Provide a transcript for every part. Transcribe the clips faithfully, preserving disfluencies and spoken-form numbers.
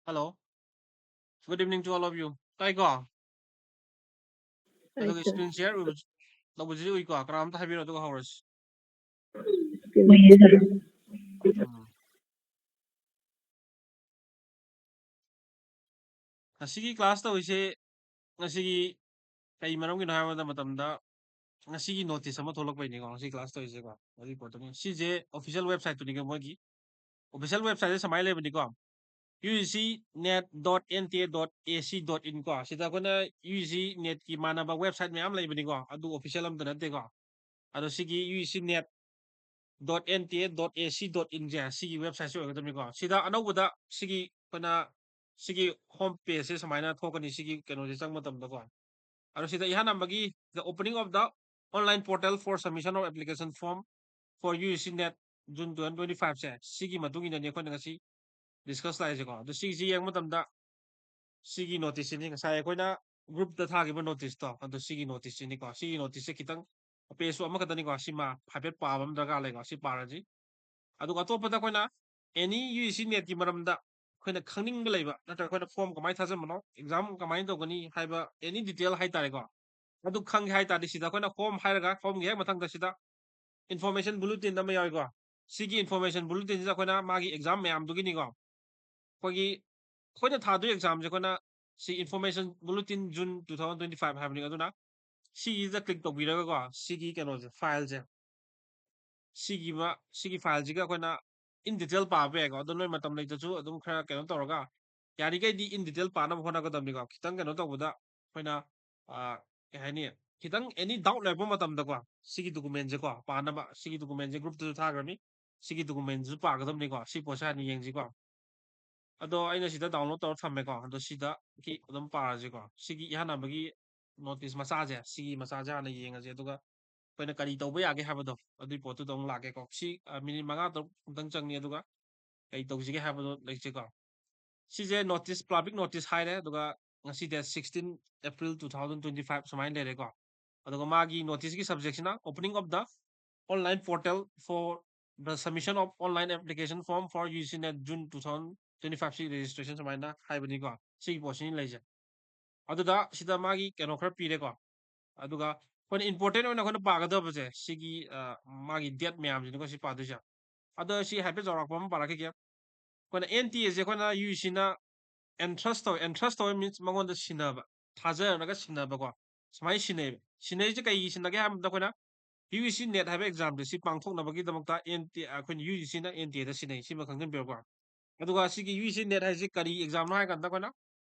Hello. Good evening to all of you. ꯇꯥꯏꯀꯣ? ꯑꯗꯨꯒ screen share ꯇꯧꯕꯁꯤꯁꯨ ꯎꯏꯀꯣ? ꯀꯅꯥꯝꯇ ꯍꯥꯏꯕꯤꯔꯣ, ꯑꯗꯨꯒ ꯍꯧꯔꯁꯤ꯫ ꯎꯝ꯫ ꯉꯁꯤꯒꯤ class ꯇꯧꯔꯤꯁꯦ, ꯉꯁꯤꯒꯤ ꯀꯩ ꯃꯔꯝꯒꯤꯅꯣ ꯍꯥꯏꯕ ꯃꯇꯝꯗ, ꯉꯁꯤꯒꯤ notice ꯑꯃ ꯊꯣꯛꯂꯛꯄꯩꯅꯤꯀꯣ, ꯉꯁꯤ class ꯇꯧꯔꯤꯁꯦꯀꯣ꯫ ꯑꯗꯨꯒꯤ ꯄꯣꯠꯇꯨꯅꯤ꯫ ꯁꯤꯁꯦ official website ꯇꯨꯅꯤꯀꯣ, ꯃꯣꯏꯒꯤ official website ꯁꯦ ꯁꯨꯃꯥꯏꯅ ꯂꯩꯕꯅꯤꯀꯣ, U G C net dot N T A dot A C dot in ꯀꯣ꯫ ꯁꯤꯗ ꯑꯩꯈꯣꯏꯅ U G C net ꯀꯤ ꯃꯥꯟꯅꯕ website ꯃꯌꯥꯝ ꯂꯩꯕꯅꯤꯀꯣ, ꯑꯗꯨ official ꯑꯝꯇ ꯅꯠꯇꯦꯀꯣ꯫ ꯑꯗꯣ ꯁꯤꯒꯤ U G C net dot N T A dot A C dot in ꯁꯦ, ꯁꯤꯒꯤ website ꯁꯦ ꯑꯣꯏꯒꯗꯕꯅꯤꯀꯣ꯫ ꯁꯤꯗ ꯑꯅꯧꯕꯗ ꯁꯤꯒꯤ ꯑꯩꯈꯣꯏꯅ ꯁꯤꯒꯤ home page ꯁꯦ ꯁꯨꯃꯥꯏꯅ ꯊꯣꯛꯀꯅꯤ, ꯁꯤꯒꯤ ꯀꯩꯅꯣꯁꯦ ꯆꯪꯕ ꯃꯇꯝꯗꯀꯣ꯫ ꯑꯗꯣ ꯁꯤꯗ ꯏꯍꯥꯟ ꯍꯥꯟꯕꯒꯤ the opening of the online portal for submission of application form for U G C net June two thousand twenty-five ꯁꯦ, ꯁꯤꯒꯤ ꯃꯇꯨꯡ ꯏꯟꯅꯅꯤ ꯑꯩꯈꯣꯏꯅ ꯉꯁꯤ discuss ꯂꯥꯛꯏꯁꯦꯀꯣ꯫ ꯑꯗꯣ ꯁꯤꯒꯤꯁꯤ ꯌꯦꯡꯕ ꯃꯇꯝꯗ, ꯁꯤꯒꯤ notice ꯁꯤꯅꯤ, ꯉꯁꯥꯏ ꯑꯩꯈꯣꯏꯅ group ꯇ ꯊꯥꯈꯤꯕ notice ꯇꯣ, ꯑꯗꯣ ꯁꯤꯒꯤ notice ꯁꯤꯅꯤꯀꯣ꯫ ꯁꯤꯒꯤ notice ꯁꯦ ꯈꯤꯇꯪ, page ꯁꯨ ꯑꯃꯈꯛꯇꯅꯤꯀꯣ, ꯁꯤꯃ ꯍꯥꯏꯐꯦꯠ ꯄꯥꯕ ꯑꯃ ꯗꯔꯀꯥꯔ ꯂꯩꯀꯣ, ꯁꯤ ꯄꯥꯔꯁꯤ꯫ ꯑꯗꯨꯒ ꯑꯇꯣꯞꯄꯗ ꯑꯩꯈꯣꯏꯅ any U G C net ꯀꯤ ꯃꯔꯝꯗ ꯑꯩꯈꯣꯏꯅ ꯈꯪꯅꯤꯡꯕ ꯂꯩꯕ, ꯅꯠꯇ꯭ꯔꯒ ꯑꯩꯈꯣꯏꯅ form ꯀꯃꯥꯏꯅ ꯊꯥꯖꯤꯟꯕꯅꯣ, exam ꯀꯃꯥꯏꯅ ꯇꯧꯒꯅꯤ ꯍꯥꯏꯕ any detail ꯍꯥꯏꯇꯥꯔꯦꯀꯣ, ꯑꯗꯨ ꯈꯪꯒꯦ ꯍꯥꯏ ꯇꯥꯔꯗꯤ, ꯁꯤꯗ ꯑꯩꯈꯣꯏꯅ home ꯍꯥꯏꯔꯒ, home ꯒꯤ ꯍꯦꯛ ꯃꯊꯪꯗ ꯁꯤꯗ information bulletin ꯑꯃ ꯌꯥꯎꯏꯀꯣ꯫ ꯁꯤꯒꯤ information bulletin ꯁꯤꯗ ꯑꯩꯈꯣꯏꯅ ꯃꯥꯒꯤ exam ꯃꯌꯥꯝꯗꯨꯒꯤꯅꯤꯀꯣ, ꯑꯩꯈꯣꯏꯒꯤ, ꯑꯩꯈꯣꯏꯅ ꯊꯥꯗꯣꯏ exam ꯁꯦ ꯑꯩꯈꯣꯏꯅ ꯁꯤ information bulletin June two thousand twenty-five ꯍꯥꯏꯕꯅꯤ꯫ ꯑꯗꯨꯅ ꯁꯤꯒꯤꯁꯤꯗ click ꯇꯧꯕꯤꯔꯒꯀꯣ, ꯁꯤꯒꯤ ꯀꯩꯅꯣꯁꯦ, file ꯁꯦ, ꯁꯤꯒꯤ ꯃ-, ꯁꯤꯒꯤ file ꯁꯤꯒ ꯑꯩꯈꯣꯏꯅ in detail ꯄꯥꯕ ꯌꯥꯏꯀꯣ꯫ ꯑꯗꯣ ꯅꯣꯏ ꯃꯇꯝ ꯂꯩꯇ꯭ꯔꯁꯨ ꯑꯗꯨꯝ ꯈꯔ ꯀꯩꯅꯣ ꯇꯧꯔꯒ, ꯌꯥꯔꯤꯈꯩꯗꯤ in detail ꯄꯥꯅꯕ ꯍꯣꯠꯅꯒꯗꯕꯅꯤꯀꯣ꯫ ꯈꯤꯇꯪ ꯀꯩꯅꯣ ꯇꯧꯕꯗ ꯑꯩꯈꯣꯏꯅ, ꯑ, ꯀꯩ ꯍꯥꯏꯅꯤ, ꯈꯤꯇꯪ any doubt ꯂꯩꯔꯛꯄ ꯃꯇꯝꯗꯀꯣ, ꯁꯤꯒꯤ document ꯁꯦꯀꯣ ꯄꯥꯅꯕ, ꯁꯤꯒꯤ document ꯁꯦ group ꯇꯁꯨ ꯊꯥꯈ꯭ꯔꯅꯤ, ꯁꯤꯒꯤ document ꯁꯤꯁꯨ ꯄꯥꯒꯗꯕꯅꯤꯀꯣ꯫ ꯁꯤ ꯄꯣꯠꯁꯦ ꯍꯥꯟꯅ ꯌꯦꯡꯁꯤꯀꯣ꯫ ꯑꯗꯣ ꯑꯩꯅ ꯁꯤꯗ download ꯇꯧꯔ ꯊꯝꯃꯦꯀꯣ꯫ ꯑꯗꯣ ꯁꯤꯗꯒꯤ ꯑꯗꯨꯝ ꯄꯥꯔꯁꯤꯀꯣ꯫ ꯁꯤꯒꯤ ꯏꯍꯥꯟ ꯍꯥꯟꯕꯒꯤ notice ꯃꯆꯥꯁꯦ, ꯁꯤꯒꯤ ꯃꯆꯥꯁꯦ ꯍꯥꯟꯅ ꯌꯦꯡꯉꯁꯤ, ꯑꯗꯨꯒ ꯑꯩꯈꯣꯏꯅ ꯀꯔꯤ ꯇꯧꯕ ꯌꯥꯒꯦ ꯍꯥꯏꯕꯗꯣ, ꯑꯗꯨꯒꯤ ꯄꯣꯠꯇꯨꯗ ꯑꯃꯨꯛ ꯂꯥꯛꯀꯦꯀꯣ꯫ ꯁꯤ, ꯑ, minute ꯃꯉꯥ ꯇꯔꯨꯛ ꯑꯃꯨꯛꯇꯪ ꯆꯪꯅꯤ, ꯑꯗꯨꯒ ꯀꯔꯤ ꯇꯧꯁꯤꯒꯦ ꯍꯥꯏꯕꯗꯣ ꯂꯩꯁꯤꯀꯣ꯫ ꯁꯤꯁꯦ notice, public notice ꯍꯥꯏꯔꯦ, ꯑꯗꯨꯒ ꯉꯁꯤ date sixteen April two thousand twenty-five ꯁꯨꯃꯥꯏꯅ ꯂꯩꯔꯦꯀꯣ꯫ ꯑꯗꯨꯒ ꯃꯥꯒꯤ notice ꯀꯤ subject ꯁꯤꯅ opening of the online portal for the submission of online application form for UGC NET June two thousand twenty-five ꯁꯤ registration ꯁꯨꯃꯥꯏꯅ ꯍꯥꯏꯕꯅꯤꯀꯣ꯫ ꯁꯤꯒꯤ ꯄꯣꯠꯁꯤꯅꯤ ꯂꯩꯁꯦ꯫ ꯑꯗꯨꯗ ꯁꯤꯗ ꯃꯥꯒꯤ ꯀꯩꯅꯣ ꯈꯔ ꯄꯤꯔꯦꯀꯣ꯫ ꯑꯗꯨꯒ ꯑꯩꯈꯣꯏꯅ important ꯑꯣꯏꯅ ꯑꯩꯈꯣꯏꯅ ꯄꯥꯒꯗꯕꯁꯦ ꯁꯤꯒꯤ, ꯑ, ꯃꯥꯒꯤ date ꯃꯌꯥꯝꯁꯤꯅꯤꯀꯣ ꯁꯤ ꯄꯥꯗꯣꯏꯁꯦ꯫ ꯑꯗꯣ ꯁꯤ ꯍꯥꯏꯐꯦꯠ ꯆꯥꯎꯔꯥꯛꯄ ꯑꯃ ꯄꯥꯔꯛꯈꯤꯒꯦ꯫ ꯑꯩꯈꯣꯏꯅ NET ꯁꯦ ꯑꯩꯈꯣꯏꯅ UGCꯅ entrust ꯇꯧꯋꯦ꯫ Entrust ꯇꯧꯋꯦ means ꯃꯉꯣꯟꯗ ꯁꯤꯟꯅꯕ, ꯊꯥꯖꯔꯒ ꯁꯤꯟꯅꯕꯀꯣ꯫ ꯁꯨꯃꯥꯏꯅ ꯁꯤꯟꯅꯩꯕ꯫ ꯁꯤꯟꯅꯩꯁꯦ ꯀꯩꯒꯤ ꯁꯤꯟꯅꯒꯦ ꯍꯥꯏꯕꯗ ꯑꯩꯈꯣꯏꯅ UGC NET ꯍꯥꯏꯕ exam ꯁꯦ ꯁꯤ ꯄꯥꯡꯊꯣꯛꯅꯕꯒꯤꯗꯃꯛꯇ NET, ꯑꯩꯈꯣꯏꯅ UGCꯅ NET ꯁꯤꯟꯅꯩ꯫ ꯁꯤꯃ ꯈꯪꯖꯤꯟꯕꯤꯔꯣꯀꯣ꯫ ꯑꯗꯨꯒ ꯁꯤꯒꯤ UGC NET ꯍꯥꯏꯁꯤ ꯀꯔꯤ exam ꯅꯣ ꯍꯥꯏ ꯀꯥꯟꯗ ꯑꯩꯈꯣꯏꯅ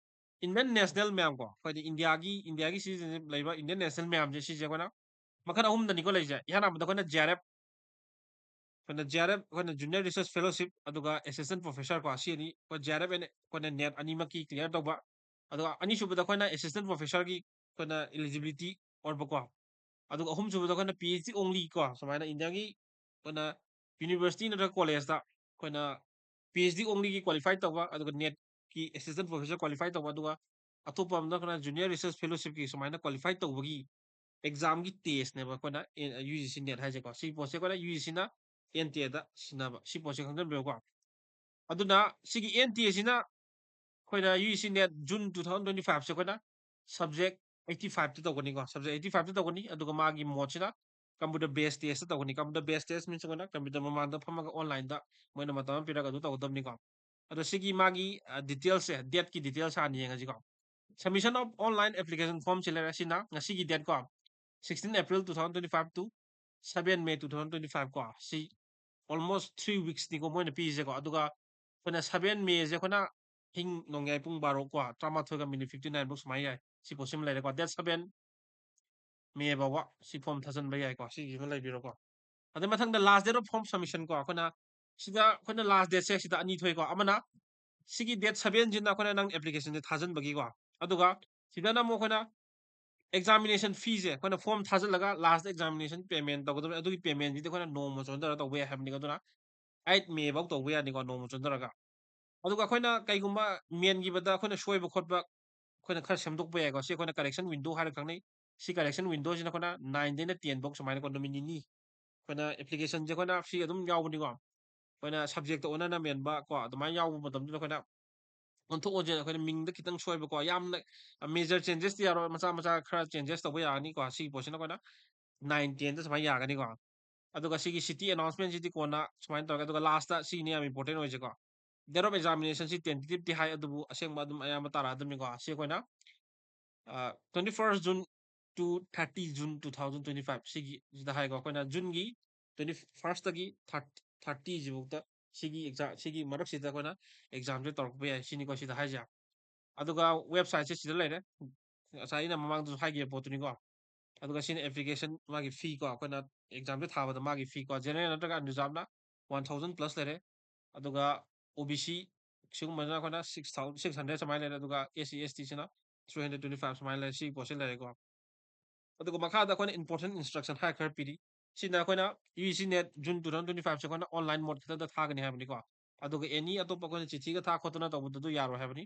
Indian national ꯃꯌꯥꯝ ꯀꯣ, ꯑꯩꯈꯣꯏꯗꯤ ꯏꯟꯗꯤꯌꯥꯒꯤ, ꯏꯟꯗꯤꯌꯥꯒꯤ citizenship ꯂꯩꯕ Indian national ꯃꯌꯥꯝꯁꯦ ꯁꯤꯁꯦ ꯑꯩꯈꯣꯏꯅ ꯃꯈꯜ ꯑꯍꯨꯝꯗꯅꯤꯀꯣ ꯂꯩꯁꯦ꯫ ꯏꯍꯥꯟ ꯍꯥꯟꯕꯗ ꯑꯩꯈꯣꯏꯅ JRF, ꯑꯩꯈꯣꯏꯅ JRF, ꯑꯩꯈꯣꯏꯅ Junior Research Fellowship, ꯑꯗꯨꯒ Assistant Professor ꯀꯣ, ꯁꯤ ꯑꯅꯤ ꯑꯩꯈꯣꯏ JRF and ꯑꯩꯈꯣꯏꯅ NET ꯑꯅꯤꯃꯛꯀꯤ clear ꯇꯧꯕ꯫ ꯑꯗꯨꯒ ꯑꯅꯤꯁꯨꯕꯗ ꯑꯩꯈꯣꯏꯅ Assistant Professorꯒꯤ ꯑꯩꯈꯣꯏꯅ eligibility ꯑꯣꯏꯕꯀꯣ꯫ ꯑꯗꯨꯒ ꯑꯍꯨꯝꯁꯨꯕꯗ ꯑꯩꯈꯣꯏꯅ PhD only ꯀꯣ, ꯁꯨꯃꯥꯏꯅ ꯏꯟꯗꯤꯌꯥꯒꯤ ꯑꯩꯈꯣꯏꯅ university ꯅꯠꯇ꯭ꯔꯒ collegeꯇ ꯑꯩꯈꯣꯏꯅ PhD onlyꯒꯤ qualify ꯇꯧꯕ, ꯑꯗꯨꯒ NETꯀꯤ Assistant Professor qualify ꯇꯧꯕ, ꯑꯗꯨꯒ ꯑꯇꯣꯞꯄ ꯑꯃꯅ ꯑꯩꯈꯣꯏꯅ Junior Research Fellowshipꯀꯤ ꯁꯨꯃꯥꯏꯅ qualify ꯇꯧꯕꯒꯤ examꯒꯤ testꯅꯦꯕ ꯑꯩꯈꯣꯏꯅ, ꯑꯦ, UGC NET ꯍꯥꯏꯁꯦꯀꯣ꯫ ꯁꯤꯒꯤ ꯄꯣꯠꯁꯦ ꯑꯩꯈꯣꯏꯅ UGCꯅ NETꯗ ꯁꯤꯟꯅꯕ, ꯁꯤ ꯄꯣꯠꯁꯦ ꯈꯪꯖꯟꯕꯤꯌꯨꯀꯣ꯫ ꯑꯗꯨꯅ ꯁꯤꯒꯤ NET ꯁꯤꯅ ꯑꯩꯈꯣꯏꯅ UGC NET June two thousand twenty five ꯁꯦ ꯑꯩꯈꯣꯏꯅ subject eighty five ꯇ ꯇꯧꯒꯅꯤꯀꯣ꯫ Subject eighty five ꯇ ꯇꯧꯒꯅꯤ꯫ ꯑꯗꯨꯒ ꯃꯥꯒꯤ modeꯁꯤꯅ computer based test ꯇꯧꯒꯅꯤ꯫ Computer based test means ꯑꯩꯈꯣꯏꯅ computer ꯃꯃꯥꯡꯗ ꯐꯝꯃꯒ onlineꯗ ꯃꯣꯏꯅ ꯃꯇꯝ ꯑꯃ ꯄꯤꯔꯒ ꯑꯗꯨ ꯇꯧꯒꯗꯕꯅꯤꯀꯣ꯫ ꯑꯗꯣ ꯁꯤꯒꯤ ꯃꯥꯒꯤ, ꯑ, detailsꯁꯦ, dateꯀꯤ details ꯍꯥꯟꯅ ꯌꯦꯡꯉꯁꯤꯀꯣ꯫ Submission of online application formꯁꯤ ꯂꯩꯔꯦ꯫ ꯁꯤꯅ ꯉꯁꯤꯒꯤ date ꯀꯣ, sixteen April two thousand twenty five to seven May two thousand twenty five ꯀꯣ꯫ ꯁꯤ almost three weeksꯅꯤꯀꯣ ꯃꯣꯏꯅ ꯄꯤꯔꯤꯁꯦꯀꯣ꯫ ꯑꯗꯨꯒ ꯑꯩꯈꯣꯏꯅ seven Mayꯁꯦ ꯑꯩꯈꯣꯏꯅ ꯑꯍꯤꯡ ꯅꯣꯡꯌꯥꯏ ꯄꯨꯡ ꯕꯥꯔꯣ ꯀꯣ, ꯇꯔꯥꯃꯥꯊꯣꯏꯒ minute fifty nine ꯐꯥꯎ ꯁꯨꯃꯥꯏꯅ ꯌꯥꯏ꯫ ꯁꯤ ꯄꯣꯠꯁꯤꯃ ꯂꯩꯔꯦꯀꯣ꯫ Date seven May ꯐꯥꯎꯕ ꯁꯤ form ꯊꯥꯖꯤꯟꯕ ꯌꯥꯏꯀꯣ꯫ ꯁꯤꯁꯤꯃ ꯂꯩꯕꯤꯔꯣꯀꯣ꯫ ꯑꯗꯩ ꯃꯊꯪꯗ last date of form submission ꯀꯣ꯫ ꯑꯩꯈꯣꯏꯅ ꯁꯤꯗ ꯑꯩꯈꯣꯏꯅ last dateꯁꯦ ꯁꯤꯗ ꯑꯅꯤ ꯊꯣꯛꯏꯀꯣ꯫ ꯑꯃꯅ ꯁꯤꯒꯤ date sevenꯁꯤꯅ ꯑꯩꯈꯣꯏꯅ ꯅꯪ applicationꯁꯦ ꯊꯥꯖꯤꯟꯕꯒꯤꯀꯣ꯫ ꯑꯗꯨꯒ ꯁꯤꯗꯅ ꯑꯃꯨꯛ ꯑꯩꯈꯣꯏꯅ examination feeꯁꯦ ꯑꯩꯈꯣꯏꯅ form ꯊꯥꯖꯤꯜꯂꯒ last examination payment ꯇꯧꯒꯗꯕꯅꯤ꯫ ꯑꯗꯨꯒꯤ paymentꯁꯤꯗꯤ ꯑꯩꯈꯣꯏꯅ ꯅꯣꯡꯃ ꯆꯣꯟꯊꯔꯒ ꯇꯧꯕ ꯌꯥꯏ ꯍꯥꯏꯕꯅꯤꯀꯣ꯫ ꯑꯗꯨꯅ eight May ꯐꯥꯎ ꯇꯧꯕ ꯌꯥꯅꯤꯀꯣ, ꯅꯣꯡꯃ ꯆꯣꯟꯊꯔꯒ꯫ ꯑꯗꯨꯒ ꯑꯩꯈꯣꯏꯅ ꯀꯩꯒꯨꯝꯕ ꯃꯦꯟꯈꯤꯕꯗ ꯑꯩꯈꯣꯏꯅ ꯁꯣꯏꯕ ꯈꯣꯠꯄ ꯑꯩꯈꯣꯏꯅ ꯈꯔ ꯁꯦꯝꯗꯣꯛꯄ ꯌꯥꯏꯀꯣ꯫ ꯁꯤ ꯑꯩꯈꯣꯏꯅ correction window ꯍꯥꯏꯔ ꯈꯪꯅꯩ꯫ ꯁꯤ correction windowꯁꯤꯅ ꯑꯩꯈꯣꯏꯅ nineꯗꯩꯅ ten ꯐꯥꯎ ꯁꯨꯃꯥꯏꯅꯀꯣ, ꯅꯨꯃꯤꯠ ꯅꯤꯅꯤ ꯑꯩꯈꯣꯏꯅ ꯑꯦꯄ꯭ꯂꯤꯀꯦꯁꯟꯁꯦ ꯑꯩꯈꯣꯏꯅ ꯐꯤ ꯑꯗꯨꯝ ꯌꯥꯎꯕꯅꯤꯀꯣ꯫ ꯑꯩꯈꯣꯏꯅ ꯁꯕꯖꯦꯛꯇ ꯑꯣꯟꯅꯅ ꯃꯦꯟꯕ ꯀꯣ, ꯑꯗꯨꯃꯥꯏꯅ ꯌꯥꯎꯕ ꯃꯇꯝꯗꯨꯗ ꯑꯩꯈꯣꯏꯅ ꯑꯣꯟꯊꯣꯛ ꯑꯣꯟꯁꯤꯟ, ꯑꯩꯈꯣꯏꯅ ꯃꯤꯡꯗ ꯈꯤꯇꯪ ꯁꯣꯏꯕꯀꯣ, ꯌꯥꯝꯅ ꯃꯦꯖꯔ ꯆꯦꯟꯖꯦꯁꯇꯤ ꯌꯥꯔꯣꯏ, ꯃꯆꯥ ꯃꯆꯥ ꯈꯔ ꯆꯦꯟꯖꯦꯁ ꯇꯧꯕ ꯌꯥꯒꯅꯤꯀꯣ꯫ ꯁꯤꯒꯤ ꯄꯣꯠꯁꯤꯅ ꯑꯩꯈꯣꯏꯅ ꯅꯥꯏꯟ ꯇꯦꯟꯗ ꯁꯨꯃꯥꯏꯅ ꯌꯥꯒꯅꯤꯀꯣ꯫ ꯑꯗꯨꯒ ꯁꯤꯒꯤ ꯁꯤꯇꯤ ꯑꯦꯅꯥꯎꯟꯁꯃꯦꯟꯁꯤꯗꯤ ꯀꯣꯟꯅ ꯁꯨꯃꯥꯏꯅ ꯇꯧꯔꯒꯦ꯫ ꯑꯗꯨꯒ ꯂꯥꯁꯇ ꯁꯤꯅꯤ ꯌꯥꯝ ꯏꯝꯄꯣꯔꯇꯦꯟ ꯑꯣꯏꯁꯦꯀꯣ, ꯗꯦꯠ ꯑꯣꯐ ꯑꯦꯛꯖꯥꯃꯤꯅꯦꯁꯟꯁꯤ ꯇꯦꯟꯇꯦꯇꯤꯞꯇꯤ ꯍꯥꯏ, ꯑꯗꯨꯕꯨ ꯑꯁꯦꯡꯕ ꯑꯗꯨꯝ ꯑꯌꯥꯝꯕ ꯇꯥꯔꯛꯑꯗꯕꯅꯤꯀꯣ꯫ ꯁꯤ ꯑꯩꯈꯣꯏꯅ twenty first June two thirty June two thousand twenty five ꯁꯤꯒꯤ ꯁꯤꯗ ꯍꯥꯏꯀꯣ꯫ ꯑꯩꯈꯣꯏꯅ ꯖꯨꯟꯒꯤ ꯇ꯭ꯋꯦꯟꯇꯤ ꯐꯥꯔꯁꯇꯒꯤ ꯊꯥꯔꯇꯤ ꯁꯤꯐꯥꯎꯗ ꯁꯤꯒꯤ ꯑꯦꯛꯖꯥꯝ, ꯁꯤꯒꯤ ꯃꯔꯛꯁꯤꯗ ꯑꯩꯈꯣꯏꯅ ꯑꯦꯛꯖꯥꯝꯁꯦ ꯇꯧꯔꯛꯄ ꯌꯥꯏ ꯁꯤꯅꯤꯀꯣ ꯁꯤꯗ ꯍꯥꯏꯁꯦ꯫ ꯑꯗꯨꯒ ꯋꯦꯕꯁꯥꯏꯠꯁꯦ ꯁꯤꯗ ꯂꯩꯔꯦ꯫ ꯉꯁꯥꯏ ꯑꯩꯅ ꯃꯃꯥꯡꯗꯁꯨ ꯍꯥꯏꯈꯤꯕ ꯄꯣꯠꯇꯨꯅꯤꯀꯣ꯫ ꯑꯗꯨꯒ ꯁꯤꯅ ꯑꯦꯄ꯭ꯂꯤꯀꯦꯁꯟ ꯃꯥꯒꯤ ꯐꯤ ꯀꯣ, ꯑꯩꯈꯣꯏꯅ ꯑꯦꯛꯖꯥꯝꯁꯦ ꯊꯥꯕꯗ ꯃꯥꯒꯤ ꯐꯤ ꯀꯣ, ꯖꯦꯅꯔꯦꯜ ꯅꯠꯇ꯭ꯔꯒ ꯑꯟꯔꯤꯖꯥꯕꯅ ꯋꯥꯟ ꯊꯥꯎꯖꯟ ꯄ꯭ꯂꯁ ꯂꯩꯔꯦ꯫ ꯑꯗꯨꯒ ꯑꯣ ꯕꯤ ꯁꯤ ꯁꯤꯒꯨꯝꯕꯁꯤꯅ ꯑꯩꯈꯣꯏꯅ ꯁꯤꯛꯁ ꯊꯥꯎꯖꯟ ꯁꯤꯛꯁ ꯍꯟꯗ꯭ꯔꯦꯗ ꯁꯨꯃꯥꯏꯅ ꯂꯩꯔꯦ꯫ ꯑꯗꯨꯒ ꯑꯦꯁ ꯁꯤ ꯑꯦꯁ ꯇꯤꯁꯤꯅ ꯊ꯭ꯔꯤ ꯍꯟꯗ꯭ꯔꯦꯗ ꯇ꯭ꯋꯦꯟꯇꯤ ꯐꯥꯏꯚ ꯁꯨꯃꯥꯏꯅ ꯂꯩꯔꯦ꯫ ꯁꯤꯒꯤ ꯄꯣꯠꯁꯤ ꯂꯩꯔꯦꯀꯣ꯫ ꯑꯗꯨꯒ ꯃꯈꯥꯗ ꯑꯩꯈꯣꯏꯅ ꯏꯝꯄꯣꯔꯇꯦꯟ ꯏꯟꯁꯇ꯭ꯔꯛꯁꯟ ꯍꯥꯏꯔ ꯈꯔ ꯄꯤꯔꯤ꯫ ꯁꯤꯅ ꯑꯩꯈꯣꯏꯅ U G C net June two thousand twenty ꯐꯥꯏꯚꯁꯦ ꯑꯩꯈꯣꯏꯅ ꯑꯣꯟꯂꯥꯏꯟ ꯃꯣꯗ ꯈꯛꯇꯗ ꯊꯥꯒꯅꯤ ꯍꯥꯏꯕꯅꯤꯀꯣ꯫ ꯑꯗꯨꯒ ꯑꯦꯅꯤ ꯑꯇꯣꯞꯄ ꯑꯩꯈꯣꯏꯅ ꯆꯤꯊꯤꯒ ꯊꯥ ꯈꯣꯠꯇꯅ ꯇꯧꯕꯗꯨ ꯌꯥꯔꯣꯏ ꯍꯥꯏꯕꯅꯤ꯫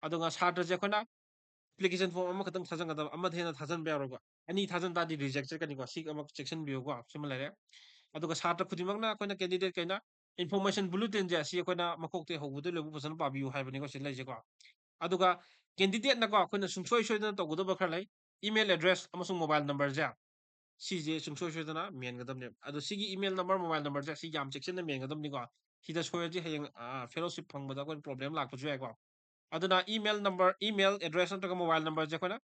ꯑꯗꯨꯒ ꯁꯥꯇ꯭ꯔꯁꯦ ꯑꯩꯈꯣꯏꯅ ꯑꯦꯄ꯭ꯂꯤꯀꯦꯁꯟ ꯐꯣꯝ ꯑꯃꯈꯛꯇꯪ ꯊꯥꯖꯤꯟꯒꯗꯕ, ꯑꯃꯗ ꯍꯦꯟꯅ ꯊꯥꯖꯤꯟꯕ ꯌꯥꯔꯣꯏꯀꯣ꯫ ꯑꯅꯤ ꯊꯥꯖꯤꯟ ꯇꯥꯔꯗꯤ ꯔꯤꯖꯦꯛ ꯆꯠꯀꯅꯤꯀꯣ꯫ ꯁꯤ ꯑꯃ ꯆꯦꯛꯁꯤꯟꯕꯤꯌꯨꯀꯣ꯫ ꯁꯤꯃ ꯂꯩꯔꯦ꯫ ꯑꯗꯨꯒ ꯁꯥꯇ꯭ꯔ ꯈꯨꯗꯤꯡꯃꯛꯅ ꯑꯩꯈꯣꯏꯅ ꯀꯦꯟꯗꯤꯗꯦꯠ ꯀꯩꯅ ꯏꯟꯐꯣꯔꯃꯦꯁꯟ ꯕꯨꯂꯦꯇꯤꯟꯁꯦ ꯑꯁꯤ ꯑꯩꯈꯣꯏꯅ ꯃꯀꯣꯛꯇꯒꯤ ꯍꯧꯕꯗ ꯂꯣꯏꯕ ꯐꯖꯅ ꯄꯥꯕꯤꯌꯨ ꯍꯥꯏꯕꯅꯤꯀꯣ ꯁꯤ ꯂꯩꯁꯦꯀꯣ꯫ ꯑꯗꯨꯒ ꯀꯦꯟꯗꯤꯗꯦꯠꯅꯀꯣ ꯑꯩꯈꯣꯏꯅ ꯁꯨꯡꯁꯣꯏ ꯁꯣꯏꯗꯅ ꯇꯧꯒꯗꯕ ꯈꯔ ꯂꯩ꯫ ꯏꯃꯦꯜ ꯑꯦꯗ꯭ꯔꯦꯁ ꯑꯃꯁꯨꯡ ꯃꯣꯕꯥꯏꯜ ꯅꯝꯕꯔꯁꯦ ꯁꯤꯁꯦ ꯁꯨꯡꯁꯣꯏ ꯁꯣꯏꯗꯅ ꯃꯦꯟꯒꯗꯕꯅꯦꯕ꯫ ꯑꯗꯣ ꯁꯤꯒꯤ ꯏꯃꯦꯜ ꯅꯝꯕꯔ, ꯃꯣꯕꯥꯏꯜ ꯅꯝꯕꯔꯁꯦ ꯁꯤ ꯌꯥꯝ ꯆꯦꯛꯁꯤꯟꯅ ꯃꯦꯟꯒꯗꯕꯅꯤꯀꯣ꯫ ꯁꯤꯗ ꯁꯣꯏꯔꯗꯤ ꯍꯌꯦꯡ, ꯑ, ꯐꯦꯂꯣꯁꯤꯞ ꯐꯪꯕꯗ ꯑꯩꯈꯣꯏꯅ ꯄ꯭ꯔꯣꯕ꯭ꯂꯦꯝ ꯂꯥꯛꯄꯁꯨ ꯌꯥꯏꯀꯣ꯫ ꯑꯗꯨꯅ ꯏꯃꯦꯜ ꯅꯝꯕꯔ, ꯏꯃꯦꯜ ꯑꯦꯗ꯭ꯔꯦꯁ ꯅꯠꯇ꯭ꯔꯒ ꯃꯣꯕꯥꯏꯜ ꯅꯝꯕꯔꯁꯦ ꯑꯩꯈꯣꯏꯅ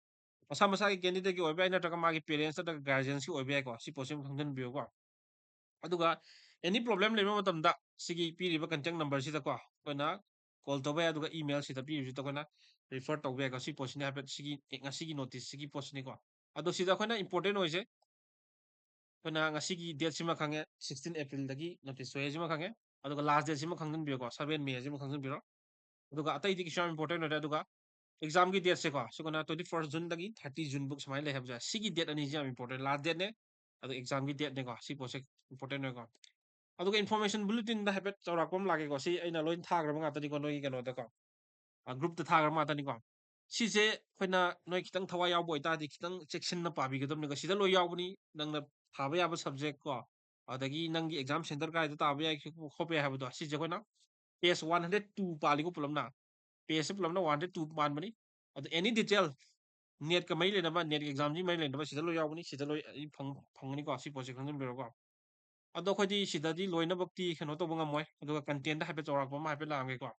ꯃꯁꯥ ꯃꯁꯥꯒꯤ ꯀꯦꯟꯗꯤꯗꯦꯠꯀꯤ ꯑꯣꯏꯕ ꯌꯥꯏ, ꯅꯠꯇ꯭ꯔꯒ ꯃꯥꯒꯤ ꯄꯦꯔꯦꯟꯁ ꯅꯠꯇ꯭ꯔꯒ ꯒꯥꯔꯖꯤꯌꯟꯁꯀꯤ ꯑꯣꯏꯕ ꯌꯥꯏꯀꯣ꯫ ꯁꯤ ꯄꯣꯠꯁꯤꯃ ꯈꯪꯖꯤꯟꯕꯤꯌꯨꯀꯣ꯫ ꯑꯗꯨꯒ ꯑꯦꯅꯤ ꯄ꯭ꯔꯣꯕ꯭ꯂꯦꯝ ꯂꯩꯕ ꯃꯇꯝꯗ ꯁꯤꯒꯤ ꯄꯤꯔꯤꯕ ꯀꯟꯇꯦꯛ ꯅꯝꯕꯔꯁꯤꯗꯀꯣ ꯑꯩꯈꯣꯏꯅ ꯀꯣꯜ ꯇꯧꯕ ꯌꯥꯏ, ꯑꯗꯨꯒ ꯏꯃꯦꯜꯁꯤꯗ ꯄꯤꯔꯤꯕꯁꯤꯗ ꯑꯩꯈꯣꯏꯅ ꯔꯤꯐꯔ ꯇꯧꯕ ꯌꯥꯏꯀꯣ꯫ ꯁꯤ ꯄꯣꯠꯁꯤꯅ ꯍꯥꯏꯐꯦꯠ ꯁꯤꯒꯤ, ꯉꯁꯤꯒꯤ ꯅꯣꯇꯤꯁꯁꯤꯒꯤ ꯄꯣꯠꯁꯤꯅꯤꯀꯣ꯫ ꯑꯗꯣ ꯁꯤꯗ ꯑꯩꯈꯣꯏꯅ ꯏꯝꯄꯣꯔꯇꯦꯟ ꯑꯣꯏꯁꯦ, ꯑꯩꯈꯣꯏꯅ ꯉꯁꯤꯒꯤ ꯗꯦꯠꯁꯤꯃ ꯈꯪꯉꯦ, ꯁꯤꯛꯁꯇꯤꯟ ꯑꯦꯄ꯭ꯔꯤꯜꯗꯒꯤ ꯅꯣꯇꯤꯁ ꯊꯣꯛꯑꯦ ꯁꯤꯃ ꯈꯪꯉꯦ꯫ ꯑꯗꯨꯒ ꯂꯥꯁ ꯗꯦꯠꯁꯤꯃ ꯈꯪꯖꯤꯟꯕꯤꯔꯣꯀꯣ, ꯁꯕꯦꯟ ꯃꯦ ꯁꯤꯃ ꯈꯪꯖꯤꯟꯕꯤꯔꯣ꯫ ꯑꯗꯨꯒ ꯑꯇꯩꯗꯤ ꯀꯩꯁꯨ ꯌꯥꯝ ꯏꯝꯄꯣꯔꯇꯦꯟ ꯑꯣꯏꯗ꯭ꯔꯦ꯫ ꯑꯗꯨꯒ ꯑꯦꯛꯖꯥꯝꯒꯤ ꯗꯦꯠꯁꯦꯀꯣ, ꯁꯤꯒꯅ ꯇ꯭ꯋꯦꯟꯇꯤ ꯐꯥꯔꯁ ꯖꯨꯟꯗꯒꯤ ꯊꯥꯔꯇꯤ ꯖꯨꯟ ꯕꯨꯛ ꯁꯨꯃꯥꯏꯅ ꯂꯩ ꯍꯥꯏꯕꯁꯦ꯫ ꯁꯤꯒꯤ ꯗꯦꯠ ꯑꯅꯤꯁꯤ ꯌꯥꯝ ꯏꯝꯄꯣꯔꯇꯦꯟ, ꯂꯥꯁ ꯗꯦꯠꯅꯦ, ꯑꯗꯣ ꯑꯦꯛꯖꯥꯝꯒꯤ ꯗꯦꯠꯅꯦꯀꯣ꯫ ꯁꯤ ꯄꯣꯠꯁꯦ ꯏꯝꯄꯣꯔꯇꯦꯟ ꯑꯣꯏꯀꯣ꯫ ꯑꯗꯨꯒ ꯏꯟꯐꯣꯔꯃꯦꯁꯟ ꯕꯨꯂꯦꯇꯤꯟꯗ ꯍꯥꯏꯐꯦꯠ ꯆꯥꯎꯔꯥꯛꯄ ꯑꯃ ꯂꯥꯛꯀꯦꯀꯣ꯫ ꯁꯤ ꯑꯩꯅ ꯂꯣꯏ ꯊꯥꯈ꯭ꯔꯕ ꯉꯥꯛꯇꯅꯤꯀꯣ ꯅꯣꯏꯒꯤ ꯀꯩꯅꯣꯗꯀꯣ, ꯑ, ꯒ꯭ꯔꯨꯞꯇ ꯊꯥꯈ꯭ꯔꯕ ꯉꯥꯛꯇꯅꯤꯀꯣ꯫ ꯁꯤꯁꯦ ꯑꯩꯈꯣꯏꯅ ꯅꯣꯏ ꯈꯤꯇꯪ ꯊꯋꯥꯏ ꯌꯥꯎꯕ ꯑꯣꯏꯇꯥꯔꯗꯤ ꯈꯤꯇꯪ ꯆꯦꯛꯁꯤꯟꯅ ꯄꯥꯕꯤꯒꯗꯕꯅꯤꯀꯣ꯫ ꯁꯤꯗ ꯂꯣꯏ ꯌꯥꯎꯕꯅꯤ, ꯅꯪꯅ ꯊꯥꯕ ꯌꯥꯕ ꯁꯕꯖꯦꯛ ꯀꯣ, ꯑꯗꯒꯤ ꯅꯪꯒꯤ exam center ꯀꯥꯏꯗ ꯇꯥꯕ ꯌꯥꯏ, ꯈꯣꯠꯄ ꯌꯥꯏ ꯍꯥꯏꯕꯗꯣ, ꯁꯤꯁꯦ ꯑꯩꯈꯣꯏꯅ page one hundred two ꯄꯥꯜꯂꯤꯀꯣ ꯄꯨꯂꯞꯅ꯫ Page ꯁꯦ ꯄꯨꯂꯞꯅ one hundred two ꯄꯥꯟꯕꯅꯤ꯫ ꯑꯗꯣ any detail, NEET ꯀ ꯃꯔꯤ ꯂꯩꯅꯕ, NEET exam ꯁꯤ ꯃꯔꯤ ꯂꯩꯅꯕ ꯁꯤꯗ ꯂꯣꯏ ꯌꯥꯎꯕꯅꯤ, ꯁꯤꯗ ꯂꯣꯏ ꯑꯩ ꯐꯪ-, ꯐꯪꯒꯅꯤꯀꯣ, ꯁꯤ ꯄꯣꯠꯁꯦ ꯈꯪꯖꯟꯕꯤꯔꯣꯀꯣ꯫ ꯑꯗꯣ ꯑꯩꯈꯣꯏꯗꯤ ꯁꯤꯗꯗꯤ ꯂꯣꯏꯅꯃꯛꯇꯤ ꯀꯩꯅꯣ ꯇꯧꯕ ꯉꯝꯃꯣꯏ꯫ ꯑꯗꯨꯒ content ꯗ ꯍꯥꯏꯐꯦꯠ ꯆꯥꯎꯔꯥꯛꯄ ꯑꯃ ꯍꯥꯏꯐꯦꯠ ꯂꯥꯛꯑꯝꯒꯦꯀꯣ꯫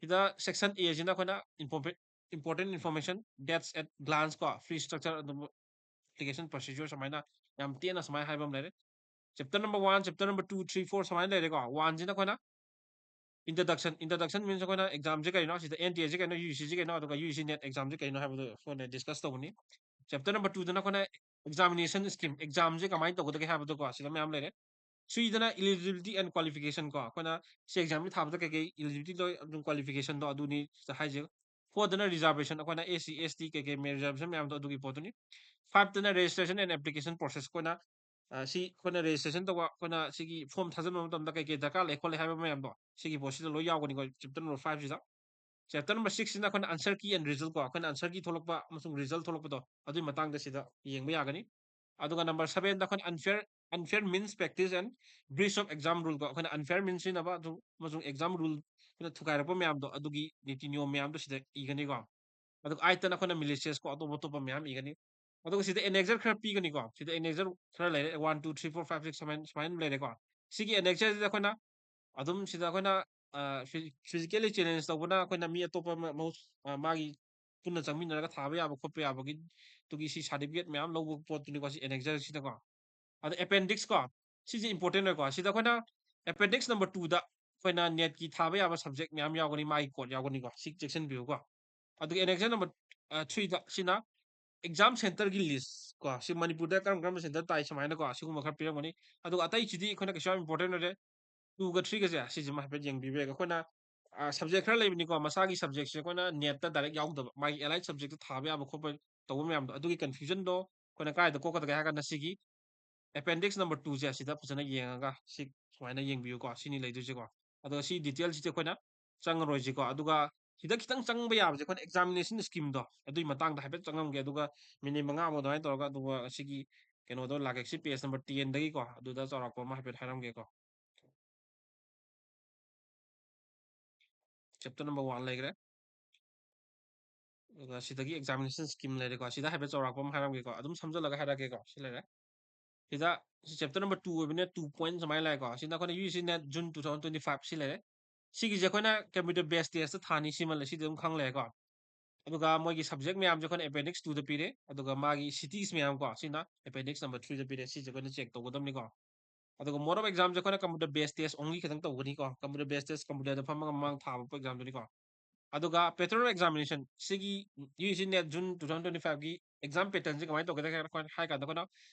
ꯁꯤꯗ section A ꯁꯤꯅ ꯑꯩꯈꯣꯏꯅ impo-, important information, dates at glance ꯀꯣ, fee structure, ꯑꯗꯨꯝ application procedure ꯁꯨꯃꯥꯏꯅ ꯌꯥꯝ ꯇꯦꯟꯅ ꯁꯨꯃꯥꯏꯅ ꯍꯥꯏꯕ ꯑꯃ ꯂꯩꯔꯦ꯫ Chapter number one, chapter number two, three, four ꯁꯨꯃꯥꯏꯅ ꯂꯩꯔꯦꯀꯣ꯫ One ꯁꯤꯅ ꯑꯩꯈꯣꯏꯅ introduction, introduction means ꯑꯩꯈꯣꯏꯅ exam ꯁꯦ ꯀꯩꯅꯣ, ꯁꯤꯗ NTA ꯁꯦ ꯀꯩꯅꯣ, UEC ꯁꯦ ꯀꯩꯅꯣ, ꯑꯗꯨꯒ UEC NEET exam ꯁꯦ ꯀꯩꯅꯣ ꯍꯥꯏꯕꯗꯣ ꯑꯩꯈꯣꯏꯅ discuss ꯇꯧꯕꯅꯤ꯫ Chapter number two ꯗꯅ ꯑꯩꯈꯣꯏꯅ examination scheme, exam ꯁꯦ ꯀꯃꯥꯏꯅ ꯇꯧꯒꯗꯒꯦ ꯍꯥꯏꯕꯗꯣꯀꯣ, ꯁꯤꯗ ꯃꯌꯥꯝ ꯂꯩꯔꯦ꯫ Three ꯗꯅ eligibility and qualification ꯀꯣ, ꯑꯩꯈꯣꯏꯅ ꯁꯤ exam ꯁꯦ ꯊꯥꯕꯗ ꯀꯩꯀꯩ eligibility ꯂꯣꯏ, ꯑꯗꯨꯝ qualification ꯗꯣ ꯑꯗꯨꯅꯤ ꯁꯤꯗ ꯍꯥꯏꯁꯦ꯫ Four ꯗꯅ reservation, ꯑꯩꯈꯣꯏꯅ SC, ST ꯀꯩꯀꯩ reservation ꯃꯌꯥꯝꯗꯣ ꯑꯗꯨꯒꯤ ꯄꯣꯠꯇꯨꯅꯤ꯫ Five ꯇꯅ registration and application process, ꯑꯩꯈꯣꯏꯅ, ꯑ, ꯁꯤ ꯑꯩꯈꯣꯏꯅ registration ꯇꯧꯕ, ꯑꯩꯈꯣꯏꯅ ꯁꯤꯒꯤ form ꯊꯥꯖꯤꯟꯕ ꯃꯇꯝꯗ ꯀꯩꯀꯩ ꯗꯔꯀꯥꯔ ꯂꯩ ꯈꯣꯠꯂꯦ ꯍꯥꯏꯕ ꯃꯌꯥꯝꯗꯣ ꯁꯤꯒꯤ ꯄꯣꯠꯁꯤꯗ ꯂꯣꯏ ꯌꯥꯎꯒꯅꯤꯀꯣ, chapter number five ꯁꯤꯗ꯫ Chapter number six ꯁꯤꯅ ꯑꯩꯈꯣꯏꯅ answer key and result ꯀꯣ, ꯑꯩꯈꯣꯏꯅ answer key ꯊꯣꯛꯂꯛꯄ ꯑꯃꯁꯨꯡ result ꯊꯣꯛꯂꯛꯄꯗꯣ, ꯑꯗꯨꯒꯤ ꯃꯇꯥꯡꯗ ꯁꯤꯗ ꯌꯦꯡꯕ ꯌꯥꯒꯅꯤ꯫ ꯑꯗꯨꯒ number seven ꯗ ꯑꯩꯈꯣꯏꯅ unfair, unfair means practice and breach of exam rule ꯀꯣ, ꯑꯩꯈꯣꯏꯅ unfair means ꯁꯤꯖꯤꯟꯅꯕ ꯑꯗꯨ ꯑꯃꯁꯨꯡ exam rule ꯑꯩꯈꯣꯏꯅ ꯊꯨꯒꯥꯏꯔꯛꯄ ꯃꯌꯥꯝꯗꯣ, ꯑꯗꯨꯒꯤ ꯅꯤꯇꯤ ꯅꯤꯌꯣꯝ ꯃꯌꯥꯝꯗꯣ ꯁꯤꯗ ꯏꯒꯅꯤꯀꯣ꯫ ꯑꯗꯨꯒ eight ꯇꯅ ꯑꯩꯈꯣꯏꯅ malicious ꯀꯣ, ꯑꯇꯣꯞ ꯑꯇꯣꯞꯄ ꯃꯌꯥꯝ ꯏꯒꯅꯤ꯫ ꯑꯗꯨꯒ ꯁꯤꯗ annexure ꯈꯔ ꯄꯤꯒꯅꯤꯀꯣ꯫ ꯁꯤꯗ annexure ꯈꯔ ꯂꯩꯔꯦ, one, two, three, four, five, six ꯁꯨꯃꯥꯏꯅ, ꯁꯨꯃꯥꯏꯅ ꯂꯩꯔꯦꯀꯣ꯫ ꯁꯤꯒꯤ annexure ꯁꯤꯗ ꯑꯩꯈꯣꯏꯅ ꯑꯗꯨꯝ ꯁꯤꯗ ꯑꯩꯈꯣꯏꯅ, ꯑ, phy-, physically challenge ꯇꯧꯕꯅ ꯑꯩꯈꯣꯏꯅ ꯃꯤ ꯑꯇꯣꯞꯄ ꯑꯃ ꯃꯍꯨꯠ-, ꯑ, ꯃꯥꯒꯤ ꯄꯨꯟꯅ ꯆꯪꯃꯤꯟꯅꯔꯒ ꯊꯥꯕ ꯌꯥꯕ ꯈꯣꯠꯄ ꯌꯥꯕꯒꯤ, ꯑꯗꯨꯒꯤ ꯁꯤ certificate ꯃꯌꯥꯝ ꯂꯧꯕ ꯄꯣꯠꯇꯨꯅꯤꯀꯣ, ꯁꯤ annexure ꯁꯤꯗꯀꯣ꯫ ꯑꯗ appendix ꯀꯣ, ꯁꯤꯁꯦ important ꯑꯣꯏꯀꯣ꯫ ꯁꯤꯗ ꯑꯩꯈꯣꯏꯅ appendix number two ꯗ ꯑꯩꯈꯣꯏꯅ NEET ꯀꯤ ꯊꯥꯕ ꯌꯥꯕ subject ꯃꯌꯥꯝ ꯌꯥꯎꯒꯅꯤ, ꯃꯥꯒꯤ code ꯌꯥꯎꯒꯅꯤꯀꯣ꯫ ꯁꯤ ꯆꯦꯛꯁꯤꯟꯕꯤꯌꯨꯀꯣ꯫ ꯑꯗꯨꯒ annexure number, ꯑ, three ꯗ ꯁꯤꯅ exam center ꯒꯤ list ꯀꯣ, ꯁꯤ ꯃꯅꯤꯄꯨꯔꯗ ꯀꯔꯝ ꯀꯔꯝꯕ center ꯇꯥꯏ ꯁꯨꯃꯥꯏꯅꯀꯣ, ꯁꯤꯒꯨꯝꯕ ꯈꯔ ꯄꯤꯔꯝꯒꯅꯤ꯫ ꯑꯗꯨꯒ ꯑꯇꯩꯁꯤꯗꯤ ꯑꯩꯈꯣꯏꯅ ꯀꯩꯁꯨ ꯌꯥꯝ important ꯑꯣꯏꯗꯦ꯫ Two ꯒ three ꯒꯁꯦ ꯁꯤꯁꯤꯃ ꯍꯥꯏꯐꯦꯠ ꯌꯦꯡꯕꯤꯕ ꯌꯥꯏ꯫ ꯑꯩꯈꯣꯏꯅ, ꯑ, subject ꯈꯔ ꯂꯩꯕꯅꯤꯀꯣ, ꯃꯁꯥꯒꯤ subject ꯁꯦ ꯑꯩꯈꯣꯏꯅ NEET ꯇ direct ꯌꯥꯎꯗꯕ, ꯃꯥꯒꯤ allied subject ꯇ ꯊꯥꯕ ꯌꯥꯕ ꯈꯣꯠꯄ ꯇꯧꯕ ꯃꯌꯥꯝꯗꯣ, ꯑꯗꯨꯒꯤ confusion ꯗꯣ ꯑꯩꯈꯣꯏꯅ ꯀꯥꯏꯗ ꯀꯣꯛꯀꯗꯒꯦ ꯍꯥꯏꯔ ꯀꯥꯟꯗ ꯁꯤꯒꯤ appendix number two ꯁꯦ ꯑꯁꯤꯗ ꯐꯖꯅ ꯌꯦꯡꯉꯒ ꯁꯤ ꯁꯨꯃꯥꯏꯅ ꯌꯦꯡꯕꯤꯌꯨꯀꯣ꯫ ꯁꯤꯅꯤ ꯂꯩꯗꯣꯏꯁꯦꯀꯣ꯫ ꯑꯗꯣ ꯁꯤ detail ꯁꯤꯗꯤ ꯑꯩꯈꯣꯏꯅ ꯆꯪꯉꯔꯣꯏꯁꯤꯀꯣ꯫ ꯑꯗꯨꯒ ꯁꯤꯗ ꯈꯤꯇꯪ ꯆꯪꯕ ꯌꯥꯕꯁꯦ ꯑꯩꯈꯣꯏꯅ examination scheme ꯗꯣ ꯑꯗꯨꯒꯤ ꯃꯇꯥꯡꯗ ꯍꯥꯏꯐꯦꯠ ꯆꯪꯉꯝꯒꯦ꯫ ꯑꯗꯨꯒ minute ꯃꯉꯥꯃꯨꯛ ꯑꯗꯨꯃꯥꯏꯅ ꯇꯧꯔꯒ, ꯑꯗꯨꯒ ꯁꯤꯒꯤ ꯀꯩꯅꯣꯗꯣ ꯂꯥꯛꯀꯦ꯫ ꯁꯤ page number ten ꯗꯒꯤꯀꯣ, ꯑꯗꯨꯗ ꯆꯥꯎꯔꯥꯛꯄ ꯑꯃ ꯍꯥꯏꯐꯦꯠ ꯍꯥꯏꯔꯝꯒꯦꯀꯣ꯫ Chapter number one ꯂꯩꯈ꯭ꯔꯦ꯫ ꯑꯗꯨꯒ ꯁꯤꯗꯒꯤ examination scheme ꯂꯩꯔꯦꯀꯣ꯫ ꯁꯤꯗ ꯍꯥꯏꯐꯦꯠ ꯆꯥꯎꯔꯥꯛꯄ ꯑꯃ ꯍꯥꯏꯔꯝꯒꯦꯀꯣ, ꯑꯗꯨꯝ ꯁꯝꯖꯜꯂꯒ ꯍꯥꯏꯔꯛꯀꯦꯀꯣ꯫ ꯁꯤ ꯂꯩꯔꯦ꯫ ꯁꯤꯗ ꯁꯤ chapter number two ꯑꯣꯏꯕꯅꯤꯅ two point ꯁꯨꯃꯥꯏꯅ ꯂꯥꯛꯑꯦꯀꯣ꯫ ꯁꯤꯅ ꯑꯩꯈꯣꯏꯅ UGC NET June two thousand twenty five ꯁꯤ ꯂꯩꯔꯦ꯫ ꯁꯤꯒꯤꯁꯦ ꯑꯩꯈꯣꯏꯅ computer based test ꯊꯥꯅꯤ, ꯁꯤꯃ ꯂꯩ, ꯁꯤꯗꯤ ꯑꯗꯨꯝ ꯈꯪ ꯂꯩꯔꯦꯀꯣ꯫ ꯑꯗꯨꯒ ꯃꯣꯏꯒꯤ subject ꯃꯌꯥꯝꯁꯦ ꯑꯩꯈꯣꯏꯅ appendix two ꯗ ꯄꯤꯔꯦ꯫ ꯑꯗꯨꯒ ꯃꯥꯒꯤ cities ꯃꯌꯥꯝ ꯀꯣ, ꯁꯤꯅ appendix number three ꯗ ꯄꯤꯔꯦ꯫ ꯁꯤꯁꯦ ꯑꯩꯈꯣꯏꯅ check ꯇꯧꯒꯗꯕꯅꯤꯀꯣ꯫ ꯑꯗꯨꯒ mode of exam ꯁꯦ ꯑꯩꯈꯣꯏꯅ computer based test only ꯈꯤꯇꯪ ꯇꯧꯒꯅꯤꯀꯣ꯫ Computer based test, computer ꯗ ꯐꯝꯃꯒ ꯃꯃꯥꯡ ꯊꯥꯕ exam ꯗꯨꯅꯤꯀꯣ꯫ ꯑꯗꯨꯒ pattern of examination ꯁꯤꯒꯤ UGC NET June two thousand twenty five ꯒꯤ exam pattern ꯁꯦ ꯀꯃꯥꯏꯅ ꯇꯧꯒꯦ ꯍꯥꯏꯔ ꯀꯥꯟꯗ ꯑꯩꯈꯣꯏꯅ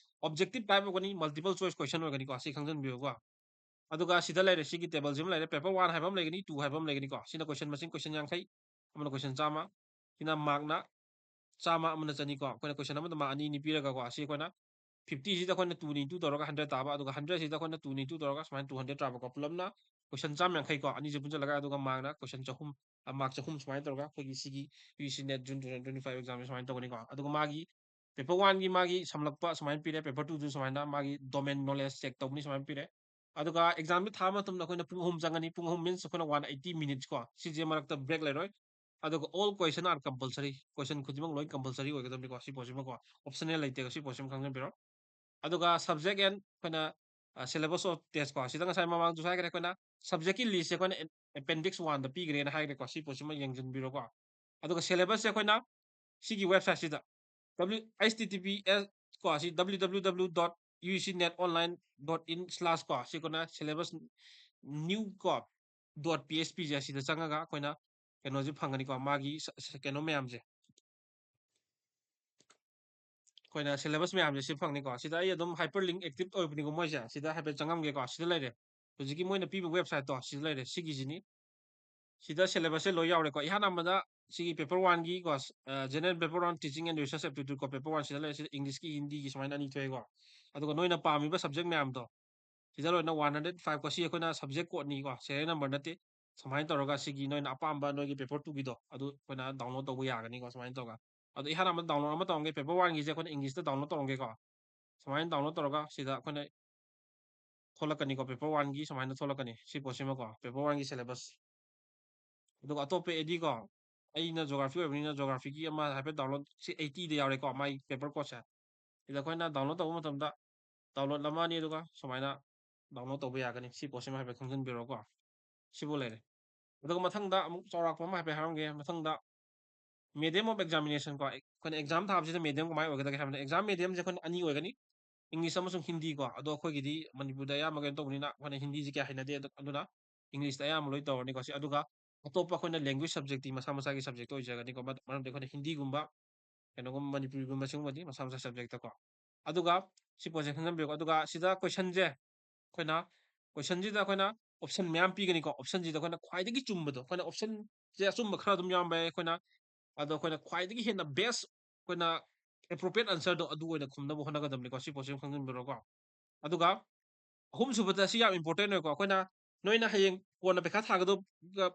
objective type ꯑꯣꯏꯒꯅꯤ, multiple choice question ꯑꯣꯏꯒꯅꯤꯀꯣ꯫ ꯁꯤ ꯈꯪꯖꯟꯕꯤꯌꯨꯀꯣ꯫ ꯑꯗꯨꯒ ꯁꯤꯗ ꯂꯩꯔꯦ, ꯁꯤꯒꯤ table ꯁꯤꯃ ꯂꯩꯔꯦ꯫ Paper one ꯍꯥꯏꯕ ꯑꯃ ꯂꯩꯒꯅꯤ, two ꯍꯥꯏꯕ ꯑꯃ ꯂꯩꯒꯅꯤꯀꯣ꯫ ꯁꯤꯅ question ꯃꯁꯤꯡ question ꯌꯥꯡꯈꯩ, ꯑꯃꯅ question ꯆꯥꯝꯃ, ꯁꯤꯅ mark ꯅ ꯆꯥꯝꯃ, ꯑꯃꯅ ꯆꯅꯤꯀꯣ꯫ ꯑꯩꯈꯣꯏꯅ question ꯑꯃꯗ mark ꯑꯅꯤ ꯑꯅꯤ ꯄꯤꯔꯒꯀꯣ, ꯑꯁꯤ ꯑꯩꯈꯣꯏꯅ fifty ꯁꯤꯗ ꯑꯩꯈꯣꯏꯅ two ꯅ into ꯇꯧꯔꯒ hundred ꯇꯥꯕ, ꯑꯗꯨꯒ hundred ꯁꯤꯗ ꯑꯩꯈꯣꯏꯅ two ꯅ into ꯇꯧꯔꯒ ꯁꯨꯃꯥꯏꯅ two hundred ꯇꯥꯕꯀꯣ꯫ ꯄꯨꯂꯞꯅ question ꯆꯥꯝꯃ ꯌꯥꯡꯈꯩꯀꯣ, ꯑꯅꯤꯁꯦ ꯄꯨꯟꯁꯤꯜꯂꯒ, ꯑꯗꯨꯒ mark ꯅ question ꯆꯍꯨꯝ, ꯑ, mark ꯆꯍꯨꯝ ꯁꯨꯃꯥꯏꯅ ꯇꯧꯔꯒ ꯑꯩꯈꯣꯏꯒꯤ ꯁꯤꯒꯤ UGC NET June two thousand twenty five exam ꯁꯦ ꯁꯨꯃꯥꯏꯅ ꯇꯧꯒꯅꯤꯀꯣ꯫ ꯑꯗꯨꯒ ꯃꯥꯒꯤ paper one ꯒꯤ ꯃꯥꯒꯤ ꯁꯝꯂꯛꯄ ꯁꯨꯃꯥꯏꯅ ꯄꯤꯔꯦ, paper two ꯗꯨ ꯁꯨꯃꯥꯏꯅ ꯃꯥꯒꯤ domain knowledge check ꯇꯧꯕꯅꯤ ꯁꯨꯃꯥꯏꯅ ꯄꯤꯔꯦ꯫ ꯑꯗꯨꯒ exam ꯁꯦ ꯊꯥꯕ ꯃꯇꯝꯗ ꯑꯩꯈꯣꯏꯅ ꯄꯨꯡ ꯑꯍꯨꯝ ꯆꯪꯒꯅꯤ, ꯄꯨꯡ ꯑꯍꯨꯝ means ꯑꯩꯈꯣꯏꯅ one eighty minutes ꯀꯣ, ꯁꯤꯁꯦ ꯃꯔꯛꯇ break ꯂꯩꯔꯣꯏ꯫ ꯑꯗꯨꯒ all question are compulsory, question ꯈꯨꯗꯤꯡꯃꯛ ꯂꯣꯏ compulsory ꯑꯣꯏꯒꯗꯕꯅꯤꯀꯣ꯫ ꯁꯤ ꯄꯣꯠꯁꯤꯃꯀꯣ, optional ꯂꯩꯇꯦ, ꯁꯤ ꯄꯣꯠꯁꯤꯃ ꯈꯪꯖꯟꯕꯤꯔꯣ꯫ ꯑꯗꯨꯒ subject and ꯑꯩꯈꯣꯏꯅ, ꯑ, syllabus of test ꯀꯣ, ꯁꯤꯗ ꯉꯁꯥꯏ ꯃꯃꯥꯡꯗꯁꯨ ꯍꯥꯏꯈ꯭ꯔꯦ, ꯑꯩꯈꯣꯏꯅ subject ꯀꯤ list ꯁꯦ ꯑꯩꯈꯣꯏꯅ appendix one ꯗ ꯄꯤꯈ꯭ꯔꯦꯅ ꯍꯥꯏꯈ꯭ꯔꯦꯀꯣ꯫ ꯁꯤ ꯄꯣꯠꯁꯤꯃ ꯌꯦꯡꯁꯤꯟꯕꯤꯔꯣꯀꯣ꯫ ꯑꯗꯨꯒ syllabus ꯁꯦ ꯑꯩꯈꯣꯏꯅ ꯁꯤꯒꯤ website ꯁꯤꯗ W-, H T T P S ꯀꯣ, ꯁꯤ W W W dot U G C net online dot in slash ꯀꯣ, ꯁꯤ ꯑꯩꯈꯣꯏꯅ syllabus new ꯀꯣ, dot P H P ꯁꯦ ꯁꯤꯗ ꯆꯪꯉꯒ ꯑꯩꯈꯣꯏꯅ ꯀꯩꯅꯣꯁꯦ ꯐꯪꯒꯅꯤꯀꯣ, ꯃꯥꯒꯤ ꯁ-, ꯁ-, ꯀꯩꯅꯣ ꯃꯌꯥꯝꯁꯦ꯫ ꯑꯩꯈꯣꯏꯅ syllabus ꯃꯌꯥꯝꯁꯦ ꯁꯤ ꯐꯪꯅꯤꯀꯣ꯫ ꯁꯤꯗ ꯑꯩ ꯑꯗꯨꯝ hyperlink active ꯑꯣꯏꯕꯅꯤꯀꯣ ꯃꯣꯏꯁꯦ꯫ ꯁꯤꯗ ꯍꯥꯏꯐꯦꯠ ꯆꯪꯉꯝꯒꯦꯀꯣ꯫ ꯁꯤꯗ ꯂꯩꯔꯦ꯫ ꯍꯧꯖꯤꯛꯀꯤ ꯃꯣꯏꯅ ꯄꯤꯕ website ꯇꯣ ꯁꯤꯗ ꯂꯩꯔꯦ꯫ ꯁꯤꯒꯤꯁꯤꯅꯤ꯫ ꯁꯤꯗ syllabus ꯁꯦ ꯂꯣꯏ ꯌꯥꯎꯔꯦꯀꯣ꯫ ꯏꯍꯥꯟ ꯍꯥꯟꯕꯗ ꯁꯤꯒꯤ paper one ꯒꯤ ꯀꯣ, ꯑ, general paper one, teaching and research aptitude ꯀꯣ, paper one ꯁꯤꯗ ꯂꯩꯔꯦ꯫ ꯁꯤꯗ English ꯀꯤ, ꯍꯤꯟꯗꯤꯒꯤ ꯁꯨꯃꯥꯏꯅ ꯑꯅꯤ ꯊꯣꯛꯑꯦꯀꯣ꯫ ꯑꯗꯨꯒ ꯅꯣꯏꯅ ꯄꯥꯝꯃꯤꯕ subject ꯃꯌꯥꯝꯗꯣ ꯁꯤꯗ ꯂꯣꯏꯅ one hundred five ꯀꯣ꯫ ꯁꯤ ꯑꯩꯈꯣꯏꯅ subject code ꯅꯤꯀꯣ, serial number ꯅꯠꯇꯦ꯫ ꯁꯨꯃꯥꯏꯅ ꯇꯧꯔꯒ ꯁꯤꯒꯤ ꯅꯣꯏꯅ ꯑꯄꯥꯝꯕ ꯅꯣꯏꯒꯤ paper two ꯒꯤꯗꯣ ꯑꯗꯨ ꯑꯩꯈꯣꯏꯅ download ꯇꯧꯕ ꯌꯥꯒꯅꯤꯀꯣ꯫ ꯁꯨꯃꯥꯏꯅ ꯇꯧꯔꯒ, ꯑꯗꯣ ꯏꯍꯥꯟ ꯍꯥꯟꯕꯗ download ꯑꯃ ꯇꯧꯔꯝꯒꯦ, paper one ꯒꯤꯁꯦ ꯑꯩꯈꯣꯏꯅ English ꯇ download ꯇꯧꯔꯝꯒꯦꯀꯣ꯫ ꯁꯨꯃꯥꯏꯅ download ꯇꯧꯔꯒ ꯁꯤꯗ ꯑꯩꯈꯣꯏꯅ ꯊꯣꯛꯂꯛꯀꯅꯤꯀꯣ, paper one ꯒꯤ ꯁꯨꯃꯥꯏꯅ ꯊꯣꯛꯂꯛꯀꯅꯤ꯫ ꯁꯤ ꯄꯣꯠꯁꯤꯃꯀꯣ, paper one ꯒꯤ syllabus꯫ ꯑꯗꯨꯒ ꯑꯇꯣꯞꯄ ꯑꯦꯗꯤ ꯀꯣ, ꯑꯩꯅ geography ꯑꯣꯏꯕꯅꯤꯅ geography ꯒꯤ ꯑꯃ ꯍꯥꯏꯐꯦꯠ download, ꯁꯤ eighty ꯗ ꯌꯥꯎꯔꯦꯀꯣ, ꯃꯥꯒꯤ paper code ꯁꯦ꯫ ꯁꯤꯗ ꯑꯩꯈꯣꯏꯅ download ꯇꯧꯕ ꯃꯇꯝꯗ download ꯅꯝꯃꯅꯤ, ꯑꯗꯨꯒ ꯁꯨꯃꯥꯏꯅ download ꯇꯧꯕ ꯌꯥꯒꯅꯤ꯫ ꯁꯤ ꯄꯣꯠꯁꯤꯃ ꯍꯥꯏꯐꯦꯠ ꯈꯪꯖꯤꯟꯕꯤꯔꯣꯀꯣ꯫ ꯁꯤꯕꯨ ꯂꯩꯔꯦ꯫ ꯑꯗꯨꯒ ꯃꯊꯪꯗ ꯑꯃꯨꯛ ꯆꯥꯎꯔꯥꯛꯄ ꯑꯃ ꯍꯥꯏꯐꯦꯠ ꯍꯥꯏꯔꯝꯒꯦ꯫ ꯃꯊꯪꯗ medium of examination ꯀꯣ, ꯑꯩꯈꯣꯏꯅ exam ꯊꯥꯕꯁꯤꯗ medium ꯀꯃꯥꯏꯅ ꯑꯣꯏꯒꯗꯒꯦ ꯍꯥꯏꯕꯗ, exam medium ꯁꯦ ꯑꯩꯈꯣꯏꯅ ꯑꯅꯤ ꯑꯣꯏꯒꯅꯤ, English ꯑꯃꯁꯨꯡ ꯍꯤꯟꯗꯤ ꯀꯣ꯫ ꯑꯗꯣ ꯑꯩꯈꯣꯏꯒꯤꯗꯤ ꯃꯅꯤꯄꯨꯔꯗ ꯑꯌꯥꯝꯕ ꯀꯩꯅꯣ ꯇꯧꯕꯅꯤꯅ ꯑꯩꯈꯣꯏꯅ ꯍꯤꯟꯗꯤꯁꯤ ꯀꯌꯥ ꯍꯩꯅꯗꯦ, ꯑꯗꯨ-, ꯑꯗꯨꯅ English ꯇ ꯑꯌꯥꯝꯕ ꯂꯣꯏ ꯇꯧꯔꯅꯤꯀꯣ꯫ ꯁꯤ, ꯑꯗꯨꯒ ꯑꯇꯣꯞꯄ ꯑꯩꯈꯣꯏꯅ language subject ꯇꯤ ꯃꯁꯥ ꯃꯁꯥꯒꯤ subject ꯑꯣꯏꯖꯒꯅꯤꯀꯣ, ꯃꯔ-, ꯃꯔꯝꯗꯤ ꯑꯩꯈꯣꯏꯅ ꯍꯤꯟꯗꯤꯒꯨꯝꯕ, ꯀꯩꯅꯣꯒꯨꯝꯕ, ꯃꯅꯤꯄꯨꯔꯤꯒꯨꯝꯕ ꯁꯤꯒꯨꯝꯕꯗꯤ ꯃꯁꯥ ꯃꯁꯥ subject ꯀꯣ꯫ ꯑꯗꯨꯒ ꯁꯤ ꯄꯣꯠꯁꯦ ꯈꯪꯖꯟꯕꯤꯌꯨꯀꯣ꯫ ꯑꯗꯨꯒ ꯁꯤꯗ question ꯁꯦ ꯑꯩꯈꯣꯏꯅ, question ꯁꯤꯗ ꯑꯩꯈꯣꯏꯅ option ꯃꯌꯥꯝ ꯄꯤꯒꯅꯤꯀꯣ꯫ Option ꯁꯤꯗ ꯑꯩꯈꯣꯏꯅ ꯈ꯭ꯋꯥꯏꯗꯒꯤ ꯆꯨꯝꯕꯗꯣ, ꯑꯩꯈꯣꯏꯅ option ꯁꯦ ꯑꯆꯨꯝꯕ ꯈꯔ ꯑꯗꯨꯝ ꯌꯥꯎꯔꯝꯕ ꯌꯥꯏ, ꯑꯩꯈꯣꯏꯅ, ꯑꯗꯣ ꯑꯩꯈꯣꯏꯅ ꯈ꯭ꯋꯥꯏꯗꯒꯤ ꯍꯦꯟꯅ best ꯑꯩꯈꯣꯏꯅ appropriate answer ꯗꯣ ꯑꯗꯨ ꯑꯣꯏꯅ ꯈꯨꯝꯅꯕ ꯍꯣꯠꯅꯒꯗꯕꯅꯤꯀꯣ꯫ ꯁꯤ ꯄꯣꯠꯁꯦ ꯑꯃ ꯈꯪꯖꯟꯕꯤꯔꯣꯀꯣ꯫ ꯑꯗꯨꯒ ꯑꯍꯨꯝꯁꯨꯕꯗ ꯁꯤ ꯌꯥꯝ important ꯑꯣꯏꯀꯣ꯫ ꯑꯩꯈꯣꯏꯅ, ꯅꯣꯏꯅ ꯍꯌꯦꯡ ꯀꯣꯟꯅ ꯄꯩꯈꯥ ꯊꯥꯒꯗꯧ-, ꯒ-,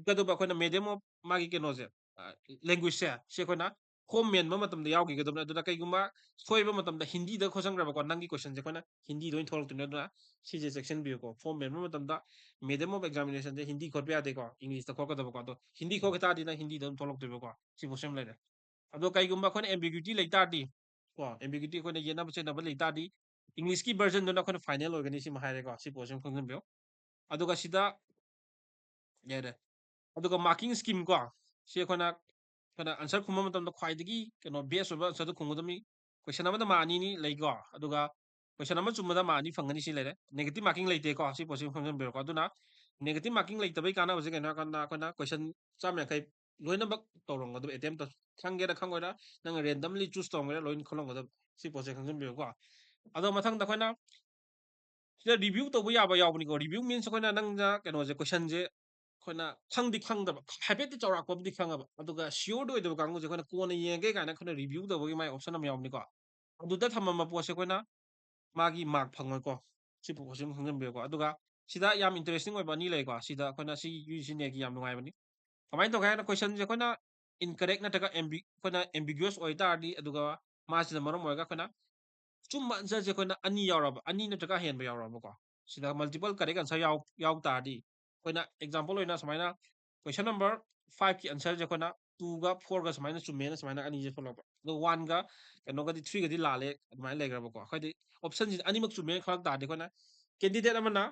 ꯒꯗꯧꯕ ꯑꯩꯈꯣꯏꯅ medium of ꯃꯥꯒꯤ ꯀꯩꯅꯣꯁꯦ, ꯑ, language ꯁꯦ, ꯁꯤ ꯑꯩꯈꯣꯏꯅ form ꯃꯦꯟꯕ ꯃꯇꯝꯗ ꯌꯥꯎꯈꯤꯒꯗꯕꯅꯤ꯫ ꯑꯗꯨꯅ ꯀꯩꯒꯨꯝꯕ ꯁꯣꯏꯕ ꯃꯇꯝꯗ ꯍꯤꯟꯗꯤꯗ ꯈꯣꯠꯆꯟꯈ꯭ꯔꯕꯀꯣ, ꯅꯪꯒꯤ question ꯁꯦ ꯑꯩꯈꯣꯏꯅ ꯍꯤꯟꯗꯤꯗ ꯑꯣꯏꯅ ꯊꯣꯛꯂꯛꯇꯣꯏꯅꯤ꯫ ꯑꯗꯨꯅ ꯁꯤꯁꯦ ꯆꯦꯛꯁꯤꯟꯕꯤꯌꯨꯀꯣ꯫ Form ꯃꯦꯟꯕ ꯃꯇꯝꯗ medium of examination ꯁꯦ ꯍꯤꯟꯗꯤ ꯈꯣꯠꯄ ꯌꯥꯗꯦꯀꯣ, English ꯇ ꯈꯣꯠꯀꯗꯕꯀꯣ꯫ ꯑꯗꯣ ꯍꯤꯟꯗꯤ ꯈꯣꯠꯈꯤ ꯇꯥꯔꯗꯤ ꯅꯪ ꯍꯤꯟꯗꯤꯗ ꯑꯗꯨꯝ ꯊꯣꯛꯂꯛꯇꯣꯏꯕꯀꯣ꯫ ꯁꯤ ꯄꯣꯠꯁꯤ ꯑꯃ ꯂꯩꯔꯦ꯫ ꯑꯗꯣ ꯀꯩꯒꯨꯝꯕ ꯑꯩꯈꯣꯏꯅ ambiguity ꯂꯩ ꯇꯥꯔꯗꯤ, ꯀꯣ, ambiguity ꯑꯩꯈꯣꯏꯅ ꯌꯦꯠꯅꯕ ꯆꯦꯠꯅꯕ ꯂꯩ ꯇꯥꯔꯗꯤ, English ꯀꯤ version ꯗꯨꯅ ꯑꯩꯈꯣꯏꯅ final ꯑꯣꯏꯒꯅꯤ, ꯁꯤꯃ ꯍꯥꯏꯔꯦꯀꯣ꯫ ꯁꯤ ꯄꯣꯠꯁꯤꯃ ꯈꯪꯖꯟꯕꯤꯌꯨ꯫ ꯑꯗꯨꯒ ꯁꯤꯗ ꯌꯥꯔꯦ꯫ ꯑꯗꯨꯒ marking scheme ꯀꯣ, ꯁꯤ ꯑꯩꯈꯣꯏꯅ, ꯑꯩꯈꯣꯏꯅ answer ꯈꯨꯝꯕ ꯃꯇꯝꯗ ꯈ꯭ꯋꯥꯏꯗꯒꯤ ꯀꯩꯅꯣ best ꯑꯣꯏꯕ answer ꯗꯨ ꯈꯨꯝꯒꯗꯕꯅꯤ꯫ Question ꯑꯃꯗ mark ꯑꯅꯤ ꯑꯅꯤ ꯂꯩꯀꯣ, ꯑꯗꯨꯒ question ꯑꯃ ꯆꯨꯝꯕꯗ mark ꯑꯅꯤ ꯐꯪꯒꯅꯤ, ꯁꯤ ꯂꯩꯔꯦ꯫ Negative marking ꯂꯩꯇꯦꯀꯣ, ꯁꯤ ꯄꯣꯠꯁꯤ ꯈꯪꯖꯟꯕꯤꯔꯣꯀꯣ꯫ ꯑꯗꯨꯅ negative marking ꯂꯩꯇꯕꯒꯤ ꯀꯥꯟꯅꯕꯁꯦ ꯀꯩꯅꯣ ꯍꯥꯏꯔꯀꯥꯟꯗ, ꯑꯩꯈꯣꯏꯅ question ꯆꯥꯝꯃ ꯌꯥꯡꯈꯩ ꯂꯣꯏꯅꯃꯛ ꯇꯧꯔꯝꯒꯗꯕ attempt ꯇꯣ, ꯈꯪꯒꯦꯔꯥ ꯈꯪꯉꯣꯏꯔꯥ, ꯅꯪꯅ randomly choose ꯇꯧꯔꯝꯒꯦꯔꯥ, ꯂꯣꯏꯅ ꯈꯜꯂꯝꯒꯗꯕ, ꯁꯤ ꯄꯣꯠꯁꯦ ꯈꯪꯖꯟꯕꯤꯌꯨꯀꯣ꯫ ꯑꯗꯣ ꯃꯊꯪꯗ ꯑꯩꯈꯣꯏꯅ ꯁꯤꯗ review ꯇꯧꯕ ꯌꯥꯕ ꯌꯥꯎꯕꯅꯤꯀꯣ꯫ Review means ꯑꯩꯈꯣꯏꯅ ꯅꯪꯅ ꯀꯩꯅꯣꯁꯦ, question ꯁꯦ ꯑꯩꯈꯣꯏꯅ ꯈꯪꯗꯤ ꯈꯪꯗꯕ, ꯍꯥꯏꯐꯦꯠꯇꯤ ꯆꯥꯎꯔꯥꯛꯄꯕꯨꯗꯤ ꯈꯪꯉꯕ, ꯑꯗꯨꯒ sure ꯗꯤ ꯑꯣꯏꯗꯕ ꯀꯥꯡꯕꯨꯁꯦ ꯑꯩꯈꯣꯏꯅ ꯀꯣꯟꯅ ꯌꯦꯡꯉꯒꯦ ꯀꯥꯏꯅ ꯑꯩꯈꯣꯏꯅ review ꯇꯧꯕꯒꯤ ꯃꯥꯏ option ꯑꯃ ꯌꯥꯎꯕꯅꯤꯀꯣ꯫ ꯑꯗꯨꯗ ꯊꯝꯃꯝꯕ ꯄꯣꯠꯁꯦ ꯑꯩꯈꯣꯏꯅ ꯃꯥꯒꯤ mark ꯐꯪꯉꯣꯏꯀꯣ꯫ ꯁꯤ ꯄꯣꯠꯁꯤ ꯑꯃ ꯈꯪꯖꯟꯕꯤꯌꯨꯀꯣ꯫ ꯑꯗꯨꯒ ꯁꯤꯗ ꯌꯥꯝ interesting ꯑꯣꯏꯕ ꯑꯅꯤ ꯂꯩꯀꯣ꯫ ꯁꯤꯗ ꯑꯩꯈꯣꯏꯅ ꯁꯤ UGC NET ꯀꯤ ꯌꯥꯝ ꯅꯨꯡꯉꯥꯏꯕꯅꯤ꯫ ꯀꯃꯥꯏꯅ ꯇꯧꯒꯦ ꯍꯥꯏꯅ, question ꯁꯦ ꯑꯩꯈꯣꯏꯅ incorrect ꯅꯠꯇ꯭ꯔꯒ ambi-, ꯑꯩꯈꯣꯏꯅ ambiguous ꯑꯣꯏ ꯇꯥꯔꯗꯤ, ꯑꯗꯨꯒ ꯃꯥꯁꯤꯅ ꯃꯔꯝ ꯑꯣꯏꯔꯒ ꯑꯩꯈꯣꯏꯅ ꯑꯆꯨꯝꯕ answerꯁꯦ ꯑꯩꯈꯣꯏꯅ ꯑꯅꯤ ꯌꯥꯎꯔꯕ, ꯑꯅꯤ ꯅꯠꯇ꯭ꯔꯒ ꯍꯦꯟꯕ ꯌꯥꯎꯔꯕꯀꯣ, ꯁꯤꯗ multiple correct answer ꯌꯥꯎ ꯌꯥꯎ ꯇꯥꯔꯗꯤ, ꯑꯩꯈꯣꯏꯅ example ꯑꯣꯏꯅ ꯁꯨꯃꯥꯏꯅ question number fiveꯀꯤ answerꯁꯦ ꯑꯩꯈꯣꯏꯅ twoꯒ fourꯒ ꯁꯨꯃꯥꯏꯅ ꯆꯨꯝꯃꯦꯅ ꯁꯨꯃꯥꯏꯅ ꯑꯅꯤꯁꯦ ꯊꯣꯛꯂꯛꯄ, ꯑꯗꯣ oneꯒ ꯀꯩꯅꯣꯒꯗꯤ threeꯒꯗꯤ ꯂꯥꯜꯂꯦ ꯑꯗꯨꯃꯥꯏꯅ ꯂꯩꯈ꯭ꯔꯕꯀꯣ꯫ ꯑꯩꯈꯣꯏꯗꯤ optionꯁꯤꯗ ꯑꯅꯤꯃꯛ ꯆꯨꯝꯃꯦꯅ ꯈꯜꯂꯛ ꯇꯥꯔꯗꯤ, ꯑꯩꯈꯣꯏꯅ candidate ꯑꯃꯅ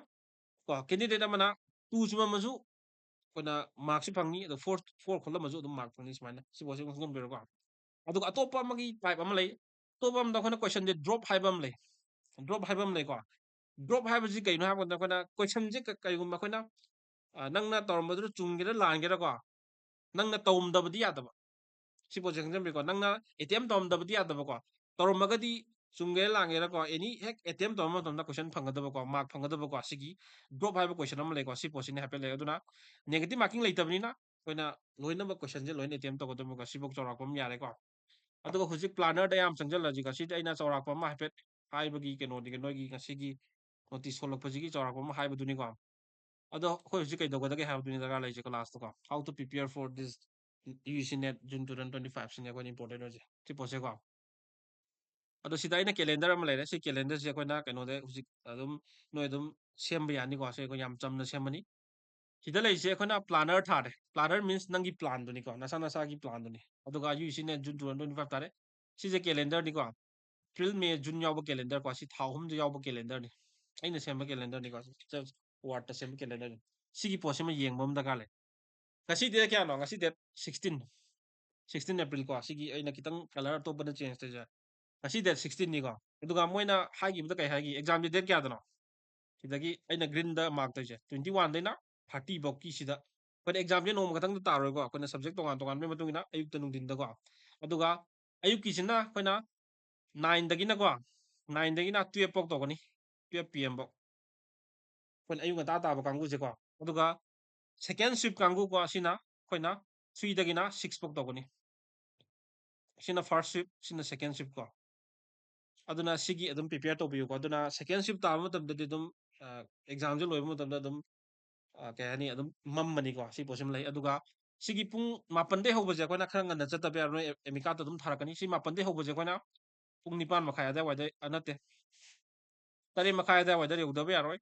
ꯀꯣ, candidate ꯑꯃꯅ two ꯆꯨꯝꯃꯝꯃꯁꯨ ꯑꯩꯈꯣꯏꯅ markꯁꯤ ꯐꯪꯅꯤ, ꯑꯗꯣ four four ꯈꯣꯠꯂꯝꯃꯁꯨ ꯑꯗꯨꯝ mark ꯐꯪꯅꯤ꯫ ꯁꯨꯃꯥꯏꯅ ꯁꯤ ꯄꯣꯠꯁꯤ ꯑꯗꯨꯝ ꯈꯪꯖꯟꯕꯤꯔꯣꯀꯣ꯫ ꯑꯗꯨꯒ ꯑꯇꯣꯞꯄ ꯑꯃꯒꯤ type ꯑꯃ ꯂꯩ꯫ ꯑꯇꯣꯞꯄ ꯑꯃꯗ ꯑꯩꯈꯣꯏꯅ questionꯁꯦ drop ꯍꯥꯏꯕ ꯑꯃ ꯂꯩ꯫ Drop ꯍꯥꯏꯕ ꯑꯃ ꯂꯩꯀꯣ꯫ Drop ꯍꯥꯏꯕꯁꯤ ꯀꯩꯅꯣ ꯍꯥꯏꯕ ꯃꯇꯝꯗ, ꯑꯩꯈꯣꯏꯅ questionꯁꯦ ꯀ- ꯀꯩꯒꯨꯝꯕ ꯑꯩꯈꯣꯏꯅ, ꯑ, ꯅꯪꯅ ꯇꯧꯔꯝꯕꯗꯨꯗ ꯆꯨꯝꯒꯦꯔꯥ ꯂꯥꯟꯒꯦꯔꯥꯀꯣ, ꯅꯪꯅ ꯇꯧꯔꯝꯗꯕꯗꯤ ꯌꯥꯗꯕ꯫ ꯁꯤ ꯄꯣꯠꯁꯦ ꯈꯪꯖꯟꯕꯤꯀꯣ꯫ ꯅꯪꯅ attempt ꯇꯧꯔꯝꯗꯕꯗꯤ ꯌꯥꯗꯕꯀꯣ꯫ ꯇꯧꯔꯝꯃꯒꯗꯤ ꯆꯨꯝꯒꯦꯔꯥ ꯂꯥꯟꯒꯦꯔꯥꯀꯣ, any ꯍꯦꯛ attempt ꯇꯧꯔꯝꯕ ꯃꯇꯝꯗ question ꯐꯪꯒꯗꯕꯀꯣ, mark ꯐꯪꯒꯗꯕꯀꯣ꯫ ꯁꯤꯒꯤ drop ꯍꯥꯏꯕ question ꯑꯃ ꯂꯩꯀꯣ꯫ ꯁꯤ ꯄꯣꯠꯁꯤꯅ ꯍꯥꯏꯐꯦꯠ ꯂꯩ꯫ ꯑꯗꯨꯅ negative marking ꯂꯩꯇꯕꯅꯤꯅ ꯑꯩꯈꯣꯏꯅ ꯂꯣꯏꯅꯃꯛ questionꯁꯦ ꯂꯣꯏꯅ attempt ꯇꯧꯒꯗꯕꯀꯣ꯫ ꯁꯤꯐꯧ ꯆꯥꯎꯔꯥꯛꯄ ꯑꯃ ꯌꯥꯔꯦꯀꯣ꯫ ꯑꯗꯨꯒ ꯍꯧꯖꯤꯛ plannerꯗ ꯌꯥꯝ ꯆꯪꯁꯤꯜꯂꯁꯤ꯫ ꯉꯁꯤꯗꯤ ꯑꯩꯅ ꯆꯥꯎꯔꯥꯛꯄ ꯑꯃ ꯍꯥꯏꯐꯦꯠ ꯍꯥꯏꯕꯒꯤ ꯀꯩꯅꯣꯗꯤ, ꯅꯣꯏꯒꯤ ꯉꯁꯤꯒꯤ notice ꯊꯣꯛꯂꯛꯄꯁꯤꯒꯤ ꯆꯥꯎꯔꯥꯛꯄ ꯑꯃ ꯍꯥꯏꯕꯗꯨꯅꯤꯀꯣ꯫ ꯑꯗꯣ ꯑꯩꯈꯣꯏ ꯍꯧꯖꯤꯛ ꯀꯩꯗꯧꯒꯗꯒꯦ ꯍꯥꯏꯕꯗꯨꯅꯤ ꯗꯔꯀꯥꯔ ꯂꯩꯔꯤꯁꯦ꯫ Classꯇꯀꯣ, how to prepare for this UGC NET June two thousand twenty five ꯁꯤꯅꯤ ꯑꯩꯈꯣꯏꯅ important ꯑꯣꯏꯁꯦ, ꯁꯤ ꯄꯣꯠꯁꯦꯀꯣ꯫ ꯑꯗꯣ ꯁꯤꯗ ꯑꯩꯅ calendar ꯑꯃ ꯂꯩꯔꯦ꯫ ꯁꯤ calendarꯁꯦ ꯑꯩꯈꯣꯏꯅ ꯀꯩꯅꯣꯗ ꯍꯧꯖꯤꯛ ꯑꯗꯨꯝ ꯅꯣꯏ ꯑꯗꯨꯝ ꯁꯦꯝꯕ ꯌꯥꯅꯤꯀꯣ꯫ ꯁꯤ ꯑꯩꯈꯣꯏ ꯌꯥꯝ ꯆꯝꯅ ꯁꯦꯝꯕꯅꯤ꯫ ꯁꯤꯗ ꯂꯩꯔꯤꯁꯦ ꯑꯩꯈꯣꯏꯅ planner ꯊꯥꯔꯦ꯫ Planner means ꯅꯪꯒꯤ planꯗꯨꯅꯤꯀꯣ, ꯅꯁꯥ ꯅꯁꯥꯒꯤ planꯗꯨꯅꯤ꯫ ꯑꯗꯨꯒ UGC NET June two thousand twenty five ꯊꯥꯔꯦ꯫ ꯁꯤꯁꯦ calendarꯅꯤꯀꯣ꯫ April, May, June ꯌꯥꯎꯕ calendar ꯀꯣ꯫ ꯁꯤ ꯊꯥ ꯑꯍꯨꯝꯗ ꯌꯥꯎꯕ calendarꯅꯤ꯫ ꯑꯩꯅ ꯁꯦꯝꯕ calendarꯅꯤꯀꯣ꯫ Just Wordꯇ ꯁꯦꯝꯕ calendarꯅꯤ꯫ ꯁꯤꯒꯤ ꯄꯣꯠꯁꯤꯃ ꯌꯦꯡꯕ ꯑꯃ ꯗꯔꯀꯥꯔ ꯂꯩ꯫ ꯉꯁꯤ date ꯀꯌꯥꯅꯣ? ꯉꯁꯤ date sixteen꯫ Sixteen April ꯀꯣ꯫ ꯁꯤꯒꯤ ꯑꯩꯅ ꯈꯤꯇꯪ colour ꯑꯇꯣꯞꯄꯗ change ꯇꯧꯖꯔꯦ꯫ ꯉꯁꯤ date sixteenꯅꯤꯀꯣ꯫ ꯑꯗꯨꯒ ꯃꯣꯏꯅ ꯍꯥꯏꯈꯤꯕꯗ ꯀꯩ ꯍꯥꯏꯒꯤ? Examꯁꯦ date ꯀꯌꯥꯗꯅꯣ? ꯁꯤꯗꯒꯤ ꯑꯩꯅ greenꯗ mark ꯇꯧꯔꯤꯁꯦ, twenty oneꯗꯩꯅ thirty ꯐꯥꯎꯀꯤ ꯁꯤꯗ꯫ ꯑꯩꯈꯣꯏꯅ examꯁꯦ ꯅꯣꯡꯃ ꯈꯛꯇꯪꯗ ꯇꯥꯔꯣꯏꯀꯣ꯫ ꯑꯩꯈꯣꯏꯅ subject ꯇꯣꯉꯥꯟ ꯇꯣꯉꯥꯟꯕꯒꯤ ꯃꯇꯨꯡ ꯏꯟꯅ ꯑꯌꯨꯛꯇ ꯅꯨꯡꯊꯤꯟꯗꯀꯣ꯫ ꯑꯗꯨꯒ ꯑꯌꯨꯛꯀꯤꯁꯤꯅ ꯑꯩꯈꯣꯏꯅ nineꯗꯒꯤꯅꯀꯣ, nineꯗꯒꯤꯅ twelve ꯐꯥꯎ ꯇꯧꯒꯅꯤ, twelve PM ꯐꯥꯎ꯫ ꯑꯩꯈꯣꯏꯅ ꯑꯌꯨꯛ ꯉꯟꯇꯥ ꯇꯥꯕ ꯀꯥꯡꯕꯨꯁꯦꯀꯣ꯫ ꯑꯗꯨꯒ second shift ꯀꯥꯡꯕꯨꯀꯣ, ꯑꯁꯤꯅ ꯑꯩꯈꯣꯏꯅ threeꯗꯒꯤꯅ six ꯐꯥꯎ ꯇꯧꯒꯅꯤ꯫ ꯁꯤꯅ first shift, ꯁꯤꯅ second shift ꯀꯣ꯫ ꯑꯗꯨꯅ ꯁꯤꯒꯤ ꯑꯗꯨꯝ prepare ꯇꯧꯕꯤꯌꯨꯀꯣ꯫ ꯑꯗꯨꯅ second shift ꯇꯥꯕ ꯃꯇꯝꯗꯗꯤ ꯑꯗꯨꯝ, ꯑ, examꯁꯦ ꯂꯣꯏꯕ ꯃꯇꯝꯗ ꯑꯗꯨꯝ, ꯑ, ꯀꯩ ꯍꯥꯏꯅꯤ, ꯑꯗꯨꯝ ꯃꯝꯃꯅꯤꯀꯣ꯫ ꯁꯤ ꯄꯣꯠꯁꯤꯃ ꯂꯩ꯫ ꯑꯗꯨꯒ ꯁꯤꯒꯤ ꯄꯨꯡ ꯃꯥꯄꯟꯗꯩ ꯍꯧꯕꯁꯦ ꯑꯩꯈꯣꯏꯅ ꯈꯔ ꯉꯟꯅ ꯆꯠꯇꯕ ꯌꯥꯔꯣꯏ꯫ ꯑꯦ-, admit cardꯇ ꯑꯗꯨꯝ ꯊꯥꯔꯛꯀꯅꯤ꯫ ꯁꯤ ꯃꯥꯄꯟꯗꯩ ꯍꯧꯕꯁꯦ ꯑꯩꯈꯣꯏꯅ ꯄꯨꯡ ꯅꯤꯄꯥꯟ ꯃꯈꯥꯏ ꯑꯗꯨꯋꯥꯏꯗ, ꯑ, ꯅꯠꯇꯦ, ꯇꯔꯦꯠ ꯃꯈꯥꯏ ꯑꯗꯨꯋꯥꯏꯗ ꯌꯧꯗꯕ ꯌꯥꯔꯣꯏ꯫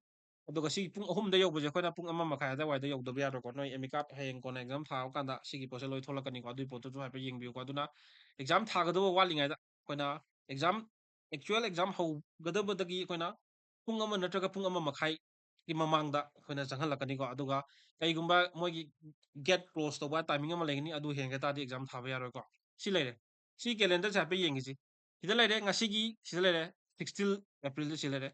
ꯑꯗꯨꯒ ꯁꯤ ꯄꯨꯡ ꯑꯍꯨꯝꯗ ꯌꯧꯕꯁꯦ ꯑꯩꯈꯣꯏꯅ ꯄꯨꯡ ꯑꯃ ꯃꯈꯥꯏ ꯑꯗꯨꯋꯥꯏꯗ ꯌꯧꯗꯕ ꯌꯥꯔꯣꯏꯀꯣ꯫ ꯅꯣꯏ ꯑꯦꯃꯤꯀꯥꯠ ꯍꯌꯦꯡ ꯀꯣꯟꯅ exam ꯊꯥꯕ ꯀꯥꯟꯗ ꯁꯤꯒꯤ ꯄꯣꯠꯁꯦ ꯂꯣꯏ ꯊꯣꯛꯂꯛꯀꯅꯤꯀꯣ꯫ ꯑꯗꯨꯒꯤ ꯄꯣꯠꯇꯨꯁꯨ ꯍꯥꯏꯐꯦꯠ ꯌꯦꯡꯕꯤꯌꯨꯀꯣ꯫ ꯑꯗꯨꯅ exam ꯊꯥꯒꯗꯕ ꯋꯥꯠꯂꯤꯉꯩꯗ ꯑꯩꯈꯣꯏꯅ exam, actual exam ꯍꯧꯒꯗꯕꯗꯒꯤ ꯑꯩꯈꯣꯏꯅ ꯄꯨꯡ ꯑꯃ ꯅꯠꯇ꯭ꯔꯒ ꯄꯨꯡ ꯑꯃ ꯃꯈꯥꯏꯒꯤ ꯃꯃꯥꯡꯗ ꯑꯩꯈꯣꯏꯅ ꯆꯪꯍꯜꯂꯛꯀꯅꯤꯀꯣ꯫ ꯑꯗꯨꯒ ꯀꯩꯒꯨꯝꯕ ꯃꯣꯏꯒꯤ gate close ꯇꯧꯕ timing ꯑꯃ ꯂꯩꯒꯅꯤ, ꯑꯗꯨ ꯍꯦꯟꯒ ꯇꯥꯔꯗꯤ exam ꯊꯥꯕ ꯌꯥꯔꯣꯏꯀꯣ꯫ ꯁꯤ ꯂꯩꯔꯦ꯫ ꯁꯤ calendarꯁꯦ ꯍꯥꯏꯐꯦꯠ ꯌꯦꯡꯈꯤꯁꯤ꯫ ꯁꯤꯗ ꯂꯩꯔꯦ, ꯉꯁꯤꯒꯤ ꯁꯤꯗ ꯂꯩꯔꯦ, sixteen Aprilꯗ ꯁꯤ ꯂꯩꯔꯦ꯫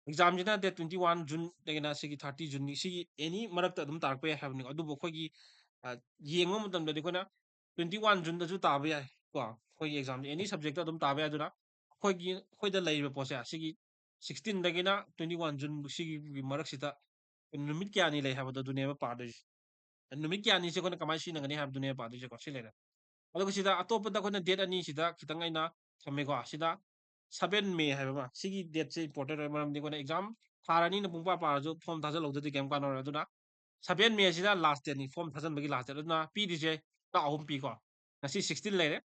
Examꯁꯤꯅ date twenty one Juneꯗꯒꯤꯅ ꯁꯤꯒꯤ thirty Juneꯅꯤ꯫ ꯁꯤꯒꯤ any ꯃꯔꯛꯇ ꯑꯗꯨꯝ ꯇꯥꯔꯛꯄ ꯌꯥꯏ ꯍꯥꯏꯕꯅꯤꯀꯣ꯫ ꯑꯗꯨꯕꯨ ꯑꯩꯈꯣꯏꯒꯤ, ꯑ, ꯌꯦꯡꯕ ꯃꯇꯝꯗꯗꯤ ꯑꯩꯈꯣꯏꯅ twenty one Juneꯗꯁꯨ ꯇꯥꯕ ꯌꯥꯏ ꯀꯣ꯫ ꯑꯩꯈꯣꯏꯒꯤ examꯁꯦ any subjectꯇ ꯑꯗꯨꯝ ꯇꯥꯕ ꯌꯥꯏ꯫ ꯑꯗꯨꯅ ꯑꯩꯈꯣꯏꯒꯤ, ꯑꯩꯈꯣꯏꯗ ꯂꯩꯔꯤꯕ ꯄꯣꯠꯁꯦ ꯁꯤꯒꯤ sixteenꯗꯒꯤꯅ twenty one June ꯁꯤꯒꯤ ꯃꯔꯛꯁꯤꯗ ꯅꯨꯃꯤꯠ ꯀꯌꯥꯅꯤ ꯂꯩ ꯍꯥꯏꯕꯗꯣ ꯑꯗꯨꯅꯦꯕ ꯄꯥꯗꯣꯏꯁꯦ꯫ ꯅꯨꯃꯤꯠ ꯀꯌꯥꯅꯤꯁꯦ ꯑꯩꯈꯣꯏꯅ ꯀꯃꯥꯏꯅ ꯁꯤꯖꯤꯟꯅꯒꯅꯤ ꯍꯥꯏꯕꯗꯨꯅꯦꯕ ꯄꯥꯗꯣꯏꯁꯦꯀꯣ꯫ ꯁꯤ ꯂꯩꯔꯦ꯫ ꯑꯗꯨꯒ ꯁꯤꯗ ꯑꯇꯣꯞꯄꯗ ꯑꯩꯈꯣꯏꯅ date ꯑꯅꯤꯁꯤꯗ ꯈꯤꯇꯪ ꯑꯩꯅ ꯊꯝꯃꯦꯀꯣ꯫ ꯁꯤꯗ seven May ꯍꯥꯏꯕ ꯑꯃ, ꯁꯤꯒꯤ dateꯁꯦ important ꯑꯣꯏ, ꯃꯔꯝꯗꯤ ꯑꯩꯈꯣꯏꯅ exam ꯊꯥꯔꯅꯤꯅ ꯄꯨꯡꯄꯥ ꯄꯥꯔꯁꯨ form ꯊꯥꯖꯤꯜꯍꯧꯗ꯭ꯔꯗꯤ ꯀꯩꯝ ꯀꯥꯟꯅꯔꯣꯏ꯫ ꯑꯗꯨꯅ seven Mayꯁꯤꯗ last dateꯅꯤ, form ꯊꯥꯖꯤꯟꯕꯒꯤ last date꯫ ꯑꯗꯨꯅ ꯄꯤꯔꯤꯁꯦ ꯍꯞꯇꯥ ꯑꯍꯨꯝ ꯄꯤꯀꯣ꯫ ꯉꯁꯤ sixteen ꯂꯩꯔꯦ,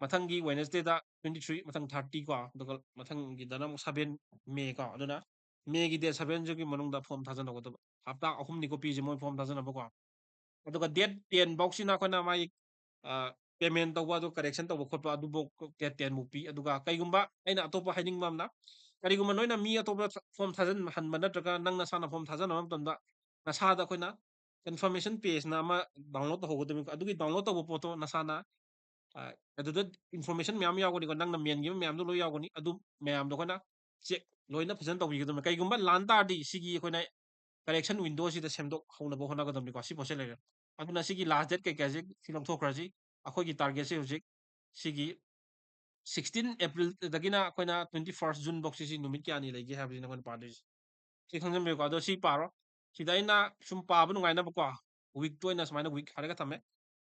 ꯃꯊꯪꯒꯤ Wednesdayꯗ twenty three, ꯃꯊꯪ thirty ꯀꯣ, ꯑꯗꯨꯒ ꯃꯊꯪꯒꯤꯗꯅ ꯑꯃꯨꯛ seven May ꯀꯣ꯫ ꯑꯗꯨꯅ Mayꯒꯤ date sevenꯁꯤꯒꯤ ꯃꯅꯨꯡꯗ form ꯊꯥꯖꯤꯟꯍꯧꯒꯗꯕ꯫ ꯍꯞꯇꯥ ꯑꯍꯨꯝꯅꯤꯀꯣ ꯄꯤꯁꯦ ꯃꯣꯏ form ꯊꯥꯖꯤꯟꯅꯕꯀꯣ꯫ ꯑꯗꯨꯒ date ten ꯐꯥꯎꯁꯤꯅ ꯑꯩꯈꯣꯏꯅ ꯃꯥꯒꯤ, ꯑ, payment ꯇꯧꯕ, ꯑꯗꯨ correction ꯇꯧꯕ ꯈꯣꯠꯄ, ꯑꯗꯨꯐꯥꯎ date ten ꯐꯥꯎ ꯄꯤ꯫ ꯑꯗꯨꯒ ꯀꯩꯒꯨꯝꯕ ꯑꯩꯅ ꯑꯇꯣꯞꯄ ꯍꯥꯏꯅꯤꯡꯕ ꯑꯃꯅ, ꯀꯔꯤꯒꯨꯝꯕ ꯅꯣꯏꯅ ꯃꯤ ꯑꯇꯣꯞꯄ form ꯊꯥꯖꯤꯟꯍꯟꯕ ꯅꯠꯇ꯭ꯔꯒ ꯅꯪ ꯅꯁꯥꯅ form ꯊꯥꯖꯤꯟꯕ ꯃꯇꯝꯗ ꯅꯁꯥꯗ ꯑꯩꯈꯣꯏꯅ confirmation pageꯅ ꯑꯃ download ꯇꯧꯍꯧꯒꯗꯕꯅꯤ꯫ ꯑꯗꯨꯒꯤ download ꯇꯧꯕ ꯄꯣꯠꯇꯣ ꯅꯁꯥꯅ, ꯑ, ꯑꯗꯨꯗ information ꯃꯌꯥꯝ ꯌꯥꯎꯒꯅꯤꯀꯣ, ꯅꯪꯅ ꯃꯦꯟꯈꯤꯕ ꯃꯌꯥꯝꯗꯣ ꯂꯣꯏ ꯌꯥꯎꯒꯅꯤ꯫ ꯑꯗꯨ ꯃꯌꯥꯝꯗꯣ ꯑꯩꯈꯣꯏꯅ check ꯂꯣꯏꯅ ꯐꯖꯅ ꯇꯧꯕꯤꯒꯗꯕꯅꯤ꯫ ꯀꯩꯒꯨꯝꯕ ꯂꯥꯟ ꯇꯥꯔꯗꯤ ꯁꯤꯒꯤ ꯑꯩꯈꯣꯏꯅ correction windowꯁꯤꯗ ꯁꯦꯝꯗꯣꯛꯍꯧꯅꯕ ꯍꯣꯠꯅꯒꯗꯕꯅꯤꯀꯣ꯫ ꯁꯤ ꯄꯣꯠꯁꯦ ꯂꯩꯔꯦ꯫ ꯑꯗꯨꯅ ꯁꯤꯒꯤ last date ꯀꯩꯀꯥꯁꯦ ꯁꯤ ꯂꯧꯊꯣꯛꯈ꯭ꯔꯁꯤ꯫ ꯑꯩꯈꯣꯏꯒꯤ targetꯁꯦ ꯍꯧꯖꯤꯛ ꯁꯤꯒꯤ sixteen Aprilꯗꯒꯤꯅ ꯑꯩꯈꯣꯏꯅ twenty first June ꯐꯥꯎꯁꯤ, ꯁꯤ ꯅꯨꯃꯤꯠ ꯀꯌꯥꯅꯤ ꯂꯩꯒꯦ ꯍꯥꯏꯕꯁꯤꯅ ꯑꯩꯈꯣꯏꯅ ꯄꯥꯗꯣꯏꯁꯦ꯫ ꯁꯤ ꯈꯪꯖꯟꯕꯤꯌꯨꯀꯣ꯫ ꯑꯗꯣ ꯁꯤ ꯄꯥꯔꯣ꯫ ꯁꯤꯗ ꯑꯩꯅ ꯁꯨꯝ ꯄꯥꯕ ꯅꯨꯡꯉꯥꯏꯅꯕꯀꯣ, weekꯇ ꯑꯣꯏꯅ ꯁꯨꯃꯥꯏꯅ week ꯍꯥꯏꯔꯒ ꯊꯝꯃꯦ꯫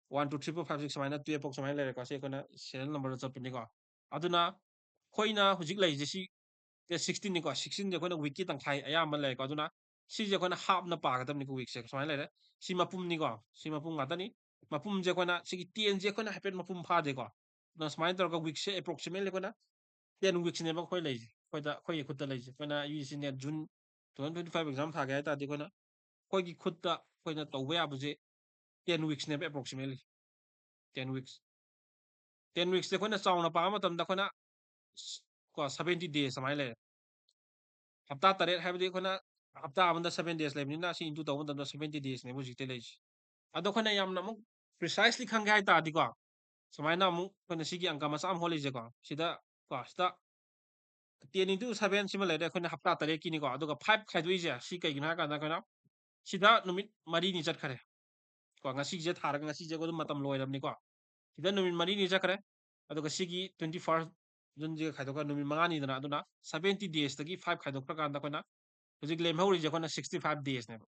One, two, three, four, five, six ꯁꯨꯃꯥꯏꯅ twelve ꯐꯥꯎ ꯁꯨꯃꯥꯏꯅ ꯂꯩꯔꯦꯀꯣ꯫ ꯁꯤ ꯑꯩꯈꯣꯏꯅ serial numberꯗ ꯆꯠꯄꯅꯤꯀꯣ꯫ ꯑꯗꯨꯅ ꯑꯩꯈꯣꯏꯅ ꯍꯧꯖꯤꯛ ꯂꯩꯔꯤꯁꯦ ꯁꯤ date sixteenꯅꯤꯀꯣ꯫ Sixteenꯁꯦ ꯑꯩꯈꯣꯏꯅ weekꯀꯤ ꯇꯪꯈꯥꯏ ꯑꯌꯥꯝꯕ ꯂꯩꯔꯦꯀꯣ꯫ ꯑꯗꯨꯅ ꯁꯤꯁꯦ ꯑꯩꯈꯣꯏꯅ halfꯅ ꯄꯥꯒꯗꯕꯅꯤꯀꯣ꯫ Weekꯁꯦ ꯁꯨꯃꯥꯏꯅ ꯂꯩꯔꯦ꯫ ꯁꯤ ꯃꯄꯨꯝꯅꯤꯀꯣ꯫ ꯁꯤ ꯃꯄꯨꯝ ꯉꯥꯛꯇꯅꯤ꯫ ꯃꯄꯨꯝꯁꯦ ꯑꯩꯈꯣꯏꯅ ꯁꯤꯒꯤ tenꯁꯦ ꯑꯩꯈꯣꯏꯅ ꯍꯥꯏꯐꯦꯠ ꯃꯄꯨꯝ ꯐꯥꯗꯦꯀꯣ꯫ ꯑꯗꯨꯅ ꯁꯨꯃꯥꯏꯅ ꯇꯧꯔꯒ weekꯁꯦ approximately ꯑꯩꯈꯣꯏꯅ ten weeks ꯅꯦꯕ ꯑꯩꯈꯣꯏ ꯂꯩꯁꯦ, ꯑꯩꯈꯣꯏꯗ, ꯑꯩꯈꯣꯏꯒꯤ ꯈꯨꯠꯇ ꯂꯩꯁꯦ꯫ ꯑꯩꯈꯣꯏꯅ UGC NET June two thousand twenty five exam ꯊꯥꯒꯦ ꯍꯥꯏ ꯇꯥꯔꯗꯤ, ꯑꯩꯈꯣꯏꯅ, ꯑꯩꯈꯣꯏꯒꯤ ꯈꯨꯠꯇ ꯑꯩꯈꯣꯏꯅ ꯇꯧꯕ ꯌꯥꯕꯁꯦ ten weeks ꯅꯦꯕ, approximately ten weeks꯫ Ten weeks ꯁꯦ ꯑꯩꯈꯣꯏꯅ ꯆꯥꯎꯅ ꯄꯥꯕ ꯃꯇꯝꯗ ꯑꯩꯈꯣꯏꯅ ꯀꯣ, seventy days ꯑꯗꯨꯃꯥꯏꯅ ꯂꯩꯔꯦ꯫ ꯍꯞꯇꯥ ꯇꯔꯦꯠ ꯍꯥꯏꯕꯗꯤ ꯑꯩꯈꯣꯏꯅ ꯍꯞꯇꯥ ꯑꯃꯗ seven days ꯂꯩꯕꯅꯤꯅ, ꯁꯤ into ꯇꯧꯕ ꯃꯇꯝꯗ seventy days ꯅꯦꯕ ꯍꯧꯖꯤꯛꯇꯤ ꯂꯩꯔꯤꯁꯦ꯫ ꯑꯗꯣ ꯑꯩꯈꯣꯏꯅ ꯌꯥꯝꯅ ꯑꯃꯨꯛ precisely ꯈꯪꯒꯦ ꯍꯥꯏ ꯇꯥꯔꯗꯤꯀꯣ, ꯁꯨꯃꯥꯏꯅ ꯑꯃꯨꯛ ꯑꯩꯈꯣꯏꯅ ꯁꯤꯒꯤ ꯑꯪꯀ ꯃꯆꯥ ꯑꯃ ꯍꯣꯠꯂꯤꯁꯦꯀꯣ, ꯁꯤꯗ ꯀꯣ, ꯁꯤꯗ ten into seven ꯁꯤꯃ ꯂꯩꯔꯦ, ꯑꯩꯈꯣꯏꯅ ꯍꯞꯇꯥ ꯇꯔꯦꯠꯀꯤꯅꯤꯀꯣ꯫ ꯑꯗꯨꯒ five ꯈꯥꯏꯗꯣꯛꯏꯁꯦ ꯁꯤ ꯀꯩꯒꯤꯅꯣ ꯍꯥꯏ ꯀꯥꯟꯗ, ꯑꯩꯈꯣꯏꯅ ꯁꯤꯗ ꯅꯨꯃꯤꯠ ꯃꯔꯤꯅꯤ ꯆꯠꯈ꯭ꯔꯦ ꯀꯣ, ꯉꯁꯤꯁꯦ ꯊꯥꯔꯒ ꯉꯁꯤꯁꯦ ꯑꯗꯨꯝ ꯃꯇꯝ ꯂꯣꯏꯔꯕꯅꯤꯀꯣ꯫ ꯁꯤꯗ ꯅꯨꯃꯤꯠ ꯃꯔꯤꯅꯤ ꯆꯠꯈ꯭ꯔꯦ꯫ ꯑꯗꯨꯒ ꯁꯤꯒꯤ twenty first June ꯁꯤꯒ ꯈꯥꯏꯗꯣꯛꯈ꯭ꯔ ꯅꯨꯃꯤꯠ ꯃꯉꯥꯅꯤꯗꯅ, ꯑꯗꯨꯅ seventy days ꯇꯒꯤ five ꯈꯥꯏꯗꯣꯛꯈ꯭ꯔꯀꯥꯟꯗ ꯑꯩꯈꯣꯏꯅ ꯍꯧꯖꯤꯛ ꯂꯦꯝꯍꯧꯔꯤꯁꯦ ꯑꯩꯈꯣꯏꯅ sixty five days ꯅꯦꯕ꯫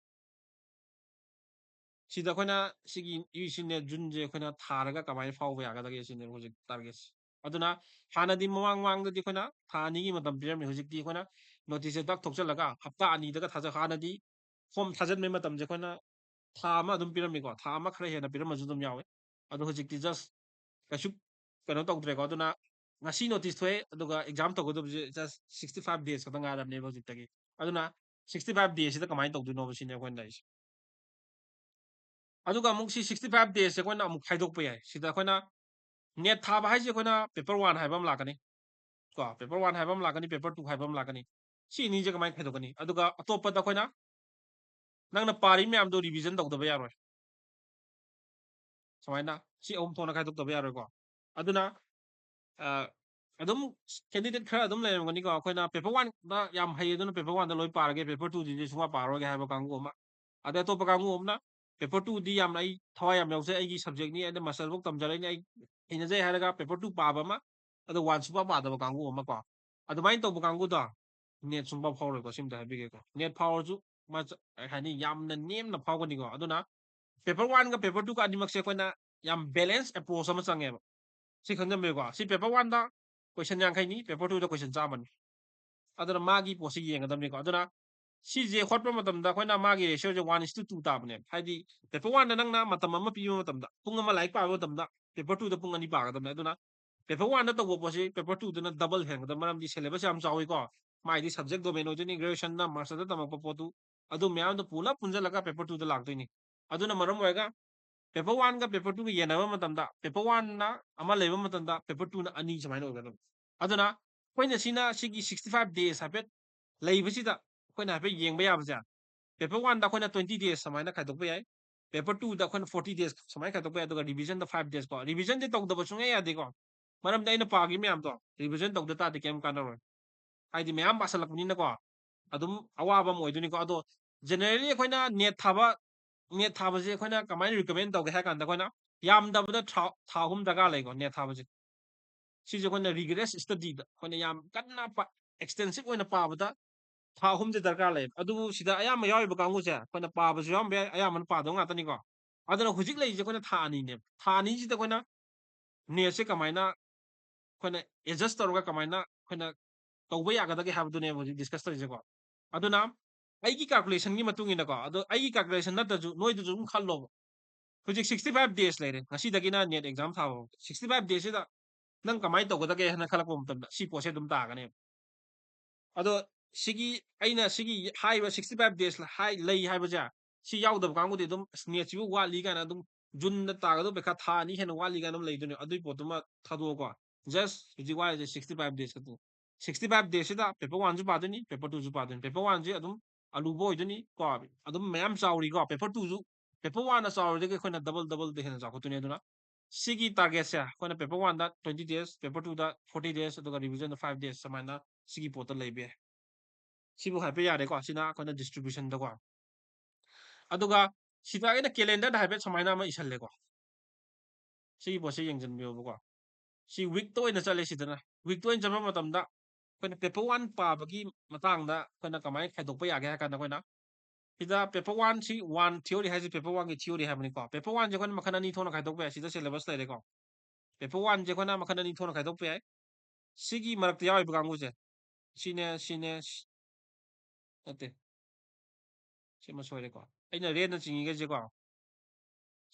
ꯁꯤꯗ ꯑꯩꯈꯣꯏꯅ ꯁꯤꯒꯤ UGC NET June ꯁꯦ ꯑꯩꯈꯣꯏꯅ ꯊꯥꯔꯒ ꯀꯃꯥꯏꯅ ꯐꯥꯎꯕ ꯌꯥꯒꯗꯒꯦ ꯁꯤꯅꯦꯕ ꯍꯧꯖꯤꯛ target ꯁꯦ꯫ ꯑꯗꯨꯅ ꯍꯥꯟꯅꯗꯤ, ꯃꯃꯥꯡ ꯃꯃꯥꯡꯗꯗꯤ ꯑꯩꯈꯣꯏꯅ ꯊꯥ ꯑꯅꯤꯒꯤ ꯃꯇꯝ ꯄꯤꯔꯝꯃꯤ, ꯍꯧꯖꯤꯛꯇꯤ ꯑꯩꯈꯣꯏꯅ notice ꯁꯦ ꯇꯛ ꯊꯣꯛꯆꯜꯂꯒ ꯍꯞꯇꯥ ꯑꯅꯤꯗꯒ ꯊꯥꯖ-, ꯍꯥꯟꯅꯗꯤ form ꯊꯥꯖꯤꯟꯕꯒꯤ ꯃꯇꯝꯁꯦ ꯑꯩꯈꯣꯏꯅ ꯊꯥ ꯑꯃ ꯑꯗꯨꯝ ꯄꯤꯔꯝꯃꯤꯀꯣ, ꯊꯥ ꯑꯃ ꯈꯔ ꯍꯦꯟꯅ ꯄꯤꯔꯝꯕꯁꯨ ꯑꯗꯨꯝ ꯌꯥꯎꯋꯦ꯫ ꯑꯗꯣ ꯍꯧꯖꯤꯛꯇꯤ just ꯀꯩꯁꯨ ꯀꯩꯅꯣ ꯇꯧꯗ꯭ꯔꯦꯀꯣ꯫ ꯑꯗꯨꯅ ꯉꯁꯤ notice ꯊꯣꯛꯑꯦ, ꯑꯗꯨꯒ exam ꯇꯧꯒꯗꯕꯁꯦ just sixty five days ꯈꯛꯇ ꯉꯥꯏꯔꯕꯅꯦꯕ ꯍꯧꯖꯤꯛꯇꯒꯤ꯫ ꯑꯗꯨꯅ sixty five days ꯁꯤꯗ ꯀꯃꯥꯏꯅ ꯇꯧꯗꯣꯏꯅꯣꯕ ꯁꯤꯅꯦ ꯑꯩꯈꯣꯏꯅ ꯂꯩꯔꯤꯁꯦ꯫ ꯑꯗꯨꯒ ꯑꯃꯨꯛ ꯁꯤ sixty five days ꯁꯦ ꯑꯩꯈꯣꯏꯅ ꯑꯃꯨꯛ ꯈꯥꯏꯗꯣꯛꯄ ꯌꯥꯏ꯫ ꯁꯤꯗ ꯑꯩꯈꯣꯏꯅ NET ꯊꯥꯕ ꯍꯥꯏꯁꯦ ꯑꯩꯈꯣꯏꯅ paper one ꯍꯥꯏꯕ ꯑꯃ ꯂꯥꯛꯀꯅꯤ ꯀꯣ, paper one ꯍꯥꯏꯕ ꯑꯃ ꯂꯥꯛꯀꯅꯤ, paper two ꯍꯥꯏꯕ ꯑꯃ ꯂꯥꯛꯀꯅꯤ꯫ ꯁꯤ ꯑꯅꯤꯁꯦ ꯀꯃꯥꯏꯅ ꯈꯥꯏꯗꯣꯛꯀꯅꯤ? ꯑꯗꯨꯒ ꯑꯇꯣꯞꯄꯗ ꯑꯩꯈꯣꯏꯅ ꯅꯪꯅ ꯄꯥꯔꯤ ꯃꯌꯥꯝꯗꯣ revision ꯇꯧꯗꯕ ꯌꯥꯔꯣꯏ꯫ ꯁꯨꯃꯥꯏꯅ ꯁꯤ ꯑꯍꯨꯝ ꯊꯣꯛꯅ ꯈꯥꯏꯗꯣꯛꯇꯕ ꯌꯥꯔꯣꯏꯀꯣ꯫ ꯑꯗꯨꯅ, ꯑ, ꯑꯗꯨꯝ candidate ꯈꯔ ꯑꯗꯨꯝ ꯂꯩꯔꯝꯒꯅꯤꯀꯣ, ꯑꯩꯈꯣꯏꯅ paper one ꯗ ꯌꯥꯝ ꯍꯩ ꯑꯗꯨꯅ paper one ꯗ ꯂꯣꯏ ꯄꯥꯔꯒꯦ, paper two ꯗꯨꯗꯤ ꯁꯨꯡꯄꯥ ꯄꯥꯔꯔꯣꯏꯒꯦ ꯍꯥꯏꯕ ꯀꯥꯡꯕꯨ ꯑꯃ꯫ ꯑꯗꯩ ꯑꯇꯣꯞꯄ ꯀꯥꯡꯕꯨ ꯑꯃꯅ paper two ꯗꯤ ꯌꯥꯝꯅ ꯑꯩ ꯊꯋꯥꯏ ꯌꯥꯝ ꯌꯥꯎꯖꯩ, ꯑꯩꯒꯤ subject ꯅꯤ, ꯑꯩꯅ master ꯐꯧ ꯇꯝꯖꯔꯛꯏꯅꯤ, ꯑꯩ ꯍꯩꯅꯖꯩ ꯍꯥꯏꯔꯒ paper two ꯄꯥꯕ ꯑꯃ, ꯑꯗꯣ one ꯁꯨꯡꯄꯥ ꯄꯥꯗꯕ ꯀꯥꯡꯕꯨ ꯑꯃ ꯀꯣ꯫ ꯑꯗꯨꯃꯥꯏꯅ ꯇꯧꯕ ꯀꯥꯡꯕꯨꯗꯣ NET ꯁꯨꯡꯐꯥꯎ ꯐꯥꯎꯔꯣꯏꯀꯣ꯫ ꯁꯤꯝꯇ ꯍꯥꯏꯕꯤꯒꯦꯀꯣ, NET ꯐꯥꯎꯔꯁꯨ ꯃꯥ ꯆ-, ꯀꯩ ꯍꯥꯏꯅꯤ, ꯌꯥꯝꯅ ꯅꯦꯝꯅ ꯐꯥꯎꯒꯅꯤꯀꯣ꯫ ꯑꯗꯨꯅ paper one ꯒ paper two ꯒ ꯑꯅꯤꯃꯛꯁꯦ ꯑꯩꯈꯣꯏꯅ ꯌꯥꯝ balance approach ꯑꯃ ꯆꯪꯉꯦꯕ꯫ ꯁꯤ ꯈꯪꯖꯟꯕꯤꯌꯨꯀꯣ꯫ ꯁꯤ paper one ꯗ question ꯌꯥꯡꯈꯩꯅꯤ, paper two ꯗ question ꯆꯥꯝꯃꯅꯤ꯫ ꯑꯗꯨꯅ ꯃꯥꯒꯤ ꯄꯣꯠꯁꯤ ꯌꯦꯡꯒꯗꯕꯅꯤꯀꯣ꯫ ꯑꯗꯨꯅ ꯁꯤꯁꯦ ꯍꯣꯠꯄ ꯃꯇꯝꯗ ꯑꯩꯈꯣꯏꯅ ꯃꯥꯒꯤ ratio say one is to two ꯇꯥꯕꯅꯦꯕ꯫ ꯍꯥꯏꯗꯤ paper one ꯗ ꯅꯪꯅ ꯃꯇꯝ ꯑꯃ ꯄꯤꯕ ꯃꯇꯝꯗ, ꯄꯨꯡ ꯑꯃ ꯂꯥꯏꯔꯤꯛ ꯄꯥꯕ ꯃꯇꯝꯗ, paper two ꯗ ꯄꯨꯡ ꯑꯅꯤ ꯄꯥꯒꯗꯕꯅꯦ꯫ ꯑꯗꯨꯅ Paper one ꯗ ꯇꯧꯕ ꯄꯣꯠꯁꯤ paper two ꯗꯅ double ꯍꯦꯟꯒꯗꯕ, ꯃꯔꯝꯗꯤ syllabus ꯌꯥꯝ ꯆꯥꯎꯏꯀꯣ, ꯃꯥꯏꯗꯤ subject domain ꯑꯣꯏꯗꯣꯏꯅꯤ, graduation ꯗ, master ꯗ ꯇꯝꯃꯛꯄ ꯄꯣꯠꯇꯨ, ꯑꯗꯨ ꯃꯌꯥꯝꯗꯣ ꯄꯨꯂꯞ ꯄꯨꯟꯁꯤꯜꯂꯒ paper two ꯗ ꯂꯥꯛꯇꯣꯏꯅꯤ꯫ ꯑꯗꯨꯅ ꯃꯔꯝ ꯑꯣꯏꯔꯒ paper one ꯒ paper two ꯒ ꯌꯦꯟꯅꯕ ꯃꯇꯝꯗ, paper one ꯅ ꯑꯃ ꯂꯩꯕ ꯃꯇꯝꯗ, paper two ꯅ ꯑꯅꯤ ꯁꯨꯃꯥꯏꯅ ꯑꯣꯏꯒꯗꯕ꯫ ꯑꯗꯨꯅ ꯑꯩꯈꯣꯏꯅ ꯁꯤꯅ ꯁꯤꯒꯤ sixty five days ꯍꯥꯏꯐꯦꯠ ꯂꯩꯕꯁꯤꯗ ꯑꯩꯈꯣꯏꯅ ꯍꯥꯏꯐꯦꯠ ꯌꯦꯡꯕ ꯌꯥꯕꯁꯦ, paper one ꯗ ꯑꯩꯈꯣꯏꯅ twenty days ꯁꯨꯃꯥꯏꯅ ꯈꯥꯏꯗꯣꯛꯄ ꯌꯥꯏ, paper two ꯗ ꯑꯩꯈꯣꯏꯅ forty days ꯁꯨꯃꯥꯏꯅ ꯈꯥꯏꯗꯣꯛꯄ ꯌꯥꯏ, ꯑꯗꯨꯒ revision ꯗ five days ꯀꯣ꯫ Revision ꯁꯦ ꯇꯧꯗꯕ ꯁꯨꯡꯌꯥ ꯌꯥꯗꯦꯀꯣ, ꯃꯔꯝꯗꯤ ꯑꯩꯅ ꯄꯥꯈꯤꯕ ꯃꯌꯥꯝꯗꯣ revision ꯇꯧꯗ ꯇꯥꯔꯗꯤ ꯀꯩꯝ ꯀꯥꯟꯅꯔꯣꯏ, ꯍꯥꯏꯗꯤ ꯃꯌꯥꯝ ꯄꯥꯁꯜꯂꯛꯄꯅꯤꯅꯀꯣ꯫ ꯑꯗꯨꯝ ꯑꯋꯥꯕ ꯑꯃ ꯑꯣꯏꯗꯣꯏꯅꯤꯀꯣ꯫ ꯑꯗꯣ generally ꯑꯩꯈꯣꯏꯅ NET ꯊꯥꯕ, NET ꯊꯥꯕꯁꯦ ꯑꯩꯈꯣꯏꯅ ꯀꯃꯥꯏꯅ recommend ꯇꯧꯒꯦ ꯍꯥꯏ ꯀꯥꯟꯗ, ꯑꯩꯈꯣꯏꯅ ꯌꯥꯝꯗꯕꯗ ꯊꯥ, ꯊꯥ ꯑꯍꯨꯝ ꯗꯔꯀꯥꯔ ꯂꯩꯀꯣ NET ꯊꯥꯕꯁꯦ꯫ ꯁꯤꯁꯦ ꯑꯩꯈꯣꯏꯅ rigorous study ꯗ ꯑꯩꯈꯣꯏꯅ ꯌꯥꯝ ꯀꯟꯅ ꯄꯥ-, extensive ꯑꯣꯏꯅ ꯄꯥꯕꯗ ꯊꯥ ꯑꯍꯨꯝꯁꯦ ꯗꯔꯀꯥꯔ ꯂꯩꯌꯦꯕ꯫ ꯑꯗꯨꯕꯨ ꯁꯤꯗ ꯑꯌꯥꯝꯕ ꯌꯥꯎꯔꯤꯕ ꯀꯥꯡꯕꯨꯁꯦ ꯑꯩꯈꯣꯏꯅ ꯄꯥꯕꯁꯨ ꯌꯥꯎꯔꯝꯕ ꯌꯥꯏ, ꯑꯌꯥꯝꯕꯅ ꯄꯥꯗꯕ ꯉꯥꯛꯇꯅꯤꯀꯣ꯫ ꯑꯗꯨꯅ ꯍꯧꯖꯤꯛ ꯂꯩꯔꯤꯁꯦ ꯑꯩꯈꯣꯏꯅ ꯊꯥ ꯑꯅꯤꯅꯦꯕ꯫ ꯊꯥ ꯑꯅꯤꯁꯤꯗ ꯑꯩꯈꯣꯏꯅ NET ꯁꯦ ꯀꯃꯥꯏꯅ ꯑꯩꯈꯣꯏꯅ adjust ꯇꯧꯔꯒ ꯀꯃꯥꯏꯅ ꯑꯩꯈꯣꯏꯅ ꯇꯧꯕ ꯌꯥꯒꯗꯒꯦ ꯍꯥꯏꯕꯗꯨꯅꯦꯕ ꯍꯧꯖꯤꯛ discuss ꯇꯧꯔꯤꯁꯦꯀꯣ꯫ ꯑꯗꯨꯅ ꯑꯩꯒꯤ calculation ꯒꯤ ꯃꯇꯨꯡ ꯏꯟꯅꯀꯣ, ꯑꯗꯣ ꯑꯩꯒꯤ calculation ꯅꯠꯇ꯭ꯔꯁꯨ ꯅꯣꯏꯗꯁꯨ ꯑꯗꯨꯝ ꯈꯜꯂꯣꯕ꯫ ꯍꯧꯖꯤꯛ sixty five days ꯂꯩꯔꯦ, ꯉꯁꯤꯗꯒꯤꯅ NET exam ꯊꯥꯕ ꯐꯥꯎ꯫ Sixty five days ꯁꯤꯗ ꯅꯪ ꯀꯃꯥꯏꯅ ꯇꯧꯒꯗꯒꯦ ꯍꯥꯏꯅ ꯈꯜꯂꯛꯄ ꯃꯇꯝꯗ ꯁꯤ ꯄꯣꯠꯁꯦ ꯑꯗꯨꯝ ꯇꯥꯒꯅꯦꯕ꯫ ꯑꯗꯣ ꯁꯤꯒꯤ, ꯑꯩꯅ ꯁꯤꯒꯤ ꯍꯥꯏꯔꯤꯕ sixty five days ꯍꯥꯏ-, ꯂꯩ ꯍꯥꯏꯕꯁꯦ, ꯁꯤ ꯌꯥꯎꯗꯕ ꯀꯥꯡꯕꯨꯗꯤ ꯑꯗꯨꯝ ꯑꯁ, NET ꯁꯤꯕꯨ ꯋꯥꯠꯂꯤ ꯀꯥꯏꯅ ꯑꯗꯨꯝ June ꯗ ꯇꯥꯒꯗꯧꯕ ꯄꯩꯈꯥ ꯊꯥ ꯑꯅꯤ ꯍꯦꯟꯅ ꯋꯥꯠꯂꯤ ꯀꯥꯏꯅ ꯑꯗꯨꯝ ꯂꯩꯗꯣꯏꯅꯦ꯫ ꯑꯗꯨꯏ ꯄꯣꯠꯇꯨꯃ ꯊꯥꯗꯣꯛꯑꯣꯀꯣ꯫ Just ꯍꯧꯖꯤꯛ ꯋꯥꯠꯂꯤꯁꯦ sixty five days ꯈꯛꯇꯅꯤ꯫ Sixty five days ꯁꯤꯗ paper one ꯁꯨ ꯄꯥꯗꯣꯏꯅꯤ, paper two ꯁꯨ ꯄꯥꯗꯣꯏꯅꯤ꯫ Paper one ꯁꯦ ꯑꯗꯨꯝ ꯑꯂꯨꯕ ꯑꯣꯏꯗꯣꯏꯅꯤ ꯀꯣ, ꯑꯗꯨꯝ ꯃꯌꯥꯝ ꯆꯥꯎꯔꯤꯀꯣ꯫ Paper two ꯁꯨ, paper one ꯅ ꯆꯥꯎꯔꯤꯗꯒꯤ ꯑꯩꯈꯣꯏꯅ double, double ꯗ ꯍꯦꯟꯅ ꯆꯥꯎꯈꯠꯇꯣꯏꯅꯤ꯫ ꯑꯗꯨꯅ ꯁꯤꯒꯤ target ꯁꯦ ꯑꯩꯈꯣꯏꯅ paper one ꯗ twenty days, paper two ꯗ forty days, ꯑꯗꯨꯒ revision ꯗ five days ꯁꯨꯃꯥꯏꯅ ꯁꯤꯒꯤ ꯄꯣꯠꯇ ꯂꯩꯕ ꯌꯥꯏ꯫ ꯁꯤꯕꯨ ꯍꯥꯏꯐꯦꯠ ꯌꯥꯔꯦꯀꯣ꯫ ꯁꯤꯅ ꯑꯩꯈꯣꯏꯅ distribution ꯗꯀꯣ꯫ ꯑꯗꯨꯒ ꯁꯤꯗ ꯑꯩꯅ calendar ꯗ ꯍꯥꯏꯐꯦꯠ ꯁꯨꯃꯥꯏꯅ ꯑꯃ ꯏꯁꯜꯂꯦꯀꯣ꯫ ꯁꯤꯒꯤ ꯄꯣꯠꯁꯦ ꯌꯦꯡꯁꯤꯟꯕꯤꯌꯣꯕꯀꯣ꯫ ꯁꯤ week ꯇ ꯑꯣꯏꯅ ꯆꯠꯂꯦ ꯁꯤꯗꯅ꯫ Week ꯇ ꯑꯣꯏꯅ ꯆꯠꯄ ꯃꯇꯝꯗ ꯑꯩꯈꯣꯏꯅ paper one ꯄꯥꯕꯒꯤ ꯃꯇꯥꯡꯗ ꯑꯩꯈꯣꯏꯅ ꯀꯃꯥꯏꯅ ꯈꯥꯏꯗꯣꯛꯄ ꯌꯥꯒꯦ ꯍꯥꯏ ꯀꯥꯟꯗ, ꯑꯩꯈꯣꯏꯅ ꯁꯤꯗ paper one ꯁꯤ one theory ꯍꯥꯏꯁꯦ paper one ꯒꯤ theory ꯍꯥꯏꯕꯅꯤꯀꯣ꯫ Paper one ꯁꯦ ꯑꯩꯈꯣꯏꯅ ꯃꯈꯜ ꯑꯅꯤ ꯊꯣꯛꯅ ꯈꯥꯏꯗꯣꯛꯄ ꯌꯥꯏ꯫ ꯁꯤꯗ syllabus ꯂꯩꯔꯦꯀꯣ꯫ Paper one ꯁꯦ ꯑꯩꯈꯣꯏꯅ ꯃꯈꯜ ꯑꯅꯤ ꯊꯣꯛꯅ ꯈꯥꯏꯗꯣꯛꯄ ꯌꯥꯏ꯫ ꯁꯤꯒꯤ ꯃꯔꯛꯇ ꯌꯥꯎꯔꯤꯕ ꯀꯥꯡꯕꯨꯁꯦ, ꯁꯤꯅꯦ, ꯁꯤꯅꯦ, ꯁꯤ-, ꯅꯠꯇꯦ, ꯁꯤꯃ ꯁꯣꯏꯔꯦꯀꯣ꯫ ꯑꯩꯅ red ꯅ ꯆꯤꯡꯉꯤꯈꯩꯁꯦꯀꯣ,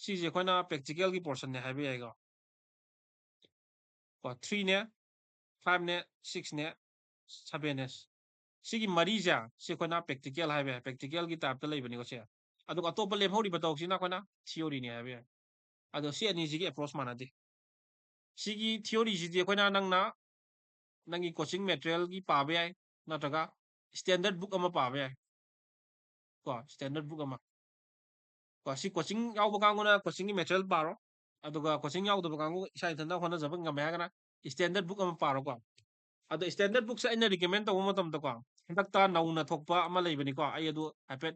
ꯁꯤꯁꯦ ꯑꯩꯈꯣꯏꯅ practical ꯒꯤ portion ꯅꯦ ꯍꯥꯏꯕ ꯌꯥꯏꯀꯣ꯫ ꯀꯣ, three ꯅꯦ, five ꯅꯦ, six ꯅꯦ, seven ꯅꯦ꯫ ꯁꯤꯒꯤ ꯃꯔꯤꯁꯦ, ꯁꯤ ꯑꯩꯈꯣꯏꯅ practical ꯍꯥꯏꯕ ꯌꯥꯏ, practical ꯒꯤ type ꯇ ꯂꯩꯕꯅꯤꯀꯣ ꯁꯦ꯫ ꯑꯗꯨꯒ ꯑꯇꯣꯞꯄ ꯂꯦꯝꯍꯧꯔꯤꯕ ꯇꯔꯨꯛꯁꯤꯅ ꯑꯩꯈꯣꯏꯅ theory ꯅꯦ ꯍꯥꯏꯕ ꯌꯥꯏ꯫ ꯑꯗꯣ ꯁꯤ ꯑꯅꯤꯁꯤꯒꯤ approach ꯃꯥꯟꯅꯗꯦ꯫ ꯁꯤꯒꯤ theory ꯁꯤꯗꯤ ꯑꯩꯈꯣꯏꯅ ꯅꯪꯅ ꯅꯪꯒꯤ coaching material ꯒꯤ ꯄꯥꯕ ꯌꯥꯏ, ꯅꯠꯇ꯭ꯔꯒ standard book ꯑꯃ ꯄꯥꯕ ꯌꯥꯏ꯫ ꯀꯣ, standard book ꯑꯃ꯫ ꯀꯣ, ꯁꯤ coaching ꯌꯥꯎꯕ ꯀꯥꯡꯕꯨꯅ coaching ꯒꯤ material ꯄꯥꯔꯣ, ꯑꯗꯨꯒ coaching ꯌꯥꯎꯗꯕ ꯀꯥꯡꯕꯨ ꯏꯁꯥ ꯏꯊꯟꯇ ꯍꯣꯠꯅꯖꯕ ꯉꯝꯃꯦ ꯍꯥꯏꯔꯒꯅ standard book ꯑꯃ ꯄꯥꯔꯣꯀꯣ꯫ ꯑꯗꯣ standard book ꯁꯦ ꯑꯩꯅ recommend ꯇꯧꯕ ꯃꯇꯝꯗꯀꯣ, ꯍꯟꯗꯛꯇ ꯅꯧꯅ ꯊꯣꯛꯄ ꯑꯃ ꯂꯩꯕꯅꯤꯀꯣ, ꯑꯩ ꯑꯗꯨ ꯍꯥꯏꯐꯦꯠ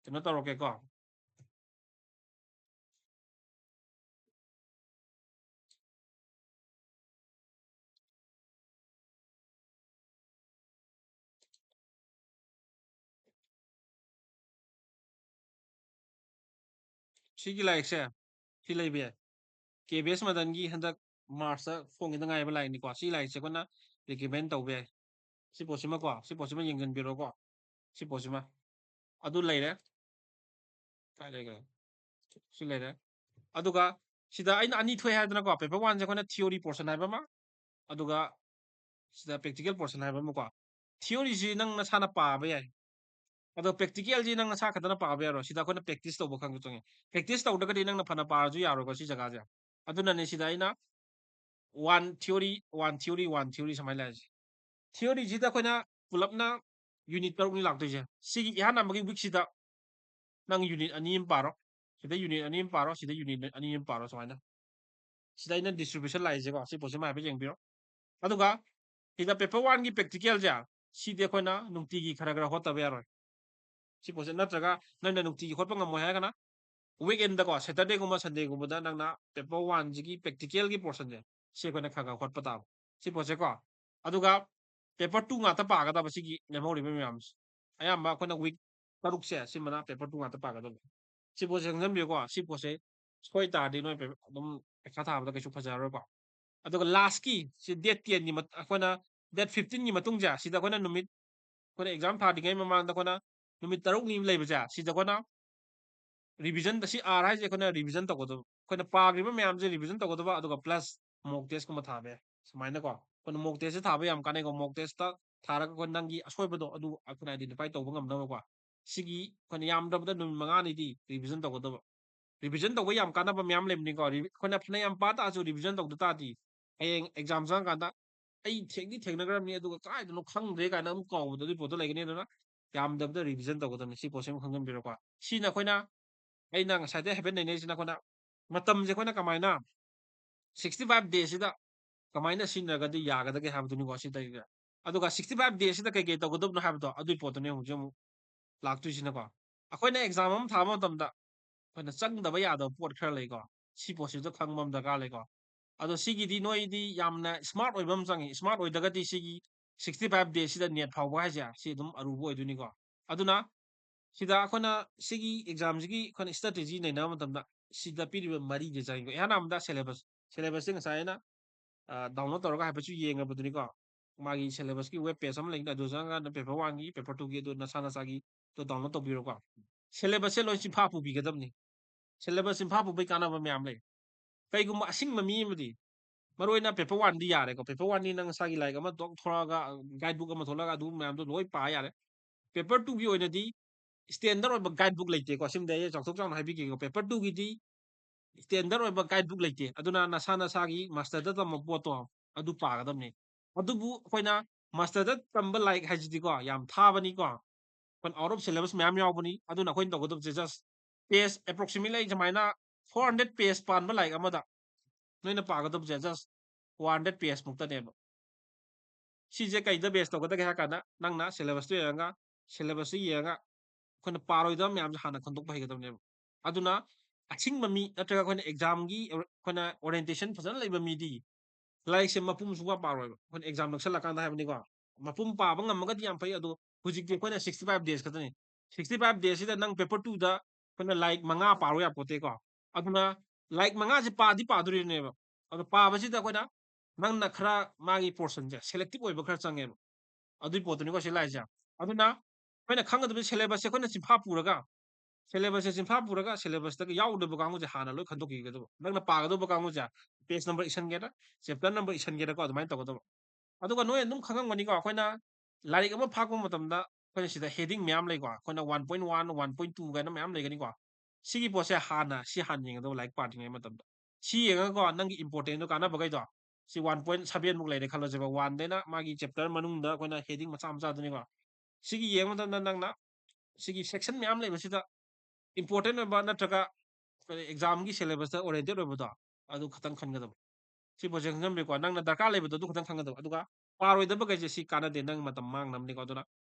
ꯀꯩꯅꯣ ꯇꯧꯔꯛꯀꯦꯀꯣ꯫ ꯁꯤꯒꯤ ꯂꯥꯏꯔꯤꯛꯁꯦ, ꯁꯤ ꯂꯩꯕ ꯌꯥꯏ꯫ ꯀꯦ ꯕꯤ ꯑꯦꯁ ꯃꯗꯟꯒꯤ ꯍꯟꯗꯛ ꯃꯥꯔꯁꯇ ꯐꯣꯡꯒꯤꯗ ꯉꯥꯏꯔꯤꯕ ꯂꯥꯏꯔꯤꯛꯅꯤꯀꯣ꯫ ꯁꯤ ꯂꯥꯏꯔꯤꯛꯁꯦ ꯑꯩꯈꯣꯏꯅ recommend ꯇꯧꯕ ꯌꯥꯏ꯫ ꯁꯤ ꯄꯣꯠꯁꯤꯃꯀꯣ, ꯁꯤ ꯄꯣꯠꯁꯤꯃ ꯌꯦꯡꯁꯤꯟꯕꯤꯔꯣꯀꯣ꯫ ꯁꯤ ꯄꯣꯠꯁꯤꯃ꯫ ꯑꯗꯨ ꯂꯩꯔꯦ꯫ ꯀꯥꯏ ꯂꯩꯈ꯭ꯔꯦ? ꯁꯤ ꯂꯩꯔꯦ꯫ ꯑꯗꯨꯒ ꯁꯤꯗ ꯑꯩꯅ ꯑꯅꯤ ꯊꯣꯛꯑꯦ ꯍꯥꯏꯗꯅꯀꯣ, paper one ꯁꯦ ꯑꯩꯈꯣꯏꯅ theory portion ꯍꯥꯏꯕ ꯑꯃ, ꯑꯗꯨꯒ ꯁꯤꯗ practical portion ꯍꯥꯏꯕ ꯑꯃꯀꯣ꯫ Theory ꯁꯤ ꯅꯪ ꯅꯁꯥꯅ ꯄꯥꯕ ꯌꯥꯏ꯫ ꯑꯗꯣ practical ꯁꯤ ꯅꯪ ꯅꯁꯥ ꯈꯛꯇꯅ ꯄꯥꯕ ꯌꯥꯔꯣꯏ꯫ ꯁꯤꯗ ꯑꯩꯈꯣꯏꯅ practice ꯇꯧꯕ ꯈꯪꯕ ꯆꯪꯉꯤ꯫ Practice ꯇꯧꯗ꯭ꯔꯒꯗꯤ ꯅꯪꯅ ꯐꯅ ꯄꯥꯔꯁꯨ ꯌꯥꯔꯣꯏꯀꯣ ꯁꯤ ꯖꯒꯥꯁꯦ꯫ ꯑꯗꯨꯅꯅꯦ ꯁꯤꯗ ꯑꯩꯅ one theory, one theory, one theory ꯁꯨꯃꯥꯏꯅ ꯂꯩꯔꯤꯁꯦ꯫ Theory ꯁꯤꯗ ꯑꯩꯈꯣꯏꯅ ꯄꯨꯂꯞꯅ unit ꯇꯔꯨꯛꯅꯤ ꯂꯥꯛꯇꯣꯏꯁꯦ꯫ ꯁꯤꯒꯤ ꯏꯍꯥꯟ ꯍꯥꯟꯕꯒꯤ week ꯁꯤꯗ ꯅꯪ unit ꯑꯅꯤ ꯑꯃ ꯄꯥꯔꯣ, ꯁꯤꯗ unit ꯑꯅꯤ ꯑꯃ ꯄꯥꯔꯣ, ꯁꯤꯗ unit ꯑꯅꯤ ꯑꯃ ꯄꯥꯔꯣ ꯁꯨꯃꯥꯏꯅ꯫ ꯁꯤꯗ ꯑꯩꯅ distribution ꯂꯥꯛꯏꯁꯦꯀꯣ, ꯁꯤ ꯄꯣꯠꯁꯤꯃ ꯍꯥꯏꯐꯦꯠ ꯌꯦꯡꯕꯤꯔꯣ꯫ ꯑꯗꯨꯒ ꯁꯤꯗ paper one ꯒꯤ practical ꯁꯦ, ꯁꯤꯗꯤ ꯑꯩꯈꯣꯏꯅ ꯅꯨꯡꯇꯤꯒꯤ ꯈꯔ ꯈꯔ ꯍꯣꯠꯇꯕ ꯌꯥꯔꯣꯏ꯫ ꯁꯤ ꯄꯣꯠꯁꯦ, ꯅꯠꯇ꯭ꯔꯒ ꯅꯪꯅ ꯅꯨꯡꯇꯤꯒꯤ ꯍꯣꯠꯄ ꯉꯝꯃꯣꯏ ꯍꯥꯏꯔꯒꯅ weekend ꯀꯣ, Saturday ꯒꯨꯝꯕ, Sunday ꯒꯨꯝꯕꯗ ꯅꯪꯅ paper one ꯁꯤꯒꯤ practical ꯒꯤ portion ꯁꯦ, ꯁꯤ ꯑꯩꯈꯣꯏꯅ ꯈꯔ ꯈꯔ ꯍꯣꯠꯄ ꯇꯥꯕ꯫ ꯁꯤ ꯄꯣꯠꯁꯦꯀꯣ꯫ ꯑꯗꯨꯒ paper two ꯉꯥꯛꯇ ꯄꯥꯒꯗꯕ ꯁꯤꯒꯤ ꯂꯦꯝꯍꯧꯔꯤꯕ ꯃꯌꯥꯝꯁꯦ꯫ ꯑꯌꯥꯝꯕ ꯑꯩꯈꯣꯏꯅ week ꯇꯔꯨꯛꯁꯦ, ꯁꯤꯃꯅ paper two ꯉꯥꯛꯇ ꯄꯥꯒꯗꯕ꯫ ꯁꯤ ꯄꯣꯠꯁꯦ ꯈꯪꯖꯟꯕꯤꯌꯨꯀꯣ꯫ ꯁꯤ ꯄꯣꯠꯁꯦ ꯁꯣꯏ ꯇꯥꯔꯗꯤ ꯅꯣꯏ ꯄꯦ-, ꯑꯗꯨꯝ ꯄꯩꯈꯥ ꯊꯥꯕꯗ ꯀꯩꯁꯨ ꯐꯖꯔꯔꯣꯏꯀꯣ꯫ ꯑꯗꯨꯒ last ꯀꯤ ꯁꯤ date ten ꯒꯤ ꯃꯠ-, ꯑꯩꯈꯣꯏꯅ date fifteen ꯒꯤ ꯃꯇꯨꯡꯁꯦ, ꯁꯤꯗ ꯑꯩꯈꯣꯏꯅ ꯅꯨꯃꯤꯠ, ꯑꯩꯈꯣꯏꯅ exam ꯊꯥꯗ꯭ꯔꯤꯉꯩ ꯃꯃꯥꯡꯗ ꯑꯩꯈꯣꯏꯅ ꯅꯨꯃꯤꯠ ꯇꯔꯨꯛꯅꯤ ꯂꯩꯕꯁꯦ, ꯁꯤꯗ ꯑꯩꯈꯣꯏꯅ revision ꯗ, ꯁꯤ R ꯍꯥꯏꯁꯦ ꯑꯩꯈꯣꯏꯅ revision ꯇꯧꯒꯗꯕ, ꯑꯩꯈꯣꯏꯅ ꯄꯥꯈ꯭ꯔꯤꯕ ꯃꯌꯥꯝꯁꯦ revision ꯇꯧꯒꯗꯕ, ꯑꯗꯨꯒ plus mock test ꯀꯨꯝꯕ ꯊꯥꯕ ꯌꯥꯏ꯫ ꯁꯨꯃꯥꯏꯅꯀꯣ꯫ ꯑꯩꯈꯣꯏꯅ mock test ꯁꯦ ꯊꯥꯕ ꯌꯥꯝ ꯀꯥꯟꯅꯩꯀꯣ꯫ Mock test ꯇ ꯊꯥꯔꯒ ꯑꯩꯈꯣꯏ ꯅꯪꯒꯤ ꯑꯁꯣꯏꯕꯗꯣ ꯑꯗꯨ ꯑꯩꯈꯣꯏꯅ identify ꯇꯧꯕ ꯉꯝꯅꯕꯀꯣ꯫ ꯁꯤꯒꯤ ꯑꯩꯈꯣꯏꯅ ꯌꯥꯝꯗ꯭ꯔꯕꯗ ꯅꯨꯃꯤꯠ ꯃꯉꯥꯅꯤꯗꯤ revision ꯇꯧꯒꯗꯕ꯫ Revision ꯇꯧꯕ ꯌꯥꯝ ꯀꯥꯟꯅꯕ ꯃꯌꯥꯝ ꯂꯩꯕꯅꯤꯀꯣ꯫ ꯔꯤ-, ꯑꯩꯈꯣꯏꯅ ꯐꯅ ꯌꯥꯝ ꯄꯥ ꯇꯥꯔꯁꯨ revision ꯇꯧꯗ ꯇꯥꯔꯗꯤ ꯍꯌꯦꯡ exam ꯆꯪꯉꯀꯥꯟꯗ "ꯑꯩ ꯊꯦꯡꯗꯤ ꯊꯦꯡꯅꯈ꯭ꯔꯕꯅꯤ, ꯑꯗꯨꯒ ꯀꯥꯏꯗꯅꯣ ꯈꯪꯗ꯭ꯔꯦ" ꯀꯥꯏꯅ ꯑꯗꯨꯝ ꯀꯥꯎꯕꯗꯣ ꯑꯗꯨꯒꯤ ꯄꯣꯠꯇꯣ ꯂꯩꯒꯅꯤ꯫ ꯑꯗꯨꯅ ꯌꯥꯝꯗꯕꯗ revision ꯇꯧꯒꯗꯕꯅꯤ꯫ ꯁꯤ ꯄꯣꯠꯁꯤꯃ ꯈꯪꯖꯟꯕꯤꯔꯣꯀꯣ꯫ ꯁꯤꯅ ꯑꯩꯈꯣꯏꯅ, ꯑꯩꯅ ꯉꯁꯥꯏꯗꯩ ꯍꯥꯏꯐꯦꯠ ꯅꯩꯅꯔꯤꯁꯤꯅ ꯑꯩꯈꯣꯏꯅ ꯃꯇꯝꯁꯦ ꯑꯩꯈꯣꯏꯅ ꯀꯃꯥꯏꯅ sixty five days ꯁꯤꯗ ꯀꯃꯥꯏꯅ ꯁꯤꯖꯤꯟꯅꯔꯒꯗꯤ ꯌꯥꯒꯗꯒꯦ ꯍꯥꯏꯕꯗꯨꯅꯤꯀꯣ ꯁꯤꯗꯩꯗ꯫ ꯑꯗꯨꯒ sixty five days ꯁꯤꯗ ꯀꯩ ꯀꯩ ꯇꯧꯒꯗꯕꯅꯣ ꯍꯥꯏꯕꯗꯣ ꯑꯗꯨꯒꯤ ꯄꯣꯠꯇꯨꯅꯦ ꯍꯧꯖꯤꯛ ꯑꯃꯨꯛ ꯂꯥꯛꯇꯣꯏꯁꯤꯅꯀꯣ꯫ ꯑꯩꯈꯣꯏꯅ exam ꯑꯃ ꯊꯥꯕ ꯃꯇꯝꯗ ꯑꯩꯈꯣꯏꯅ ꯆꯪꯗꯕ ꯌꯥꯗꯕ ꯄꯣꯠ ꯈꯔ ꯂꯩꯀꯣ꯫ ꯁꯤ ꯄꯣꯠꯁꯤꯁꯨ ꯈꯪꯕ ꯑꯃ ꯗꯔꯀꯥꯔ ꯂꯩꯀꯣ꯫ ꯑꯗꯣ ꯁꯤꯒꯤꯗꯤ ꯅꯣꯏꯗꯤ ꯌꯥꯝꯅ smart ꯑꯣꯏꯕ ꯑꯃ ꯆꯪꯉꯤ꯫ Smart ꯑꯣꯏꯗ꯭ꯔꯒꯗꯤ ꯁꯤꯒꯤ sixty five days ꯁꯤꯗ NET ꯐꯥꯎꯕ ꯍꯥꯏꯁꯦ ꯁꯤ ꯑꯗꯨꯝ ꯑꯔꯨꯕ ꯑꯣꯏꯗꯣꯏꯅꯤꯀꯣ꯫ ꯑꯗꯨꯅ ꯁꯤꯗ ꯑꯩꯈꯣꯏꯅ ꯁꯤꯒꯤ exam ꯁꯤꯒꯤ ꯑꯩꯈꯣꯏꯅ strategy ꯅꯩꯅꯕ ꯃꯇꯝꯗ ꯁꯤꯗ ꯄꯤꯔꯤꯕ ꯃꯔꯤꯁꯦ ꯆꯪꯉꯤꯀꯣ꯫ ꯏꯍꯥꯟ ꯍꯥꯟꯕꯗ syllabus, syllabus ꯁꯦ ꯉꯁꯥꯏ ꯑꯩꯅ, ꯑ, download ꯇꯧꯔꯒ ꯍꯥꯏꯐꯦꯠꯁꯨ ꯌꯦꯡꯉꯕꯗꯨꯅꯤꯀꯣ꯫ ꯃꯥꯒꯤ syllabus ꯀꯤ web page ꯑꯃ ꯂꯩꯅꯤ, ꯑꯗꯨ ꯆꯪꯉꯀꯥꯟꯗ paper one ꯒꯤ, paper two ꯒꯤ ꯑꯗꯨ ꯅꯁꯥ ꯅꯁꯥꯒꯤ ꯑꯗꯨ download ꯇꯧꯕꯤꯔꯣꯀꯣ꯫ Syllabus ꯁꯦ ꯂꯣꯏ ꯆꯤꯟꯐꯥ ꯄꯨꯕꯤꯒꯗꯕꯅꯤ꯫ Syllabus ꯆꯤꯟꯐꯥ ꯄꯨꯕꯩ ꯀꯥꯟꯅꯕ ꯃꯌꯥꯝ ꯂꯩ꯫ ꯀꯩꯒꯨꯝꯕ ꯑꯁꯤꯡꯕ ꯃꯤ ꯑꯃꯗꯤ, ꯃꯔꯨ ꯑꯣꯏꯅ paper one ꯗꯤ ꯌꯥꯔꯦꯀꯣ꯫ Paper one ꯗꯤ ꯅꯪ ꯅꯁꯥꯒꯤ ꯂꯥꯏꯔꯤꯛ ꯑꯃ ꯇꯣꯛ ꯊꯣꯔꯛꯑꯒ, guide book ꯑꯃ ꯊꯣꯛꯂꯛꯑꯒ ꯑꯗꯨ ꯃꯌꯥꯝꯗꯣ ꯂꯣꯏ ꯄꯥ ꯌꯥꯔꯦ꯫ Paper two ꯒꯤ ꯑꯣꯏꯅꯗꯤ standard ꯑꯣꯏꯕ guide book ꯂꯩꯇꯦꯀꯣ꯫ ꯁꯤꯃꯗꯤ ꯑꯩ ꯆꯥꯎꯊꯣꯛ ꯆꯥꯎꯅ ꯍꯥꯏꯕꯤꯒꯦꯀꯣ꯫ Paper two ꯒꯤꯗꯤ standard ꯑꯣꯏꯕ guide book ꯂꯩꯇꯦ꯫ ꯑꯗꯨꯅ ꯅꯁꯥ ꯅꯁꯥꯒꯤ master ꯗ ꯇꯝꯕ ꯄꯣꯠꯇꯣ ꯑꯗꯨ ꯄꯥꯒꯗꯕꯅꯤ꯫ ꯑꯗꯨꯕꯨ ꯑꯩꯈꯣꯏꯅ master ꯗ ꯇꯝꯕ ꯂꯥꯏꯔꯤꯛ ꯍꯥꯏꯁꯤꯗꯤꯀꯣ ꯌꯥꯝ ꯊꯥꯕꯅꯤꯀꯣ꯫ ꯑꯩꯈꯣꯏꯅ out of syllabus ꯃꯌꯥꯝ ꯌꯥꯎꯕꯅꯤ꯫ ꯑꯗꯨꯅ ꯑꯩꯈꯣꯏꯅ ꯇꯧꯒꯗꯕꯁꯦ just page approximately ꯑꯩ ꯁꯨꯃꯥꯏꯅ four hundred page ꯄꯥꯟꯕ ꯂꯥꯏꯔꯤꯛ ꯑꯃꯗ ꯅꯣꯏꯅ ꯄꯥꯒꯗꯕꯁꯦ just one hundred page ꯃꯨꯛꯇꯅꯦꯕ꯫ ꯁꯤꯁꯦ ꯀꯩꯗ base ꯇꯧꯒꯗꯒꯦ ꯍꯥꯏ ꯀꯥꯟꯗ ꯅꯪꯅ syllabus ꯇꯨ ꯌꯦꯡꯉꯒ, syllabus ꯇꯨ ꯌꯦꯡꯉꯒ ꯑꯩꯈꯣꯏꯅ ꯄꯥꯔꯣꯏꯗꯕ ꯃꯌꯥꯝꯁꯦ ꯍꯥꯟꯅ ꯈꯟꯗꯣꯛꯄ ꯍꯩꯒꯗꯕꯅꯦꯕ꯫ ꯑꯗꯨꯅ ꯑꯁꯤꯡꯕ ꯃꯤ ꯅꯠꯇ꯭ꯔꯒ ꯑꯩꯈꯣꯏꯅ exam ꯒꯤ ꯑꯩꯈꯣꯏꯅ orientation ꯐꯖꯅ ꯂꯩꯕ ꯃꯤꯗꯤ ꯂꯥꯏꯔꯤꯛꯁꯦ ꯃꯄꯨꯝ ꯁꯨꯡꯄꯥ ꯄꯥꯔꯣꯏꯕ꯫ ꯑꯩꯈꯣꯏꯅ exam ꯅꯛꯁꯜꯂꯀꯥꯟꯗ ꯍꯥꯏꯕꯅꯤꯀꯣ꯫ ꯃꯄꯨꯝ ꯄꯥꯕ ꯉꯝꯃꯒꯗꯤ ꯌꯥꯝ ꯐꯩ, ꯑꯗꯣ ꯍꯧꯖꯤꯛꯇꯤ ꯑꯩꯈꯣꯏꯅ sixty five days ꯈꯛꯇꯅꯤ꯫ Sixty five days ꯁꯤꯗ ꯅꯪ paper two ꯗ ꯑꯩꯈꯣꯏꯅ ꯂꯥꯏꯔꯤꯛ ꯃꯉꯥ ꯄꯥꯔꯣ ꯌꯥꯄꯣꯠꯇꯦꯀꯣ꯫ ꯑꯗꯨꯅ ꯂꯥꯏꯔꯤꯛ ꯃꯉꯥꯁꯦ ꯄꯥꯗꯤ ꯄꯥꯗꯣꯔꯤꯕꯅꯦꯕ꯫ ꯑꯗꯣ ꯄꯥꯕꯁꯤꯗ ꯑꯩꯈꯣꯏꯅ ꯅꯪꯅ ꯈꯔ ꯃꯥꯒꯤ portion ꯁꯦ selective ꯑꯣꯏꯕ ꯈꯔ ꯆꯪꯉꯦꯕ꯫ ꯑꯗꯨꯒꯤ ꯄꯣꯠꯇꯨꯅꯤꯀꯣ ꯁꯤ ꯂꯥꯛꯏꯁꯦ꯫ ꯑꯗꯨꯅ ꯑꯩꯈꯣꯏꯅ ꯈꯪꯒꯗꯕꯗꯤ syllabus ꯁꯦ ꯑꯩꯈꯣꯏꯅ ꯆꯤꯟꯐꯥ ꯄꯨꯔꯒ syllabus ꯁꯦ ꯆꯤꯟꯐꯥ ꯄꯨꯔꯒ syllabus ꯇꯒ ꯌꯥꯎꯗꯕ ꯀꯥꯡꯕꯨꯁꯦ ꯍꯥꯟꯅ ꯂꯣꯏ ꯈꯟꯗꯣꯛꯈꯤꯒꯗꯕ꯫ ꯅꯪꯅ ꯄꯥꯒꯗꯧꯕ ꯀꯥꯡꯕꯨꯁꯦ page number ꯏꯁꯟꯒꯦꯔꯥ, chapter number ꯏꯁꯟꯒꯦꯔꯥꯀꯣ, ꯑꯗꯨꯃꯥꯏꯅ ꯇꯧꯒꯗꯕ꯫ ꯑꯗꯨꯒ ꯅꯣꯏ ꯑꯗꯨꯝ ꯈꯪꯉꯝꯒꯅꯤꯀꯣ, ꯑꯩꯈꯣꯏꯅ ꯂꯥꯏꯔꯤꯛ ꯑꯃ ꯐꯥꯛꯄ ꯃꯇꯝꯗ ꯑꯩꯈꯣꯏꯅ ꯁꯤꯗ heading ꯃꯌꯥꯝ ꯂꯩꯀꯣ, ꯑꯩꯈꯣꯏꯅ one point one, one point two ꯀꯥꯏꯅ ꯃꯌꯥꯝ ꯂꯩꯒꯅꯤꯀꯣ꯫ ꯁꯤꯒꯤ ꯄꯣꯠꯁꯦ ꯍꯥꯟꯅ ꯁꯤ ꯍꯥꯟꯅ ꯌꯦꯡꯒꯗꯕ ꯂꯥꯏꯔꯤꯛ ꯄꯥꯗ꯭ꯔꯤꯉꯩ ꯃꯇꯝꯗ꯫ ꯁꯤ ꯌꯦꯡꯉꯒꯀꯣ, ꯅꯪꯒꯤ important ꯗꯣ ꯀꯥꯟꯅꯕꯈꯩꯗꯣ, ꯁꯤ one point seven ꯃꯨꯛ ꯂꯩꯔꯦ ꯈꯜꯂꯁꯦꯕ, one ꯗꯩꯅ ꯃꯥꯒꯤ chapter ꯃꯅꯨꯡꯗ ꯑꯩꯈꯣꯏꯅ heading ꯃꯆꯥ ꯃꯆꯥꯗꯨꯅꯤꯀꯣ꯫ ꯁꯤꯒꯤ ꯌꯦꯡꯕ ꯃꯇꯝꯗ ꯅꯪꯅ ꯁꯤꯒꯤ section ꯃꯌꯥꯝ ꯂꯩꯕꯁꯤꯗ important ꯑꯣꯏꯕ ꯅꯠꯇ꯭ꯔꯒ ꯑꯩꯈꯣꯏ exam ꯒꯤ syllabus ꯇ oriented ꯑꯣꯏꯕꯗꯣ, ꯑꯗꯨ ꯈꯛꯇꯪ ꯈꯟꯒꯗꯕ꯫ ꯁꯤ ꯄꯣꯠꯁꯦ ꯈꯪꯖꯟꯕꯤꯌꯨꯀꯣ, ꯅꯪꯅ ꯗꯔꯀꯥꯔ ꯂꯩꯕꯗꯣ ꯑꯗꯨ ꯈꯛꯇꯪ ꯈꯪꯒꯗꯕ꯫ ꯑꯗꯨꯒ ꯄꯥꯔꯣꯏꯗꯕꯈꯩꯁꯦ ꯁꯤ ꯀꯥꯟꯅꯗꯦ, ꯅꯪ ꯃꯇꯝ ꯃꯥꯡꯅꯕꯅꯤꯀꯣ꯫ ꯑꯗꯨꯅ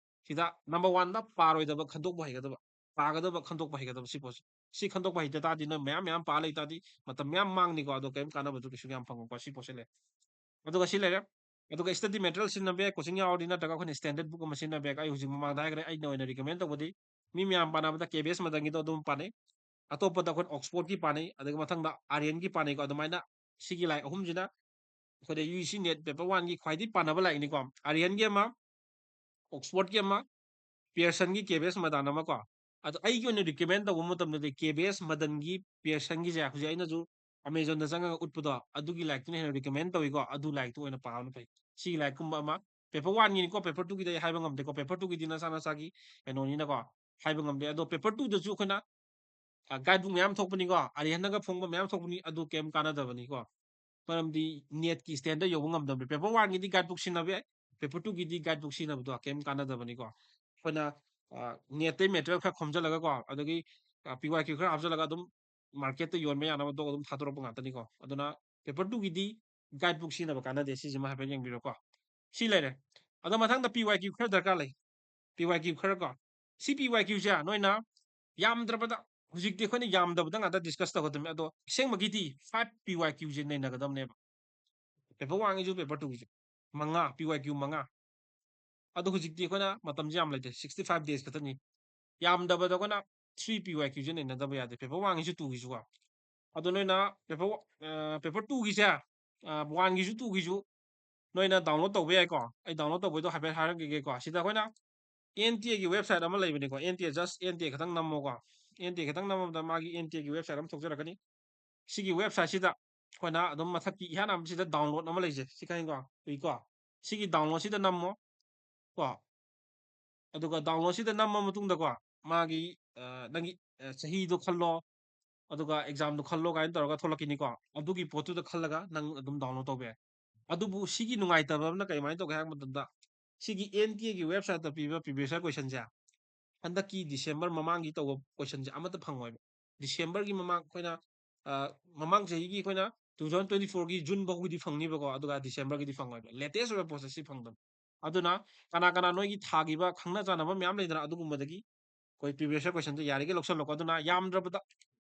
ꯁꯤꯗ number one ꯗ ꯄꯥꯔꯣꯏꯗꯕ ꯈꯟꯗꯣꯛꯄ ꯍꯩꯒꯗꯕ, ꯄꯥꯒꯗꯕ ꯈꯟꯗꯣꯛꯄ ꯍꯩꯒꯗꯕ ꯁꯤ ꯄꯣꯠꯁꯦ꯫ ꯁꯤ ꯈꯟꯗꯣꯛꯄ ꯍꯩꯇ ꯇꯥꯔꯗꯤ ꯅꯪ ꯃꯌꯥꯝ ꯃꯌꯥꯝ ꯄꯥ ꯂꯩ ꯇꯥꯔꯗꯤ ꯃꯇꯝ ꯃꯌꯥꯝ ꯃꯥꯡꯅꯤꯀꯣ, ꯑꯗꯣ ꯀꯔꯤꯝ ꯀꯥꯟꯅꯕꯗꯨ ꯀꯩꯁꯨ ꯌꯥꯝ ꯐꯪꯉꯣꯏꯀꯣ꯫ ꯁꯤ ꯄꯣꯠꯁꯦ ꯂꯩ꯫ ꯑꯗꯨꯒ ꯁꯤ ꯂꯩꯔꯦ꯫ ꯑꯗꯨꯒ study material ꯁꯤꯖꯤꯟꯅꯕ ꯌꯥꯏ, coaching ꯌꯥꯎꯔꯗꯤ, ꯅꯠꯇ꯭ꯔꯒ ꯑꯩꯈꯣꯏꯅ standard book ꯑꯃ ꯁꯤꯖꯤꯟꯅꯕ ꯌꯥꯏ꯫ ꯑꯩ ꯍꯧꯖꯤꯛ ꯃꯃꯥꯡꯗ ꯍꯥꯏꯈ꯭ꯔꯦ, ꯑꯩꯅ ꯑꯣꯏꯅ recommend ꯇꯧꯕꯗꯤ ꯃꯤ ꯃꯌꯥꯝ ꯄꯥꯅꯕꯗ ꯀꯦ ꯕꯤ ꯑꯦꯁ ꯃꯗꯟꯒꯤꯗꯣ ꯑꯗꯨꯝ ꯄꯥꯅꯩ꯫ ꯑꯇꯣꯞꯄꯗ ꯑꯩꯈꯣꯏꯅ Oxford ꯀꯤ ꯄꯥꯅꯩ, ꯑꯗꯨꯒ ꯃꯊꯪꯗ ꯑꯥꯔꯌꯟꯒꯤ ꯄꯥꯅꯩꯀꯣ꯫ ꯑꯗꯨꯃꯥꯏꯅ ꯁꯤꯒꯤ ꯂꯥꯏꯔꯤꯛ ꯑꯍꯨꯝꯁꯤꯅ ꯑꯩꯈꯣꯏꯗ U G C NET paper one ꯒꯤ ꯈ꯭ꯋꯥꯏꯗꯒꯤ ꯄꯥꯅꯕ ꯂꯥꯏꯔꯤꯛꯅꯤꯀꯣ꯫ ꯑꯥꯔꯌꯟꯒꯤ ꯑꯃ, Oxford ꯀꯤ ꯑꯃ, Pearson ꯒꯤ ꯀꯦ ꯕꯤ ꯑꯦꯁ ꯃꯗꯟ ꯑꯃ ꯀꯣ꯫ ꯑꯗꯣ ꯑꯩꯒꯤ ꯑꯣꯏꯅ recommend ꯇꯧꯕ ꯃꯇꯝꯗꯗꯤ ꯀꯦ ꯕꯤ ꯑꯦꯁ ꯃꯗꯟꯒꯤ Pearson ꯒꯤꯁꯦ ꯍꯧꯖꯤꯛ ꯑꯩꯅꯁꯨ Amazon ꯗ ꯆꯪꯉꯒ ꯎꯠꯄꯗꯣ, ꯑꯗꯨꯒꯤ ꯂꯥꯏꯔꯤꯛꯇꯨꯅ ꯍꯦꯟꯅ recommend ꯇꯧꯏꯀꯣ꯫ ꯑꯗꯨ ꯂꯥꯏꯔꯤꯛꯇꯨ ꯑꯣꯏꯅ ꯄꯥꯕꯅ ꯐꯩ꯫ ꯁꯤꯒꯤ ꯂꯥꯏꯔꯤꯛꯀꯨꯝꯕ ꯑꯃ, paper one ꯒꯤꯅꯤꯀꯣ, paper two ꯒꯤꯗꯤ ꯑꯩ ꯍꯥꯏꯕ ꯉꯝꯗꯦꯀꯣ, paper two ꯒꯤꯗꯤ ꯅꯁꯥ ꯅꯁꯥꯒꯤ ꯀꯩꯅꯣꯅꯤꯅꯀꯣ, ꯍꯥꯏꯕ ꯉꯝꯗꯦ꯫ ꯑꯗꯣ paper two ꯗꯁꯨ ꯑꯩꯈꯣꯏꯅ ꯑ, guide book ꯃꯌꯥꯝ ꯊꯣꯛꯄꯅꯤꯀꯣ, ꯑꯥꯔꯌꯟꯅꯒ ꯐꯣꯡꯕ ꯃꯌꯥꯝ ꯊꯣꯛꯄꯅꯤ, ꯑꯗꯨ ꯀꯩꯝ ꯀꯥꯟꯅꯗꯕꯅꯤꯀꯣ꯫ ꯃꯔꯝꯗꯤ NET ꯀꯤ standard ꯌꯧꯕ ꯉꯝꯗꯕꯅꯤ꯫ Paper one ꯒꯤꯗꯤ guide book ꯁꯤꯖꯤꯟꯅꯕ ꯌꯥꯏ, paper two ꯒꯤꯗꯤ guide book ꯁꯤꯖꯤꯟꯅꯕꯗꯣ ꯀꯩꯝ ꯀꯥꯟꯅꯗꯕꯅꯤꯀꯣ꯫ ꯑꯩꯈꯣꯏꯅ, ꯑ, NET ꯇꯩ material ꯈꯔ ꯈꯣꯝꯖꯤꯜꯂꯒꯀꯣ, ꯑꯗꯒꯤ, ꯑ, P Y Q ꯈꯔ ꯍꯥꯞꯆꯤꯜꯂꯒ ꯑꯗꯨꯝ market ꯇ ꯌꯣꯟꯕ ꯌꯥꯅꯕ ꯗꯣꯛ ꯑꯗꯨꯝ ꯊꯥꯗꯣꯔꯛꯄ ꯉꯥꯛꯇꯅꯤꯀꯣ꯫ ꯑꯗꯨꯅ paper two ꯒꯤꯗꯤ guide book ꯁꯤꯖꯤꯟꯅꯕ ꯀꯥꯟꯅꯗꯦ, ꯁꯤꯁꯤꯃ ꯍꯥꯏꯐꯦꯠ ꯌꯦꯡꯕꯤꯔꯣꯀꯣ꯫ ꯁꯤ ꯂꯩꯔꯦ꯫ ꯑꯗꯣ ꯃꯊꯪꯗ P Y Q ꯈꯔ ꯗꯔꯀꯥꯔ ꯂꯩ꯫ P Y Q ꯈꯔ ꯀꯣ꯫ ꯁꯤ P Y Q ꯁꯦ ꯅꯣꯏꯅ ꯌꯥꯝꯗ꯭ꯔꯕꯗ, ꯍꯧꯖꯤꯛꯇꯤ ꯑꯩꯈꯣꯏꯅ ꯌꯥꯝꯗꯕꯗ ꯉꯥꯛꯇ discuss ꯇꯧꯒꯗꯕꯅꯤ, ꯑꯗꯣ ꯑꯁꯦꯡꯕꯒꯤꯗꯤ five P Y Q ꯁꯦ ꯅꯩꯅꯒꯗꯕꯅꯦꯕ꯫ Paper one ꯒꯤꯁꯨ paper two ꯒꯤꯁꯨ꯫ ꯃꯉꯥ, P Y Q ꯃꯉꯥ꯫ ꯑꯗꯣ ꯍꯧꯖꯤꯛꯇꯤ ꯑꯩꯈꯣꯏꯅ ꯃꯇꯝꯁꯦ ꯌꯥꯝ ꯂꯩꯇꯦ, sixty five days ꯈꯛꯇꯅꯤ꯫ ꯌꯥꯝꯗꯕꯗ ꯑꯩꯈꯣꯏꯅ three P Y Q ꯁꯦ ꯅꯩꯅꯗꯕ ꯌꯥꯗꯦ, paper one ꯒꯤꯁꯨ two ꯒꯤꯁꯨ ꯀꯣ꯫ ꯑꯗꯣ ꯅꯣꯏꯅ paper, ꯑ, paper two ꯒꯤꯁꯦ, ꯑ, one ꯒꯤꯁꯨ two ꯒꯤꯁꯨ ꯅꯣꯏꯅ download ꯇꯧꯕ ꯌꯥꯏꯀꯣ꯫ ꯑꯩ download ꯇꯧꯕꯩꯗꯣ ꯍꯥꯏꯐꯦꯠ ꯍꯥꯏꯔꯛꯈꯤꯒꯦꯀꯣ꯫ ꯁꯤꯗ ꯑꯩꯈꯣꯏꯅ N T A ꯒꯤ website ꯑꯃ ꯂꯩꯕꯅꯤꯀꯣ, N T A, just N T A ꯈꯛꯇꯪ ꯅꯝꯃꯣꯀꯣ꯫ ꯑꯦꯟ ꯇꯤ ꯑꯦ ꯈꯛꯇꯪ ꯅꯝꯃꯕꯗ ꯃꯥꯒꯤ ꯑꯦꯟ ꯇꯤ ꯑꯦꯒꯤ ꯋꯦꯕꯁꯥꯏꯠ ꯑꯃ ꯊꯣꯛꯆꯔꯛꯀꯅꯤ꯫ ꯁꯤꯒꯤ ꯋꯦꯕꯁꯥꯏꯠꯁꯤꯗ ꯑꯩꯈꯣꯏꯅ ꯑꯗꯨꯝ ꯃꯊꯛꯀꯤ ꯏꯍꯥꯟ ꯍꯥꯟꯕꯁꯤꯗ ꯗꯥꯎꯟꯂꯣꯗ ꯑꯃ ꯂꯩꯖꯩ꯫ ꯁꯤ ꯈꯪꯉꯤꯀꯣ? ꯎꯏꯀꯣ? ꯁꯤꯒꯤ ꯗꯥꯎꯟꯂꯣꯗꯁꯤꯗ ꯅꯝꯃꯣ꯫ ꯀꯣ? ꯑꯗꯨꯒ ꯗꯥꯎꯟꯂꯣꯗꯁꯤꯗ ꯅꯝꯃ ꯃꯇꯨꯡꯗꯀꯣ, ꯃꯥꯒꯤ, ꯑ, ꯅꯪꯒꯤ, ꯑ, ꯆꯍꯤꯗꯣ ꯈꯜꯂꯣ, ꯑꯗꯨꯒ ꯑꯦꯛꯖꯥꯝꯗꯣ ꯈꯜꯂꯣ ꯀꯥꯏꯅ ꯇꯧꯔꯒ ꯊꯣꯛꯂꯛꯈꯤꯅꯤꯀꯣ꯫ ꯑꯗꯨꯒꯤ ꯄꯣꯠꯇꯨꯗ ꯈꯜꯂꯒ ꯅꯪ ꯑꯗꯨꯝ ꯗꯥꯎꯟꯂꯣꯗ ꯇꯧꯕ ꯌꯥꯏ꯫ ꯑꯗꯨꯕꯨ ꯁꯤꯒꯤ ꯅꯨꯡꯉꯥꯏꯇꯕ ꯑꯃꯅ ꯀꯃꯥꯏꯅ ꯇꯧꯒꯦ ꯍꯥꯏꯕ ꯃꯇꯝꯗ, ꯁꯤꯒꯤ ꯑꯦꯟ ꯇꯤ ꯑꯦꯒꯤ ꯋꯦꯕꯁꯥꯏꯠꯇ ꯄꯤꯕ ꯄ꯭ꯔꯤꯚꯤꯌꯁ ꯏꯌꯔ ꯀꯣꯏꯁꯟꯁꯦ, ꯍꯟꯗꯛꯀꯤ ꯗꯤꯁꯦꯝꯕꯔ ꯃꯃꯥꯡꯒꯤ ꯇꯧꯕ ꯀꯣꯏꯁꯟꯁꯦ ꯑꯃꯠꯇ ꯐꯪꯉꯣꯏꯕ꯫ ꯗꯤꯁꯦꯝꯕꯔꯒꯤ ꯃꯃꯥꯡ ꯑꯩꯈꯣꯏꯅ, ꯑ, ꯃꯃꯥꯡ ꯆꯍꯤꯒꯤ ꯑꯩꯈꯣꯏꯅ two thousand twenty fourꯒꯤ ꯖꯨꯟ ꯐꯥꯎꯒꯤꯗꯤ ꯐꯪꯅꯤꯕꯀꯣ, ꯑꯗꯨꯒ ꯗꯤꯁꯦꯝꯕꯔꯒꯤꯗꯤ ꯐꯪꯉꯣꯏꯕ꯫ ꯂꯦꯇꯦꯁ ꯑꯣꯏꯕ ꯄꯣꯠꯁꯦ ꯁꯤ ꯐꯪꯗꯕ꯫ ꯑꯗꯨꯅ ꯀꯅꯥ ꯀꯅꯥ ꯅꯣꯏꯒꯤ ꯊꯥꯈꯤꯕ ꯈꯪꯅ ꯆꯥꯟꯅꯕ ꯃꯌꯥꯝ ꯂꯩꯗꯅ, ꯑꯗꯨꯒꯨꯝꯕꯗꯒꯤ ꯑꯩꯈꯣꯏ ꯄ꯭ꯔꯤꯚꯤꯌꯁ ꯏꯌꯔ ꯀꯣꯏꯁꯟꯗꯣ ꯌꯥꯔꯤꯈꯩ ꯂꯧꯁꯜꯂꯣꯀꯣ꯫ ꯑꯗꯨꯅ ꯌꯥꯝꯗ꯭ꯔꯕꯗ,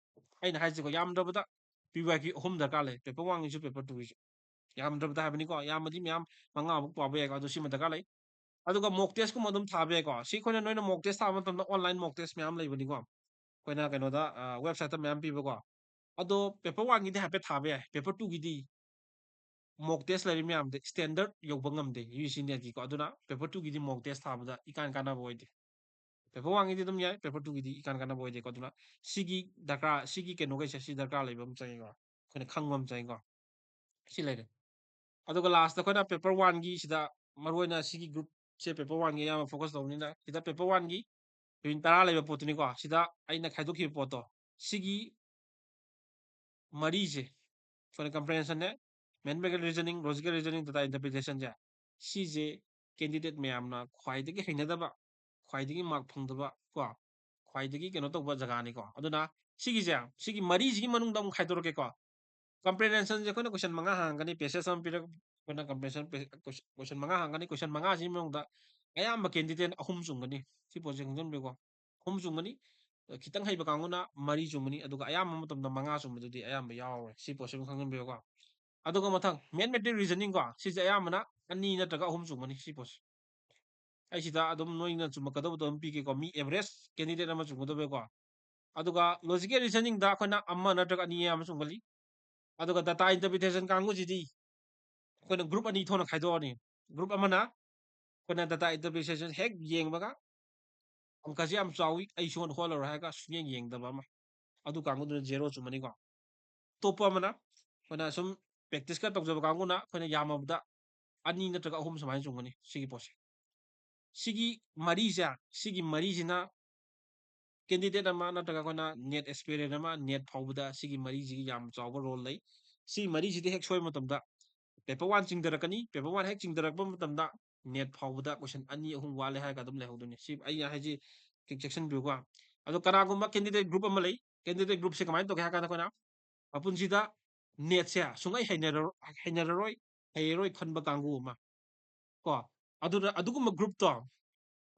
ꯑꯩꯅ ꯍꯥꯏꯁꯤꯀꯣ, ꯌꯥꯝꯗ꯭ꯔꯕꯗ ꯄꯤ ꯋꯥꯏ ꯀ꯭ꯌꯨ ꯑꯍꯨꯝ ꯗꯔꯀꯥꯔ ꯂꯩ꯫ ꯄꯦꯄꯔ ꯋꯥꯟꯒꯤꯁꯨ, ꯄꯦꯄꯔ ꯇꯨꯒꯤꯁꯨ꯫ ꯌꯥꯝꯗ꯭ꯔꯕꯗ ꯍꯥꯏꯕꯅꯤꯀꯣ, ꯌꯥꯝꯃꯗꯤ ꯃꯌꯥꯝ ꯃꯉꯥꯃꯨꯛ ꯄꯥꯕ ꯌꯥꯏꯀꯣ, ꯑꯗꯨ ꯁꯤꯃ ꯗꯔꯀꯥꯔ ꯂꯩ꯫ ꯑꯗꯨꯒ ꯃꯣꯛ ꯇꯦꯁꯀꯨꯝꯕ ꯑꯗꯨꯝ ꯊꯥꯕ ꯌꯥꯏꯀꯣ꯫ ꯁꯤ ꯑꯩꯈꯣꯏꯅ, ꯅꯣꯏꯅ ꯃꯣꯛ ꯇꯦꯁ ꯊꯥꯕ ꯃꯇꯝꯗ ꯑꯣꯟꯂꯥꯏꯟ ꯃꯣꯛ ꯇꯦꯁ ꯃꯌꯥꯝ ꯂꯩꯕꯅꯤꯀꯣ꯫ ꯑꯩꯈꯣꯏꯅ ꯀꯩꯅꯣꯗ, ꯑ, ꯋꯦꯕꯁꯥꯏꯠꯇ ꯃꯌꯥꯝ ꯄꯤꯕꯀꯣ꯫ ꯑꯗꯣ ꯄꯦꯄꯔ ꯋꯥꯟꯒꯤꯗꯤ ꯍꯥꯏꯐꯦꯠ ꯊꯥꯕ ꯌꯥꯏ꯫ ꯄꯦꯄꯔ ꯇꯨꯒꯤꯗꯤ ꯃꯣꯛ ꯇꯦꯁ ꯂꯩꯔꯤ ꯃꯌꯥꯝꯗ ꯁ꯭ꯇꯦꯟꯗꯔꯠ ꯌꯧꯕ ꯉꯝꯗꯦ ꯌꯨ ꯖꯤ ꯁꯤ ꯅꯦꯠꯀꯤꯀꯣ꯫ ꯑꯗꯨꯅ ꯄꯦꯄꯔ ꯇꯨꯒꯤꯗꯤ ꯃꯣꯛ ꯇꯦꯁ ꯊꯥꯕꯗ ꯏꯀꯥꯟ ꯀꯥꯟꯅꯕ ꯑꯣꯏꯗꯦ꯫ ꯄꯦꯄꯔ ꯋꯥꯟꯒꯤꯗꯤ ꯑꯗꯨꯝ ꯌꯥꯏ, ꯄꯦꯄꯔ ꯇꯨꯒꯤꯗꯤ ꯏꯀꯥꯟ ꯀꯥꯟꯅꯕ ꯑꯣꯏꯗꯦꯀꯣ꯫ ꯑꯗꯨꯅ ꯁꯤꯒꯤ ꯗꯔꯀꯥꯔ, ꯁꯤꯒꯤ ꯀꯩꯅꯣꯈꯩꯁꯦ ꯁꯤ ꯗꯔꯀꯥꯔ ꯂꯩꯕ ꯑꯃ ꯆꯪꯉꯤꯀꯣ, ꯑꯩꯈꯣꯏꯅ ꯈꯪꯕ ꯑꯃ ꯆꯪꯉꯤꯀꯣ꯫ ꯁꯤ ꯂꯩꯔꯦ꯫ ꯑꯗꯨꯒ ꯂꯥꯁꯇ ꯑꯩꯈꯣꯏꯅ ꯄꯦꯄꯔ ꯋꯥꯟꯒꯤ ꯁꯤꯗ, ꯃꯔꯨꯑꯣꯏꯅ ꯁꯤꯒꯤ ꯒ꯭ꯔꯨꯞꯁꯦ ꯄꯦꯄꯔ ꯋꯥꯟꯒꯤ ꯑꯌꯥꯝꯕ ꯐꯣꯀꯁ ꯇꯧꯕꯅꯤꯅ, ꯁꯤꯗ ꯄꯦꯄꯔ ꯋꯥꯟꯒꯤ ꯌꯨꯅꯤꯠ ꯇꯔꯥ ꯂꯩꯕ ꯄꯣꯠꯇꯨꯅꯤꯀꯣ꯫ ꯁꯤꯗ ꯑꯩꯅ ꯈꯥꯏꯗꯣꯛꯈꯤꯕ ꯄꯣꯠꯇꯣ, ꯁꯤꯒꯤ ꯃꯔꯤꯁꯦ, ꯑꯩꯈꯣꯏꯅ ꯀꯝꯄ꯭ꯔꯦꯟꯁꯟꯅꯦ, mathematical reasoning, logical reasoning, data ꯏꯟꯇꯔꯄ꯭ꯔꯤꯇꯦꯁꯟꯁꯦ, ꯁꯤꯁꯦ ꯀꯦꯟꯗꯤꯗꯦꯠ ꯃꯌꯥꯝꯅ ꯈ꯭ꯋꯥꯏꯗꯒꯤ ꯍꯩꯅꯗꯕ, ꯈ꯭ꯋꯥꯏꯗꯒꯤ ꯃꯥꯔꯛ ꯐꯪꯗꯕ ꯀꯣ, ꯈ꯭ꯋꯥꯏꯗꯒꯤ ꯀꯩꯅꯣ ꯇꯧꯕ ꯖꯒꯥꯅꯤꯀꯣ꯫ ꯑꯗꯨꯅ ꯁꯤꯒꯤꯁꯦ, ꯁꯤꯒꯤ ꯃꯔꯤꯁꯤꯒꯤ ꯃꯅꯨꯡꯗ ꯑꯃꯨꯛ ꯈꯥꯏꯗꯣꯔꯛꯀꯦꯀꯣ꯫ ꯀꯝꯄ꯭ꯔꯦꯟꯁꯟꯁꯦ ꯑꯩꯈꯣꯏꯅ ꯀꯣꯏꯁꯟ ꯃꯉꯥ ꯍꯪꯉꯛꯀꯅꯤ, ꯄꯦꯁꯦꯖ ꯑꯃ ꯄꯤꯔꯒ ꯑꯩꯈꯣꯏꯅ ꯀꯝꯄ꯭ꯔꯦꯟꯁꯟ ꯄꯦ-, ꯀꯣꯏꯁꯟ, ꯀꯣꯏꯁꯟ ꯃꯉꯥ ꯍꯪꯉꯛꯀꯅꯤ, ꯀꯣꯏꯁꯟ ꯃꯉꯥꯁꯤꯒꯤ ꯃꯅꯨꯡꯗ ꯑꯌꯥꯝꯕ ꯀꯦꯟꯗꯤꯗꯦꯠ ꯑꯍꯨꯝ ꯆꯨꯝꯒꯅꯤ꯫ ꯁꯤ ꯄꯣꯠꯁꯦ ꯈꯪꯖꯟꯕꯤꯌꯨꯀꯣ꯫ ꯑꯍꯨꯝ ꯆꯨꯝꯒꯅꯤ꯫ ꯈꯤꯇꯪ ꯍꯩꯕ ꯀꯥꯡꯕꯨꯅ ꯃꯔꯤ ꯆꯨꯝꯒꯅꯤ, ꯑꯗꯨꯒ ꯑꯌꯥꯝꯕ ꯃꯇꯝꯗ ꯃꯉꯥ ꯆꯨꯝꯕꯗꯨꯗꯤ ꯑꯌꯥꯝꯕ ꯌꯥꯎꯔꯦ꯫ ꯁꯤ ꯄꯣꯠꯁꯤꯃ ꯈꯪꯖꯟꯕꯤꯌꯨꯀꯣ꯫ ꯑꯗꯨꯒ ꯃꯊꯪ, ꯃꯦꯊꯃꯦꯇꯤꯛ ꯔꯤꯖꯅꯤꯡ ꯀꯣ, ꯁꯤꯁꯦ ꯑꯌꯥꯝꯕꯅ ꯑꯅꯤ ꯅꯠꯇ꯭ꯔꯒ ꯑꯍꯨꯝ ꯆꯨꯝꯒꯅꯤ ꯁꯤ ꯄꯣꯠꯁꯦ꯫ ꯑꯩ ꯁꯤꯗ ꯑꯗꯨꯝ ꯅꯣꯏꯅ ꯆꯨꯝꯃꯛꯀꯗꯕꯗꯣ ꯑꯗꯨꯝ ꯄꯤꯒꯦꯀꯣ, ꯃꯤ ꯑꯦꯚꯔꯦꯖ ꯀꯦꯟꯗꯤꯗꯦꯠ ꯑꯃ ꯆꯨꯝꯒꯗꯕꯀꯣ꯫ ꯑꯗꯨꯒ ꯂꯣꯖꯤꯀꯦꯜ ꯔꯤꯖꯅꯤꯡꯗ ꯑꯩꯈꯣꯏꯅ ꯑꯃ ꯅꯠꯇ꯭ꯔꯒ ꯑꯅꯤ ꯑꯃ ꯆꯨꯝꯒꯜꯂꯤ꯫ ꯑꯗꯨꯒ ꯗꯥꯇꯥ ꯏꯟꯇꯔꯄ꯭ꯔꯤꯇꯦꯁꯟ ꯀꯥꯡꯕꯨꯁꯤꯗꯤ ꯑꯩꯈꯣꯏꯅ ꯒ꯭ꯔꯨꯞ ꯑꯅꯤ ꯊꯣꯛꯅ ꯈꯥꯏꯗꯣꯛꯑꯅꯤ꯫ ꯒ꯭ꯔꯨꯞ ꯑꯃꯅ ꯑꯩꯈꯣꯏꯅ ꯗꯥꯇꯥ ꯏꯟꯇꯔꯄ꯭ꯔꯤꯇꯦꯁꯟ ꯍꯦꯛ ꯌꯦꯡꯕꯒ ꯑꯪꯀꯁꯦ ꯌꯥꯝ ꯆꯥꯎꯏ, ꯑꯩ ꯁꯣꯟ ꯍꯣꯜꯂꯔꯣꯏ ꯍꯥꯏꯔꯒ ꯁꯨꯡꯌꯦꯡ ꯌꯦꯡꯗꯕ ꯑꯃ, ꯑꯗꯨ ꯀꯥꯡꯕꯨꯗꯨꯅ ꯖꯦꯔꯣ ꯆꯨꯝꯃꯅꯤꯀꯣ꯫ ꯑꯇꯣꯞꯄ ꯑꯃꯅ ꯑꯩꯈꯣꯏꯅ ꯁꯨꯝ ꯄ꯭ꯔꯦꯛꯇꯤꯁꯀ ꯇꯧꯖꯕ ꯀꯥꯡꯕꯨꯅ ꯑꯩꯈꯣꯏꯅ ꯌꯥꯝꯃꯕꯗ ꯑꯅꯤ ꯅꯠꯇ꯭ꯔꯒ ꯑꯍꯨꯝ ꯁꯨꯃꯥꯏꯅ ꯆꯨꯝꯒꯅꯤ ꯁꯤꯒꯤ ꯄꯣꯠꯁꯦ꯫ ꯁꯤꯒꯤ ꯃꯔꯤꯁꯦ, ꯁꯤꯒꯤ ꯃꯔꯤꯁꯤꯅ ꯀꯦꯟꯗꯤꯗꯦꯠ ꯑꯃ ꯅꯠꯇ꯭ꯔꯒ ꯑꯩꯈꯣꯏꯅ ꯅꯦꯠ ꯑꯦꯁꯄꯤꯔꯦꯟ ꯑꯃ ꯅꯦꯠ ꯐꯥꯎꯕꯗ ꯁꯤꯒꯤ ꯃꯔꯤꯁꯤꯒꯤ ꯌꯥꯝ ꯆꯥꯎꯕ ꯔꯣꯜ ꯂꯩ꯫ ꯁꯤ ꯃꯔꯤꯁꯤꯗꯤ ꯍꯦꯛ ꯁꯣꯏꯕ ꯃꯇꯝꯗ ꯄꯦꯄꯔ ꯋꯥꯟ ꯆꯤꯡꯊꯔꯛꯀꯅꯤ, ꯄꯦꯄꯔ ꯋꯥꯟ ꯍꯦꯛ ꯆꯤꯡꯊꯔꯛꯄ ꯃꯇꯝꯗ ꯅꯦꯠ ꯐꯥꯎꯕꯗ ꯀꯣꯏꯁꯟ ꯑꯅꯤ ꯑꯍꯨꯝ ꯋꯥꯠꯂꯦ ꯍꯥꯏꯔꯒ ꯑꯗꯨꯝ ꯂꯩꯍꯧꯗꯣꯏꯅꯤ꯫ ꯁꯤ ꯑꯩꯅ ꯍꯥꯏꯁꯤ ꯆꯦꯛꯁꯤꯟꯕꯤꯌꯨꯀꯣ꯫ ꯑꯗꯣ ꯀꯅꯥꯒꯨꯝꯕ ꯀꯦꯟꯗꯤꯗꯦꯠ ꯒ꯭ꯔꯨꯞ ꯑꯃ ꯂꯩ, ꯀꯦꯟꯗꯤꯗꯦꯠ ꯒ꯭ꯔꯨꯞꯁꯦ ꯀꯃꯥꯏꯅ ꯇꯧꯒꯦ ꯍꯥꯏ ꯀꯥꯟꯗ ꯑꯩꯈꯣꯏꯅ ꯃꯄꯨꯟꯁꯤꯗ ꯅꯦꯠꯁꯦ ꯁꯨꯡꯍꯩ ꯍꯩꯅꯔꯔꯣꯏ, ꯍꯩꯅꯔꯔꯣꯏ, ꯍꯩꯔꯔꯣꯏ ꯈꯟꯕ ꯀꯥꯡꯕꯨ ꯑꯃ ꯀꯣ꯫ ꯑꯗꯨꯅ ꯑꯗꯨꯒꯨꯝꯕ ꯒ꯭ꯔꯨꯞꯇꯣ,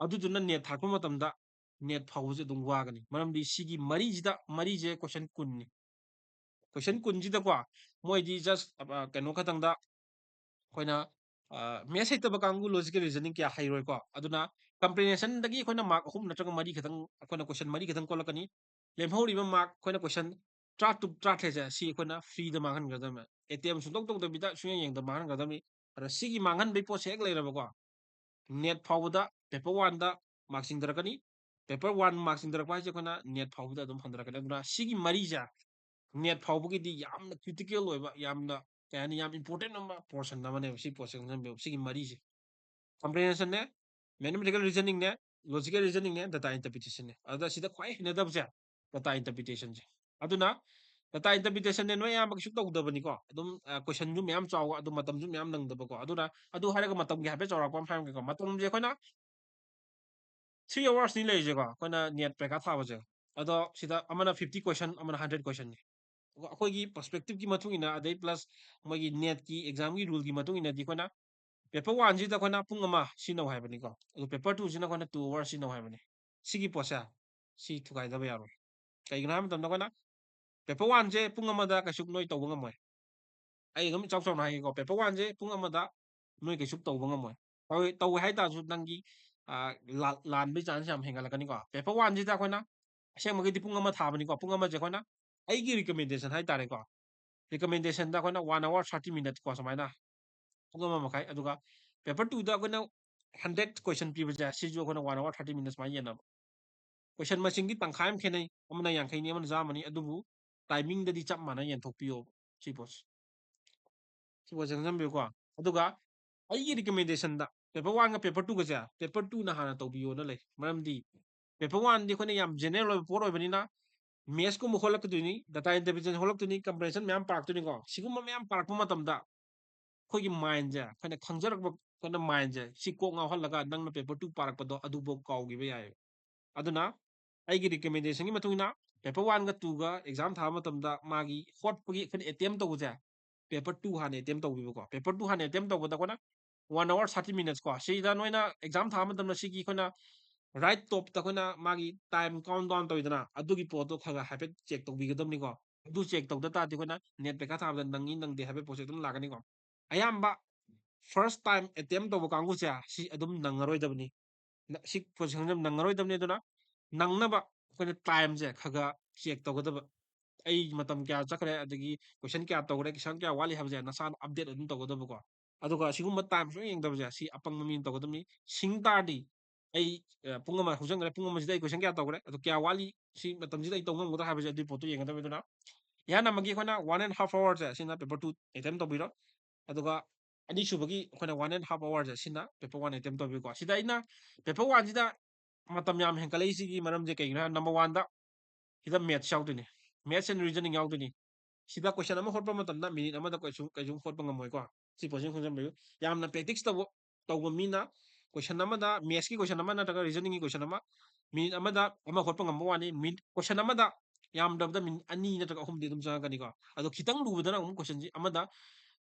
ꯑꯗꯨꯗꯨꯅ ꯅꯦꯠ ꯊꯥꯔꯛꯄ ꯃꯇꯝꯗ ꯅꯦꯠ ꯐꯥꯎꯕꯁꯦ ꯑꯗꯨꯝ ꯋꯥꯒꯅꯤ꯫ ꯃꯔꯝꯗꯤ ꯁꯤꯒꯤ ꯃꯔꯤꯁꯤꯗ, ꯃꯔꯤꯁꯦ ꯀꯣꯏꯁꯟ ꯀꯨꯟꯅꯤ꯫ ꯀꯣꯏꯁꯟ ꯀꯨꯟꯁꯤꯗꯀꯣ, ꯃꯣꯏꯗꯤ ꯖꯁ ꯀꯩꯅꯣ ꯈꯛꯇꯪꯗ ꯑꯩꯈꯣꯏꯅ ꯃꯦꯠꯁ ꯍꯩꯇꯕ ꯀꯥꯡꯕꯨ ꯂꯣꯖꯤꯀꯦꯜ ꯔꯤꯖꯅꯤꯡ ꯀꯌꯥ ꯍꯩꯔꯣꯏꯀꯣ꯫ ꯑꯗꯨꯅ ꯀꯝꯄ꯭ꯔꯤꯍꯦꯟꯁꯟꯗꯒꯤ ꯑꯩꯈꯣꯏꯅ ꯃꯥꯔꯛ ꯑꯍꯨꯝ ꯅꯠꯇ꯭ꯔꯒ ꯃꯔꯤ ꯈꯛꯇꯪ, ꯑꯩꯈꯣꯏꯅ ꯀꯣꯏꯁꯟ ꯃꯔꯤ ꯈꯛꯇꯪ ꯀꯣꯠꯂꯛꯀꯅꯤ꯫ ꯂꯦꯝꯍꯧꯔꯤꯕ ꯃꯥꯔꯛ ꯑꯩꯈꯣꯏꯅ ꯀꯣꯏꯁꯟ ꯇꯔꯥꯇꯔꯨꯛ ꯇꯔꯥꯇꯔꯦꯠꯁꯦ ꯁꯤ ꯑꯩꯈꯣꯏꯅ ꯐ꯭ꯔꯤꯗ ꯃꯥꯡꯍꯟꯒꯗꯕꯅꯤ, ꯑꯦꯇꯦꯝ ꯁꯨꯡꯇꯧ ꯇꯧꯗꯕꯤꯗ ꯁꯨꯡꯌꯦꯡ ꯌꯦꯡꯗꯕ ꯃꯥꯡꯍꯟꯒꯗꯕꯅꯤ꯫ ꯑꯗ ꯁꯤꯒꯤ ꯃꯥꯡꯍꯟꯕꯒꯤ ꯄꯣꯠꯁꯦ ꯍꯦꯛ ꯂꯩꯔꯕꯀꯣ, ꯅꯦꯠ ꯐꯥꯎꯕꯗ ꯄꯦꯄꯔ ꯋꯥꯟꯗ ꯃꯥꯔꯛ ꯆꯤꯡꯊꯔꯛꯀꯅꯤ꯫ ꯄꯦꯄꯔ ꯋꯥꯟ ꯃꯥꯔꯛ ꯆꯤꯡꯊꯔꯛꯄ ꯍꯥꯏꯁꯦ ꯑꯩꯈꯣꯏꯅ ꯅꯦꯠ ꯐꯥꯎꯕꯗ ꯑꯗꯨꯝ ꯍꯟꯊꯔꯛꯀꯅꯤ꯫ ꯑꯗꯨꯅ ꯁꯤꯒꯤ ꯃꯔꯤꯁꯦ ꯅꯦꯠ ꯐꯥꯎꯕꯒꯤꯗꯤ ꯌꯥꯝꯅ ꯀ꯭ꯔꯤꯇꯤꯀꯦꯜ ꯑꯣꯏꯕ, ꯌꯥꯝꯅ ꯀꯩ ꯍꯥꯏꯅꯤ, ꯌꯥꯝ ꯏꯝꯄꯣꯔꯇꯦꯟ ꯑꯣꯏꯕ ꯄꯣꯔꯁꯟ ꯑꯃꯅꯦꯕ ꯁꯤ ꯄꯣꯠꯁꯦ ꯈꯪꯖꯟꯕꯤꯌꯨ꯫ ꯁꯤꯒꯤ ꯃꯔꯤꯁꯦ, ꯀꯝꯄ꯭ꯔꯤꯍꯦꯟꯁꯟꯅꯦ, ꯃꯦꯊꯃꯦꯇꯤꯀꯦꯜ ꯔꯤꯖꯅꯤꯡꯅꯦ, ꯂꯣꯖꯤꯀꯦꯜ ꯔꯤꯖꯅꯤꯡꯅꯦ, ꯗꯇꯥ ꯏꯟꯇꯔꯄ꯭ꯔꯤꯇꯦꯁꯟꯅꯦ꯫ ꯑꯗꯨꯗ ꯁꯤꯗ ꯈ꯭ꯋꯥꯏ ꯍꯩꯅꯗꯕꯁꯦ ꯗꯇꯥ ꯏꯟꯇꯔꯄ꯭ꯔꯤꯇꯦꯁꯟꯁꯦ꯫ ꯑꯗꯨꯅ ꯗꯇꯥ ꯏꯟꯇꯔꯄ꯭ꯔꯤꯇꯦꯁꯟꯅꯦ ꯅꯣꯏ ꯑꯌꯥꯝꯕ ꯀꯩꯁꯨ ꯇꯧꯗꯕꯅꯤꯀꯣ꯫ ꯑꯗꯨꯝ ꯀꯣꯏꯁꯟꯁꯨ ꯃꯌꯥꯝ ꯆꯥꯎꯕ, ꯑꯗꯨ ꯃꯇꯝꯁꯨ ꯃꯌꯥꯝ ꯅꯪꯗꯕꯀꯣ꯫ ꯑꯗꯨꯅ ꯑꯗꯨ ꯍꯥꯏꯔꯒ ꯃꯇꯝꯒꯤ ꯍꯥꯏꯐꯦꯠ ꯆꯥꯎꯔꯥꯛꯄ ꯑꯃ ꯍꯥꯏꯔꯝꯒꯦꯀꯣ꯫ ꯃꯇꯝꯁꯦ ꯑꯩꯈꯣꯏꯅ ꯊ꯭ꯔꯤ ꯑꯋꯥꯔꯁꯅꯤ ꯂꯩꯔꯤꯁꯦꯀꯣ, ꯑꯩꯈꯣꯏꯅ ꯅꯦꯠ ꯄꯔꯤꯈꯥ ꯊꯥꯕꯁꯦ꯫ ꯑꯗꯣ ꯁꯤꯗ ꯑꯃꯅ ꯐꯤꯐꯇꯤ ꯀꯣꯏꯁꯟ, ꯑꯃꯅ ꯍꯟꯗ꯭ꯔꯦꯠ ꯀꯣꯏꯁꯟꯅꯤ꯫ ꯑꯗꯨꯒ ꯑꯩꯈꯣꯏꯒꯤ ꯄꯔꯁꯄꯦꯛꯇꯤꯞꯀꯤ ꯃꯇꯨꯡ ꯏꯟꯅ, ꯑꯗꯩ ꯄ꯭ꯂꯁ ꯃꯣꯏꯒꯤ ꯅꯦꯠꯀꯤ ꯑꯦꯛꯖꯥꯝꯒꯤ ꯔꯨꯜꯒꯤ ꯃꯇꯨꯡ ꯏꯟꯅꯗꯤ ꯑꯩꯈꯣꯏꯅ ꯄꯦꯄꯔ ꯋꯥꯟꯁꯤꯗ ꯑꯩꯈꯣꯏꯅ ꯄꯨꯡ ꯑꯃ ꯁꯤꯖꯤꯟꯅꯧ ꯍꯥꯏꯕꯅꯤꯀꯣ꯫ ꯑꯗꯨ ꯄꯦꯄꯔ ꯇꯨꯁꯤꯅ ꯑꯩꯈꯣꯏꯅ ꯇꯨ ꯑꯋꯥꯔꯁ ꯁꯤꯖꯤꯟꯅꯧ ꯍꯥꯏꯕꯅꯤ꯫ ꯁꯤꯒꯤ ꯄꯣꯠꯁꯦ ꯁꯤ ꯊꯨꯒꯥꯏꯗꯕ ꯌꯥꯔꯣꯏ꯫ ꯀꯩꯒꯤꯅꯣ ꯍꯥꯏꯕ ꯃꯇꯝꯗ ꯑꯩꯈꯣꯏꯅ ꯄꯦꯄꯔ ꯋꯥꯟꯁꯦ ꯄꯨꯡ ꯑꯃꯗ ꯀꯩꯁꯨ ꯅꯣꯏ ꯇꯧꯕ ꯉꯝꯃꯣꯏ꯫ ꯑꯩ ꯑꯗꯨꯝ ꯏꯆꯥꯎ ꯆꯥꯎꯅ ꯍꯥꯏꯒꯦꯀꯣ, ꯄꯦꯄꯔ ꯋꯥꯟꯁꯦ ꯄꯨꯡ ꯑꯃꯗ ꯅꯣꯏ ꯀꯩꯁꯨ ꯇꯧꯕ ꯉꯝꯃꯣꯏ꯫ ꯇꯧꯋꯦ, ꯇꯧꯋꯦ ꯍꯥꯏ ꯇꯥꯔꯁꯨ ꯅꯪꯒꯤ, ꯑ, ꯂꯥ-, ꯂꯥꯟꯕꯒꯤ ꯆꯥꯟꯁ ꯌꯥꯝ ꯍꯦꯟꯒꯠꯂꯛꯀꯅꯤꯀꯣ꯫ ꯄꯦꯄꯔ ꯋꯥꯟꯁꯤꯗ ꯑꯩꯈꯣꯏꯅ ꯑꯁꯦꯡꯕꯒꯤꯗꯤ ꯄꯨꯡ ꯑꯃ ꯊꯥꯕꯅꯤꯀꯣ꯫ ꯄꯨꯡ ꯑꯃꯁꯦ ꯑꯩꯈꯣꯏꯅ, ꯑꯩꯒꯤ ꯔꯤꯀꯃꯦꯟꯗꯦꯁꯟ ꯍꯥꯏ ꯇꯥꯔꯦꯀꯣ, ꯔꯤꯀꯃꯦꯟꯗꯦꯁꯟꯗ ꯑꯩꯈꯣꯏꯅ ꯋꯥꯟ ꯑꯋꯥꯔ ꯊꯥꯔꯇꯤ ꯃꯤꯅꯠ ꯀꯣ, ꯁꯨꯃꯥꯏꯅ ꯄꯨꯡ ꯑꯃ ꯃꯈꯥꯏ꯫ ꯑꯗꯨꯒ ꯄꯦꯄꯔ ꯇꯨꯗ ꯑꯩꯈꯣꯏꯅ ꯍꯟꯗ꯭ꯔꯦꯠ ꯀꯣꯏꯁꯟ ꯄꯤꯕꯁꯦ, ꯁꯤꯁꯨ ꯑꯩꯈꯣꯏꯅ ꯋꯥꯟ ꯑꯋꯥꯔ ꯊꯥꯔꯇꯤ ꯃꯤꯅꯠ ꯁꯨꯃꯥꯏꯅ ꯌꯦꯟꯅꯕ꯫ ꯀꯣꯏꯁꯟ ꯃꯁꯤꯡꯗꯤ ꯇꯪꯈꯥꯏ ꯑꯃ ꯈꯦꯠꯅꯩ, ꯑꯃꯅ ꯌꯥꯡꯈꯩꯅꯤ, ꯑꯃꯅ ꯆꯥꯝꯃꯅꯤ, ꯑꯗꯨꯕꯨ ꯇꯥꯏꯃꯤꯡꯗꯗꯤ ꯆꯞ ꯃꯥꯟꯅ ꯌꯦꯟꯊꯣꯛꯄꯤꯌꯣꯕ꯫ ꯁꯤ ꯄꯣꯠꯁꯦ, ꯁꯤ ꯄꯣꯠꯁꯦ ꯈꯪꯖꯟꯕꯤꯌꯨꯀꯣ꯫ ꯑꯗꯨꯒ ꯑꯩꯒꯤ ꯔꯤꯀꯃꯦꯟꯗꯦꯁꯟꯗ ꯄꯦꯄꯔ ꯋꯥꯟꯒ ꯄꯦꯄꯔ ꯇꯨꯒꯁꯦ ꯄꯦꯄꯔ ꯇꯨꯅ ꯍꯥꯟꯅ ꯇꯧꯕꯤꯌꯣꯅ ꯂꯩ꯫ ꯃꯔꯝꯗꯤ ꯄꯦꯄꯔ ꯋꯥꯟꯗꯤ ꯑꯩꯈꯣꯏꯅ ꯌꯥꯝ ꯖꯦꯅꯔꯦꯜ ꯑꯣꯏꯕ ꯄꯣꯠ ꯑꯣꯏꯕꯅꯤꯅ, ꯃꯦꯠꯁꯀꯨꯝꯕ ꯍꯣꯠꯂꯛꯀꯗꯣꯏꯅꯤ, ꯗꯥꯇꯥ ꯏꯟꯇꯔꯄ꯭ꯔꯤꯇꯦꯁꯟ ꯍꯣꯠꯂꯛꯇꯣꯏꯅꯤ, ꯀꯝꯄ꯭ꯔꯦꯟꯁꯟ ꯃꯌꯥꯝ ꯄꯥꯔꯛꯇꯣꯏꯅꯤꯀꯣ꯫ ꯁꯤꯒꯨꯝꯕ ꯃꯌꯥꯝ ꯄꯥꯔꯛꯄ ꯃꯇꯝꯗ ꯑꯩꯈꯣꯏꯒꯤ ꯃꯥꯏꯟꯁꯦ, ꯑꯩꯈꯣꯏꯅ ꯈꯪꯖꯔꯛꯄ, ꯑꯩꯈꯣꯏꯅ ꯃꯥꯏꯟꯁꯦ ꯁꯤ ꯀꯣꯛ ꯉꯥꯎꯍꯜꯂꯒ ꯅꯪꯅ ꯄꯦꯄꯔ ꯇꯨ ꯄꯥꯔꯛꯄꯗꯣ ꯑꯗꯨꯐꯥꯎ ꯀꯥꯎꯈꯤꯕ ꯌꯥꯏꯑꯕ꯫ ꯑꯗꯨꯅ ꯑꯩꯒꯤ ꯔꯤꯀꯃꯦꯟꯗꯦꯁꯟꯒꯤ ꯃꯇꯨꯡ ꯏꯟꯅ ꯄꯦꯄꯔ ꯋꯥꯟꯒ ꯇꯨꯒ ꯑꯦꯛꯖꯥꯝ ꯊꯥꯕ ꯃꯇꯝꯗ ꯃꯥꯒꯤ ꯍꯣꯠꯄꯒꯤ ꯑꯩꯈꯣꯏꯅ ꯑꯦꯇꯦꯝ ꯇꯧꯕꯁꯦ, ꯄꯦꯄꯔ ꯇꯨ ꯍꯥꯟꯅ ꯑꯦꯇꯦꯝ ꯇꯧꯕꯤꯕꯀꯣ꯫ ꯄꯦꯄꯔ ꯇꯨ ꯍꯥꯟꯅ ꯑꯦꯇꯦꯝ ꯇꯧꯕꯗ ꯑꯩꯈꯣꯏꯅ ꯋꯥꯟ ꯑꯋꯥꯔ ꯊꯥꯔꯇꯤ ꯃꯤꯅꯠꯁ ꯀꯣ, ꯁꯤꯗ ꯅꯣꯏꯅ ꯑꯦꯛꯖꯥꯝ ꯊꯥꯕ ꯃꯇꯝꯗ ꯁꯤꯒꯤ ꯑꯩꯈꯣꯏꯅ ꯔꯥꯏꯠ ꯇꯣꯞꯇ ꯑꯩꯈꯣꯏꯅ ꯃꯥꯒꯤ ꯇꯥꯏꯝ ꯀꯥꯎꯟ ꯗꯥꯎꯟ ꯇꯧꯋꯤꯗꯅ, ꯑꯗꯨꯒꯤ ꯄꯣꯠꯇꯣ ꯈꯔ ꯈꯔ ꯍꯥꯏꯐꯦꯠ ꯆꯦꯛ ꯇꯧꯕꯤꯒꯗꯕꯅꯤꯀꯣ꯫ ꯑꯗꯨ ꯆꯦꯛ ꯇꯧꯗ ꯇꯥꯔꯗꯤ ꯑꯩꯈꯣꯏꯅ ꯅꯦꯠ ꯄꯩꯈꯥ ꯊꯥꯕꯗ ꯅꯪꯉꯤ ꯅꯪꯗꯦ ꯍꯥꯏꯕꯒꯤ ꯄꯣꯠꯁꯦ ꯑꯗꯨꯝ ꯂꯥꯛꯀꯅꯤꯀꯣ꯫ ꯑꯌꯥꯝꯕ ꯐꯥꯔꯁ ꯇꯥꯏꯝ ꯑꯦꯇꯦꯝ ꯇꯧꯕ ꯀꯥꯡꯕꯨꯁꯦ ꯁꯤ ꯑꯗꯨꯝ ꯅꯪꯉꯔꯣꯏꯗꯕꯅꯤ꯫ ꯅ-, ꯁꯤ ꯄꯣꯖꯤꯁꯟꯁꯦ ꯅꯪꯉꯔꯣꯏꯗꯕꯅꯤ꯫ ꯑꯗꯨꯅ ꯅꯪꯅꯕ ꯑꯩꯈꯣꯏꯅ ꯇꯥꯏꯝꯁꯦ ꯈꯔ ꯈꯔ ꯆꯦꯛ ꯇꯧꯒꯗꯕ꯫ ꯑꯩ ꯃꯇꯝ ꯀꯌꯥ ꯆꯠꯈ꯭ꯔꯦ, ꯑꯗꯒꯤ ꯀꯣꯏꯁꯟ ꯀꯌꯥ ꯇꯧꯈ꯭ꯔꯦ, ꯀꯣꯏꯁꯟ ꯀꯌꯥ ꯋꯥꯠꯂꯤ ꯍꯥꯏꯕꯁꯦ ꯅꯁꯥꯅ ꯑꯞꯗꯦꯠ ꯑꯗꯨꯝ ꯇꯧꯒꯗꯕꯀꯣ꯫ ꯑꯗꯨꯒ ꯁꯤꯒꯨꯝꯕ ꯇꯥꯏꯝ ꯁꯨꯡꯌꯦꯡ ꯌꯦꯡꯗꯕꯁꯦ ꯁꯤ ꯑꯄꯪꯕ ꯃꯤꯅ ꯇꯧꯒꯗꯕꯅꯤ꯫ ꯁꯤꯡ ꯇꯥꯔꯗꯤ ꯑꯩ, ꯑ, ꯄꯨꯡ ꯑꯃ ꯍꯧꯖꯤꯟꯈ꯭ꯔꯦ, ꯄꯨꯡ ꯑꯃꯁꯤꯗ ꯑꯩ ꯀꯣꯏꯁꯟ ꯀꯌꯥ ꯇꯧꯈ꯭ꯔꯦ, ꯑꯗꯣ ꯀꯌꯥ ꯋꯥꯠꯂꯤ, ꯁꯤ ꯃꯇꯝꯁꯤꯗ ꯑꯩ ꯇꯧ ꯉꯝꯒꯗ꯭ꯔꯥ ꯍꯥꯏꯕꯁꯦ ꯑꯗꯨꯒꯤ ꯄꯣꯠꯇꯣ ꯌꯦꯡꯒꯗꯕꯅꯤ꯫ ꯑꯗꯨꯅ ꯏꯍꯥꯟ ꯍꯥꯟꯕꯒꯤ ꯑꯩꯈꯣꯏꯅ ꯋꯥꯟ ꯑꯦꯟ ꯍꯥꯐ ꯑꯋꯥꯔꯁꯦ ꯁꯤꯅ ꯄꯦꯄꯔ ꯇꯨ ꯑꯦꯇꯦꯝ ꯇꯧꯕꯤꯔꯣ꯫ ꯑꯗꯨꯒ ꯑꯅꯤꯁꯨꯕꯒꯤ ꯑꯩꯈꯣꯏꯅ ꯋꯥꯟ ꯑꯦꯟ ꯍꯥꯐ ꯑꯋꯥꯔꯁꯦ ꯁꯤꯅ ꯄꯦꯄꯔ ꯋꯥꯟ ꯑꯦꯇꯦꯝ ꯇꯧꯕꯤꯀꯣ꯫ ꯁꯤꯗ ꯑꯩꯅ ꯄꯦꯄꯔ ꯋꯥꯟꯁꯤꯗ ꯃꯇꯝ ꯌꯥꯝ ꯍꯦꯟꯀꯠꯂꯛꯏꯁꯤꯒꯤ ꯃꯔꯝꯁꯦ ꯀꯩꯒꯤꯅꯣ ꯍꯥꯏ, ꯅꯝꯕꯔ ꯋꯥꯟꯗ ꯁꯤꯗ ꯃꯦꯠꯁ ꯌꯥꯎꯗꯣꯏꯅꯤ, ꯃꯦꯠꯁ ꯑꯦꯟ ꯔꯤꯖꯅꯤꯡ ꯌꯥꯎꯗꯣꯏꯅꯤ꯫ ꯁꯤꯗ ꯀꯣꯏꯁꯟ ꯑꯃ ꯍꯣꯠꯄ ꯃꯇꯝꯗ ꯃꯤꯅꯤꯠ ꯑꯃꯗ ꯀꯩꯁꯨ, ꯀꯩꯁꯨ ꯍꯣꯠꯄ ꯉꯝꯃꯣꯏꯀꯣ꯫ ꯁꯤ ꯄꯣꯠꯁꯤꯃ ꯈꯪꯖꯟꯕꯤꯌꯨ꯫ ꯌꯥꯝꯅ ꯄ꯭ꯔꯦꯛꯇꯤꯁ ꯇꯧꯕ, ꯇꯧꯕ ꯃꯤꯅ ꯀꯣꯏꯁꯟ ꯑꯃꯗ, ꯃꯦꯠꯁꯀꯤ ꯀꯣꯏꯁꯟ ꯑꯃ ꯅꯠꯇ꯭ꯔꯒ ꯔꯤꯖꯅꯤꯡꯒꯤ ꯀꯣꯏꯁꯟ ꯑꯃ ꯃꯤꯅꯤꯠ ꯑꯃꯗ ꯑꯃ ꯍꯣꯠꯄ ꯉꯝꯕ ꯋꯥꯅꯤ꯫ ꯃꯤꯅꯤꯠ, ꯀꯣꯏꯁꯟ ꯑꯃꯗ ꯌꯥꯝꯗ꯭ꯔꯕꯗ ꯃꯤꯅꯤꯠ ꯑꯅꯤ ꯅꯠꯇ꯭ꯔꯒ ꯑꯍꯨꯝꯗꯤ ꯑꯗꯨꯝ ꯆꯪꯉꯛꯀꯅꯤꯀꯣ꯫ ꯑꯗꯣ ꯈꯤꯇꯪ ꯂꯨꯕꯗꯅ ꯑꯃꯨꯛ ꯀꯣꯏꯁꯟꯁꯤ ꯑꯃꯗ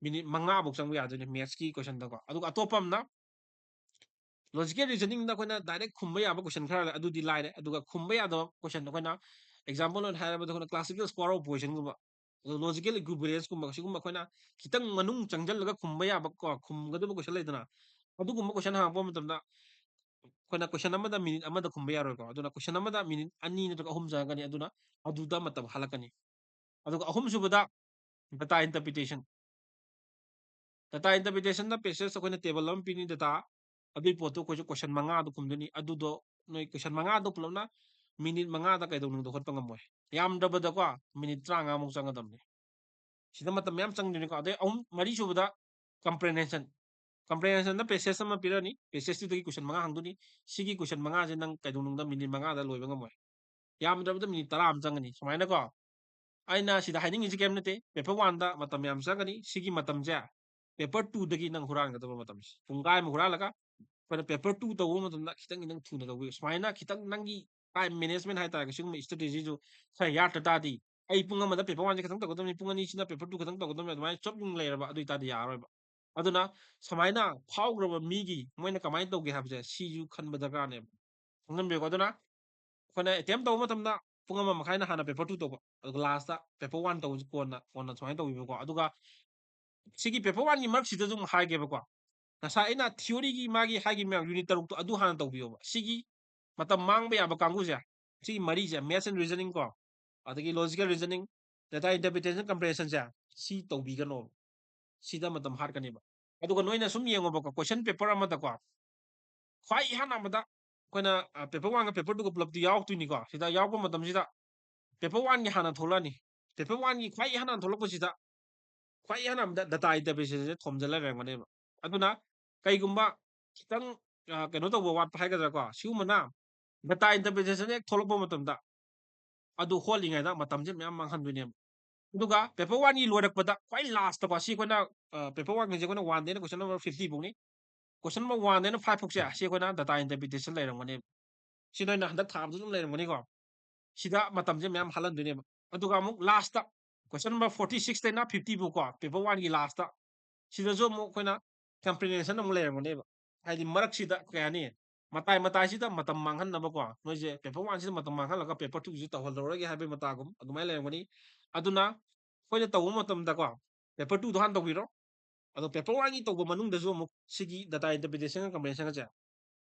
ꯃꯤꯅꯤꯠ ꯃꯉꯥꯐꯧ ꯆꯪꯕ ꯌꯥꯗꯣꯏꯅꯦ ꯃꯦꯠꯁꯀꯤ ꯀꯣꯏꯁꯟꯗꯀꯣ꯫ ꯑꯗꯨꯒ ꯑꯇꯣꯞꯄ ꯑꯃꯅ ꯂꯣꯖꯤꯀꯦꯜ ꯔꯤꯖꯅꯤꯡꯗ ꯑꯩꯈꯣꯏꯅ ꯗꯥꯏꯔꯦꯛ ꯈꯨꯝꯕ ꯌꯥꯕ ꯀꯣꯏꯁꯟ ꯈꯔ ꯂꯩ, ꯑꯗꯨꯗꯤ ꯂꯥꯏꯔꯦ꯫ ꯑꯗꯨꯒ ꯈꯨꯝꯕ ꯌꯥꯗꯕ ꯀꯣꯏꯁꯟ ꯑꯩꯈꯣꯏꯅ, ꯑꯦꯛꯖꯥꯝꯄꯜ ꯑꯣꯏꯅ ꯍꯥꯏꯔꯕꯗ, ꯑꯩꯈꯣꯏꯅ ꯀ꯭ꯂꯥꯁꯤꯀꯦꯜ ꯁ꯭ꯀ꯭ꯋꯥꯔ ꯑꯣꯐ ꯄꯣꯖꯤꯁꯟꯒꯨꯝꯕ, ꯑꯗꯣ ꯂꯣꯖꯤꯀꯦꯜ ꯏꯀ꯭ꯋꯤꯚꯦꯂꯦꯟꯁꯀꯨꯝꯕ, ꯁꯤꯒꯨꯝꯕ ꯑꯩꯈꯣꯏꯅ ꯈꯤꯇꯪ ꯃꯅꯨꯡ ꯆꯪꯁꯤꯜꯂꯒ ꯈꯨꯝꯕ ꯌꯥꯕ ꯀꯣ, ꯈꯨꯝꯒꯗꯕ ꯀꯣꯏꯁꯟ ꯂꯩꯗꯅ, ꯑꯗꯨꯒꯨꯝꯕ ꯀꯣꯏꯁꯟ ꯍꯪꯉꯛꯄ ꯃꯇꯝꯗ ꯑꯩꯈꯣꯏꯅ ꯀꯣꯏꯁꯟ ꯑꯃꯗ ꯃꯤꯅꯤꯠ ꯑꯃꯗ ꯈꯨꯝꯕ ꯌꯥꯔꯣꯏꯀꯣ꯫ ꯑꯗꯨꯅ ꯀꯣꯏꯁꯟ ꯑꯃꯗ ꯃꯤꯅꯤꯠ ꯑꯅꯤ ꯅꯠꯇ꯭ꯔꯒ ꯑꯍꯨꯝ ꯆꯪꯉꯛꯀꯅꯤ꯫ ꯑꯗꯨꯅ ꯑꯗꯨꯗ ꯃꯇꯝ ꯍꯥꯜꯂꯛꯀꯅꯤ꯫ ꯑꯗꯨꯒ ꯑꯍꯨꯝꯁꯨꯕꯗ ꯗꯇꯥ ꯏꯟꯇꯔꯄ꯭ꯔꯤꯇꯦꯁꯟ꯫ ꯗꯇꯥ ꯏꯟꯇꯔꯄ꯭ꯔꯤꯇꯦꯁꯟꯗ ꯄꯦꯁꯦꯖ ꯑꯩꯈꯣꯏꯅ ꯇꯦꯕꯜ ꯑꯃ ꯄꯤꯅꯤ, ꯗꯇꯥ, ꯑꯗꯨꯒꯤ ꯄꯣꯠꯇꯣ ꯑꯩꯈꯣꯏꯁꯨ ꯀꯣꯏꯁꯟ ꯃꯉꯥꯗꯣ ꯈꯨꯝꯗꯣꯏꯅꯤ꯫ ꯑꯗꯨꯗꯣ ꯅꯣꯏ ꯀꯣꯏꯁꯟ ꯃꯉꯥꯗꯣ ꯄꯨꯂꯞꯅ ꯃꯤꯅꯤꯠ ꯃꯉꯥꯗ ꯀꯩꯗꯧꯅꯨꯡꯗ ꯍꯣꯠꯄ ꯉꯝꯃꯣꯏ꯫ ꯌꯥꯝꯗ꯭ꯔꯕꯗꯀꯣ ꯃꯤꯅꯤꯠ ꯇꯔꯥꯃꯉꯥꯃꯨꯛ ꯆꯪꯒꯗꯕꯅꯤ꯫ ꯁꯤꯗ ꯃꯇꯝ ꯃꯌꯥꯝ ꯆꯪꯗꯣꯏꯅꯤꯀꯣ꯫ ꯑꯗꯩ ꯑꯍꯨꯝ, ꯃꯔꯤꯁꯨꯕꯗ ꯀꯝꯄ꯭ꯔꯦꯟꯍꯦꯟꯁꯟ꯫ ꯀꯝꯄ꯭ꯔꯦꯟꯍꯦꯟꯁꯟꯗ ꯄꯦꯁꯦꯖ ꯑꯃ ꯄꯤꯔꯛꯑꯅꯤ꯫ ꯄꯦꯁꯦꯖꯇꯨꯗꯒꯤ ꯀꯣꯏꯁꯟ ꯃꯉꯥ ꯍꯪꯗꯣꯏꯅꯤ꯫ ꯁꯤꯒꯤ ꯀꯣꯏꯁꯟ ꯃꯉꯥꯁꯦ ꯅꯪ ꯀꯩꯗꯧꯅꯨꯡꯗ ꯃꯤꯅꯤꯠ ꯃꯉꯥꯗ ꯂꯣꯏꯕ ꯉꯝꯃꯣꯏ꯫ ꯌꯥꯝꯗ꯭ꯔꯕꯗ ꯃꯤꯅꯤꯠ ꯇꯔꯥ ꯑꯃ ꯆꯪꯒꯅꯤ꯫ ꯁꯨꯃꯥꯏꯅꯀꯣ꯫ ꯑꯩꯅ ꯁꯤꯗ ꯍꯥꯏꯅꯤꯡꯉꯤꯁꯤ ꯀꯩꯝ ꯅꯠꯇꯦ꯫ ꯄꯦꯄꯔ ꯋꯥꯟꯗ ꯃꯇꯝ ꯌꯥꯝ ꯆꯪꯒꯅꯤ꯫ ꯁꯤꯒꯤ ꯃꯇꯝꯁꯦ ꯄꯦꯄꯔ ꯇꯨꯗꯒꯤ ꯅꯪ ꯍꯨꯔꯥꯟꯒꯗꯕ ꯃꯇꯝꯁꯦ꯫ ꯄꯨꯡꯈꯥꯏ ꯑꯃ ꯍꯨꯔꯥꯜꯂꯒ ꯑꯩꯈꯣꯏꯅ ꯄꯦꯄꯔ ꯇꯨ ꯇꯧꯕ ꯃꯇꯝꯗ ꯈꯤꯇꯪ ꯈꯤꯇꯪ ꯊꯨꯅ ꯇꯧꯕꯤꯌꯨ꯫ ꯁꯨꯃꯥꯏꯅ ꯈꯤꯇꯪ ꯅꯪꯒꯤ ꯇꯥꯏꯝ ꯃꯦꯅꯦꯖꯃꯦꯟ ꯍꯥꯏꯇꯥꯔꯦ, ꯁꯤꯒꯨꯝꯕ ꯁ꯭ꯇ꯭ꯔꯦꯇꯦꯖꯤꯁꯨ ꯈꯔ ꯌꯥꯠꯇ ꯇꯥꯔꯗꯤ, ꯑꯩ ꯄꯨꯡ ꯑꯃꯗ ꯄꯦꯄꯔ ꯋꯥꯟꯁꯦ ꯈꯤꯇꯪ ꯇꯧꯒꯗꯕꯅꯤ, ꯄꯨꯡ ꯑꯅꯤꯁꯤꯅ ꯄꯦꯄꯔ ꯇꯨ ꯈꯤꯇꯪ ꯇꯧꯒꯗꯕꯅꯤ, ꯑꯗꯨꯃꯥꯏꯅ ꯆꯞ ꯌꯨꯡ ꯂꯩꯔꯕ ꯑꯗꯨ ꯑꯣꯏꯇꯥꯔꯗꯤ ꯌꯥꯔꯔꯣꯏꯕ꯫ ꯑꯗꯨꯅ ꯁꯨꯃꯥꯏꯅ ꯐꯥꯎꯈ꯭ꯔꯕ ꯃꯤꯒꯤ ꯃꯣꯏꯅ ꯀꯃꯥꯏꯅ ꯇꯧꯒꯦ ꯍꯥꯏꯕꯁꯦ ꯁꯤꯁꯨ ꯈꯟꯕ ꯗꯔꯀꯥꯔꯅꯦꯕ꯫ ꯈꯪꯖꯟꯕꯤꯌꯨꯀꯣ꯫ ꯑꯗꯨꯅ ꯑꯩꯈꯣꯏꯅ ꯑꯦꯇꯦꯝ ꯇꯧꯕ ꯃꯇꯝꯗ ꯄꯨꯡ ꯑꯃ ꯃꯈꯥꯏꯅ ꯍꯥꯟꯅ ꯄꯦꯄꯔ ꯇꯨ ꯇꯧꯕ, ꯑꯗꯨꯒ ꯂꯥꯁꯇ ꯄꯦꯄꯔ ꯋꯥꯟ ꯇꯧꯕꯁꯤ ꯀꯣꯟꯅ, ꯀꯣꯟꯅ ꯁꯨꯃꯥꯏꯅ ꯇꯧꯕꯤꯕꯀꯣ꯫ ꯑꯗꯨꯒ ꯁꯤꯒꯤ ꯄꯦꯄꯔ ꯋꯥꯟꯒꯤ ꯃꯔꯛꯁꯤꯗꯁꯨ ꯑꯃꯨꯛ ꯍꯥꯏꯒꯦꯕꯀꯣ꯫ ꯉꯁꯥꯏ ꯑꯩꯅ ꯊꯤꯑꯣꯔꯤꯒꯤ ꯃꯥꯒꯤ ꯍꯥꯏꯈꯤꯕ ꯃꯌꯥꯝ ꯌꯨꯅꯤꯠ ꯇꯔꯨꯛꯇꯣ ꯑꯗꯨ ꯍꯥꯟꯅ ꯇꯧꯕꯤꯌꯣꯕ꯫ ꯁꯤꯒꯤ ꯃꯇꯝ ꯃꯥꯡꯕ ꯌꯥꯕ ꯀꯥꯡꯕꯨꯁꯦ, ꯁꯤꯒꯤ ꯃꯔꯤꯁꯦ, maths and reasoning ꯀꯣ, ꯑꯗꯒꯤ logical reasoning, data interpretation, comprehension ꯁꯦ, ꯁꯤ ꯇꯧꯕꯤꯒꯅꯣꯕ꯫ ꯁꯤꯗ ꯃꯇꯝ ꯍꯥꯠꯀꯅꯦꯕ꯫ ꯑꯗꯨꯒ ꯅꯣꯏꯅ ꯁꯨꯝ ꯌꯦꯡꯉꯣꯕꯀꯣ, ꯀꯣꯏꯁꯟ ꯄꯦꯄꯔ ꯑꯃꯗꯀꯣ, ꯈ꯭ꯋꯥꯏ ꯏꯍꯥꯟ ꯍꯥꯟꯕꯗ ꯑꯩꯈꯣꯏꯅ, ꯑ, ꯄꯦꯄꯔ ꯋꯥꯟꯒ ꯄꯦꯄꯔ ꯇꯨꯒ ꯄꯨꯂꯞꯇꯤ ꯌꯥꯎꯔꯛꯇꯣꯏꯅꯤꯀꯣ꯫ ꯁꯤꯗ ꯌꯥꯎꯔꯛꯄ ꯃꯇꯝꯁꯤꯗ ꯄꯦꯄꯔ ꯋꯥꯟꯒꯤ ꯍꯥꯟꯅ ꯊꯣꯛꯂꯛꯑꯅꯤ꯫ ꯄꯦꯄꯔ ꯋꯥꯟꯒꯤ ꯈ꯭ꯋꯥꯏ ꯏꯍꯥꯟ ꯍꯥꯟꯅ ꯊꯣꯛꯂꯛꯄꯁꯤꯗ, ꯈ꯭ꯋꯥꯏ ꯏꯍꯥꯟ ꯍꯥꯟꯕꯗ data interpretation ꯁꯦ ꯊꯣꯝꯖꯤꯜꯂ ꯂꯩꯔꯝꯒꯅꯦꯕ꯫ ꯑꯗꯨꯅ ꯀꯩꯒꯨꯝꯕ ꯈꯤꯇꯪ, ꯑ, ꯀꯩꯅꯣ ꯇꯧꯕ ꯋꯥꯠꯄ ꯍꯥꯏꯒꯗ꯭ꯔꯥꯀꯣ, ꯁꯤꯒꯨꯝꯕꯅ data interpretation ꯍꯦꯛ ꯊꯣꯛꯂꯛꯄ ꯃꯇꯝꯗ, ꯑꯗꯨ ꯍꯣꯠꯂꯤꯉꯩꯗ ꯃꯇꯝꯁꯦ ꯃꯌꯥꯝ ꯃꯥꯡꯍꯟꯗꯣꯏꯅꯦꯕ꯫ ꯑꯗꯨꯒ ꯄꯦꯄꯔ ꯋꯥꯟꯒꯤ ꯂꯣꯏꯔꯛꯄꯗ ꯈ꯭ꯋꯥꯏ ꯂꯥꯁꯇꯀꯣ, ꯁꯤ ꯑꯩꯈꯣꯏꯅ, ꯑ, ꯄꯦꯄꯔ ꯋꯥꯟꯒꯤꯁꯦ ꯑꯩꯈꯣꯏꯅ ꯋꯥꯟꯗꯩꯅ ꯀꯣꯏꯁꯟ ꯅꯝꯕꯔ ꯐꯤꯐꯇꯤ ꯐꯥꯎꯅꯤ꯫ ꯀꯣꯏꯁꯟ ꯅꯝꯕꯔ ꯋꯥꯟꯗꯩꯅ ꯐꯥꯏꯚ ꯐꯥꯎꯁꯦ, ꯁꯤ ꯑꯩꯈꯣꯏꯅ data interpretation ꯂꯩꯔꯝꯒꯅꯦꯕ꯫ ꯁꯤ ꯅꯣꯏꯅ ꯍꯟꯗꯛ ꯊꯥꯕꯗꯁꯨ ꯑꯗꯨꯝ ꯂꯩꯔꯝꯒꯅꯤꯀꯣ꯫ ꯁꯤꯗ ꯃꯇꯝꯁꯦ ꯃꯌꯥꯝ ꯍꯥꯜꯍꯟꯗꯣꯏꯅꯦꯕ꯫ ꯑꯗꯨꯒ ꯑꯃꯨꯛ ꯂꯥꯁꯇ ꯀꯣꯏꯁꯟ ꯅꯝꯕꯔ ꯐꯣꯔꯇꯤ ꯁꯤꯛꯁꯇꯩꯅ ꯐꯤꯐꯇꯤ ꯐꯥꯎꯀꯣ, ꯄꯦꯄꯔ ꯋꯥꯟꯒꯤ ꯂꯥꯁꯇ, ꯁꯤꯗꯁꯨ ꯑꯃꯨꯛ ꯑꯩꯈꯣꯏꯅ ꯀꯝꯄ꯭ꯔꯤꯍꯦꯟꯁꯟ ꯑꯃꯨꯛ ꯂꯩꯔꯝꯒꯅꯦꯕ꯫ ꯍꯥꯏꯗꯤ ꯃꯔꯛꯁꯤꯗ ꯀꯩ ꯍꯥꯏꯅꯤ, ꯃꯇꯥꯏ ꯃꯇꯥꯏꯁꯤꯗ ꯃꯇꯝ ꯃꯥꯡꯍꯟꯅꯕꯀꯣ, ꯅꯣꯏꯁꯦ ꯄꯦꯄꯔ ꯋꯥꯟꯁꯤꯗ ꯃꯇꯝ ꯃꯥꯡꯍꯜꯂꯒ ꯄꯦꯄꯔ ꯇꯨꯁꯤ ꯇꯧꯍꯜꯂꯔꯣꯏꯒꯦ ꯍꯥꯏꯕꯒꯤ ꯃꯇꯥꯒꯨꯝ ꯑꯗꯨꯃꯥꯏꯅ ꯂꯩꯔꯝꯒꯅꯤ꯫ ꯑꯗꯨꯅ ꯑꯩꯈꯣꯏꯅ ꯇꯧꯕ ꯃꯇꯝꯗꯀꯣ, ꯄꯦꯄꯔ ꯇꯨꯗꯣ ꯍꯥꯟꯅ ꯇꯧꯕꯤꯔꯣ꯫ ꯑꯗꯣ ꯄꯦꯄꯔ ꯋꯥꯟꯒꯤ ꯇꯧꯕ ꯃꯅꯨꯡꯗꯁꯨ ꯑꯃꯨꯛ ꯁꯤꯒꯤ data interpretation ꯒ comprehension ꯒꯁꯦ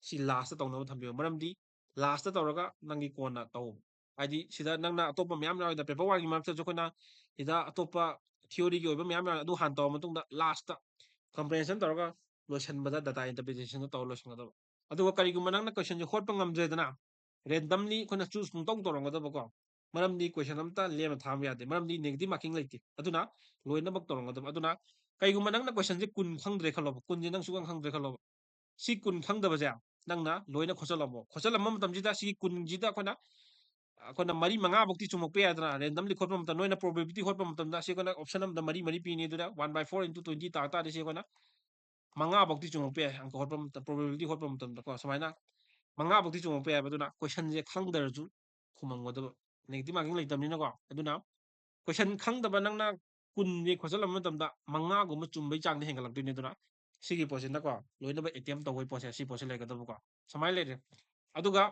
ꯁꯤ ꯂꯥꯁꯇ ꯇꯧꯅꯕ ꯊꯝꯕꯤꯌꯣ꯫ ꯃꯔꯝꯗꯤ ꯂꯥꯁꯇ ꯇꯧꯔꯒ ꯅꯪꯒꯤ ꯀꯣꯟꯅ ꯇꯧ꯫ ꯍꯥꯏꯗꯤ ꯁꯤꯗ ꯅꯪꯅ ꯑꯇꯣꯞꯄ ꯃꯌꯥꯝ ꯌꯥꯎꯋꯤꯗ, ꯄꯦꯄꯔ ꯋꯥꯟꯒꯤ ꯃꯔꯛꯇꯁꯨ ꯑꯩꯈꯣꯏꯅ ꯁꯤꯗ ꯑꯇꯣꯞꯄ ꯊꯤꯑꯣꯔꯤꯒꯤ ꯑꯣꯏꯕ ꯃꯌꯥꯝ ꯌꯥꯎꯋꯤ, ꯑꯗꯨ ꯍꯥꯟꯅ ꯇꯧꯔ ꯃꯇꯨꯡꯗ ꯂꯥꯁꯇ ꯀꯝꯄ꯭ꯔꯤꯍꯦꯟꯁꯟ ꯇꯧꯔꯒ ꯂꯣꯏꯁꯤꯟꯕꯗ data interpretation ꯗꯣ ꯇꯧꯔ ꯂꯣꯏꯁꯤꯟꯒꯗꯕ꯫ ꯑꯗꯨꯒ ꯀꯔꯤꯒꯨꯝꯕ ꯅꯪꯅ ꯀꯣꯏꯁꯟꯁꯦ ꯍꯣꯠꯄ ꯉꯝꯗ꯭ꯔꯦꯗꯅ, Randomly ꯑꯩꯈꯣꯏꯅ choose ꯄꯨꯡꯇꯧ ꯇꯧꯔꯝꯒꯗꯕꯀꯣ꯫ ꯃꯔꯝꯗꯤ question ꯑꯝꯇ ꯂꯦꯝꯅ ꯊꯥꯕ ꯌꯥꯗꯦ, ꯃꯔꯝꯗꯤ negative marking ꯂꯩꯇꯦ꯫ ꯑꯗꯨꯅ ꯂꯣꯏꯅꯃꯛ ꯇꯧꯔꯝꯒꯗꯕ꯫ ꯑꯗꯨꯅ ꯀꯩꯒꯨꯝꯕ ꯅꯪꯅ questionꯁꯦ ꯀꯨꯟ ꯈꯪꯗ꯭ꯔꯦ ꯈꯜꯂꯣꯕ, ꯀꯨꯟꯁꯦ ꯅꯪ ꯁꯨꯈꯪ ꯈꯪꯗ꯭ꯔꯦ ꯈꯜꯂꯣꯕ, ꯁꯤ ꯀꯨꯟ ꯈꯪꯗꯕꯁꯦ ꯅꯪꯅ ꯂꯣꯏꯅ ꯈꯣꯠꯆꯜꯂꯝꯃꯣ꯫ ꯈꯣꯠꯆꯜꯂꯝꯕ ꯃꯇꯝꯁꯤꯗ ꯁꯤꯒꯤ ꯀꯨꯟꯁꯤꯗ ꯑꯩꯈꯣꯏꯅ, ꯑꯩꯈꯣꯏꯅ ꯃꯔꯤ ꯃꯉꯥ ꯐꯧꯗꯤ ꯆꯨꯝꯃꯛꯄ ꯌꯥꯏꯗꯅ, randomly ꯈꯣꯠꯄ ꯃꯇꯝꯗ꯫ ꯅꯣꯏꯅ probability ꯍꯣꯠꯄ ꯃꯇꯝꯗ ꯁꯤ ꯑꯩꯈꯣꯏꯅ option ꯑꯃꯗ ꯃꯔꯤ ꯃꯔꯤ ꯄꯤꯅꯤ꯫ ꯑꯗꯨꯅ one by four into twenty ꯇꯥ ꯇꯥꯔꯗꯤ ꯁꯤ ꯑꯩꯈꯣꯏꯅ ꯃꯉꯥ ꯐꯧꯗꯤ ꯆꯨꯝꯃꯛꯄ ꯌꯥꯏ꯫ ꯑꯪꯀ ꯍꯣꯠꯄ ꯃꯇꯝ, probability ꯍꯣꯠꯄ ꯃꯇꯝꯗꯀꯣ, ꯁꯨꯃꯥꯏꯅ ꯃꯉꯥ ꯐꯧꯗꯤ ꯆꯨꯝꯃꯛꯄ ꯌꯥꯏꯕ꯫ ꯑꯗꯨꯅ questionꯁꯦ ꯈꯪꯗ꯭ꯔꯁꯨ ꯈꯨꯝꯃꯝꯒꯗꯕ, negative marking ꯂꯩꯇꯕꯅꯤꯅꯀꯣ꯫ ꯑꯗꯨꯅ question ꯈꯪꯗꯕ ꯅꯪꯅ ꯀꯨꯟꯗꯤ ꯈꯣꯠꯆꯜꯂꯝꯕ ꯃꯇꯝꯗ ꯃꯉꯥꯒꯨꯝꯕ ꯆꯨꯝꯕꯩ ꯆꯥꯡꯗꯤ ꯍꯦꯟꯒꯠꯂꯛꯇꯣꯏꯅꯤ꯫ ꯑꯗꯨꯅ ꯁꯤꯒꯤ ꯄꯣꯠꯁꯤꯅꯀꯣ, ꯂꯣꯏꯅꯃꯛ attempt ꯇꯧꯕꯒꯤ ꯄꯣꯠꯁꯦ, ꯁꯤ ꯄꯣꯠꯁꯦ ꯂꯩꯒꯗꯕꯀꯣ꯫ ꯁꯨꯃꯥꯏꯅ ꯂꯩꯔꯦ꯫ ꯑꯗꯨꯒ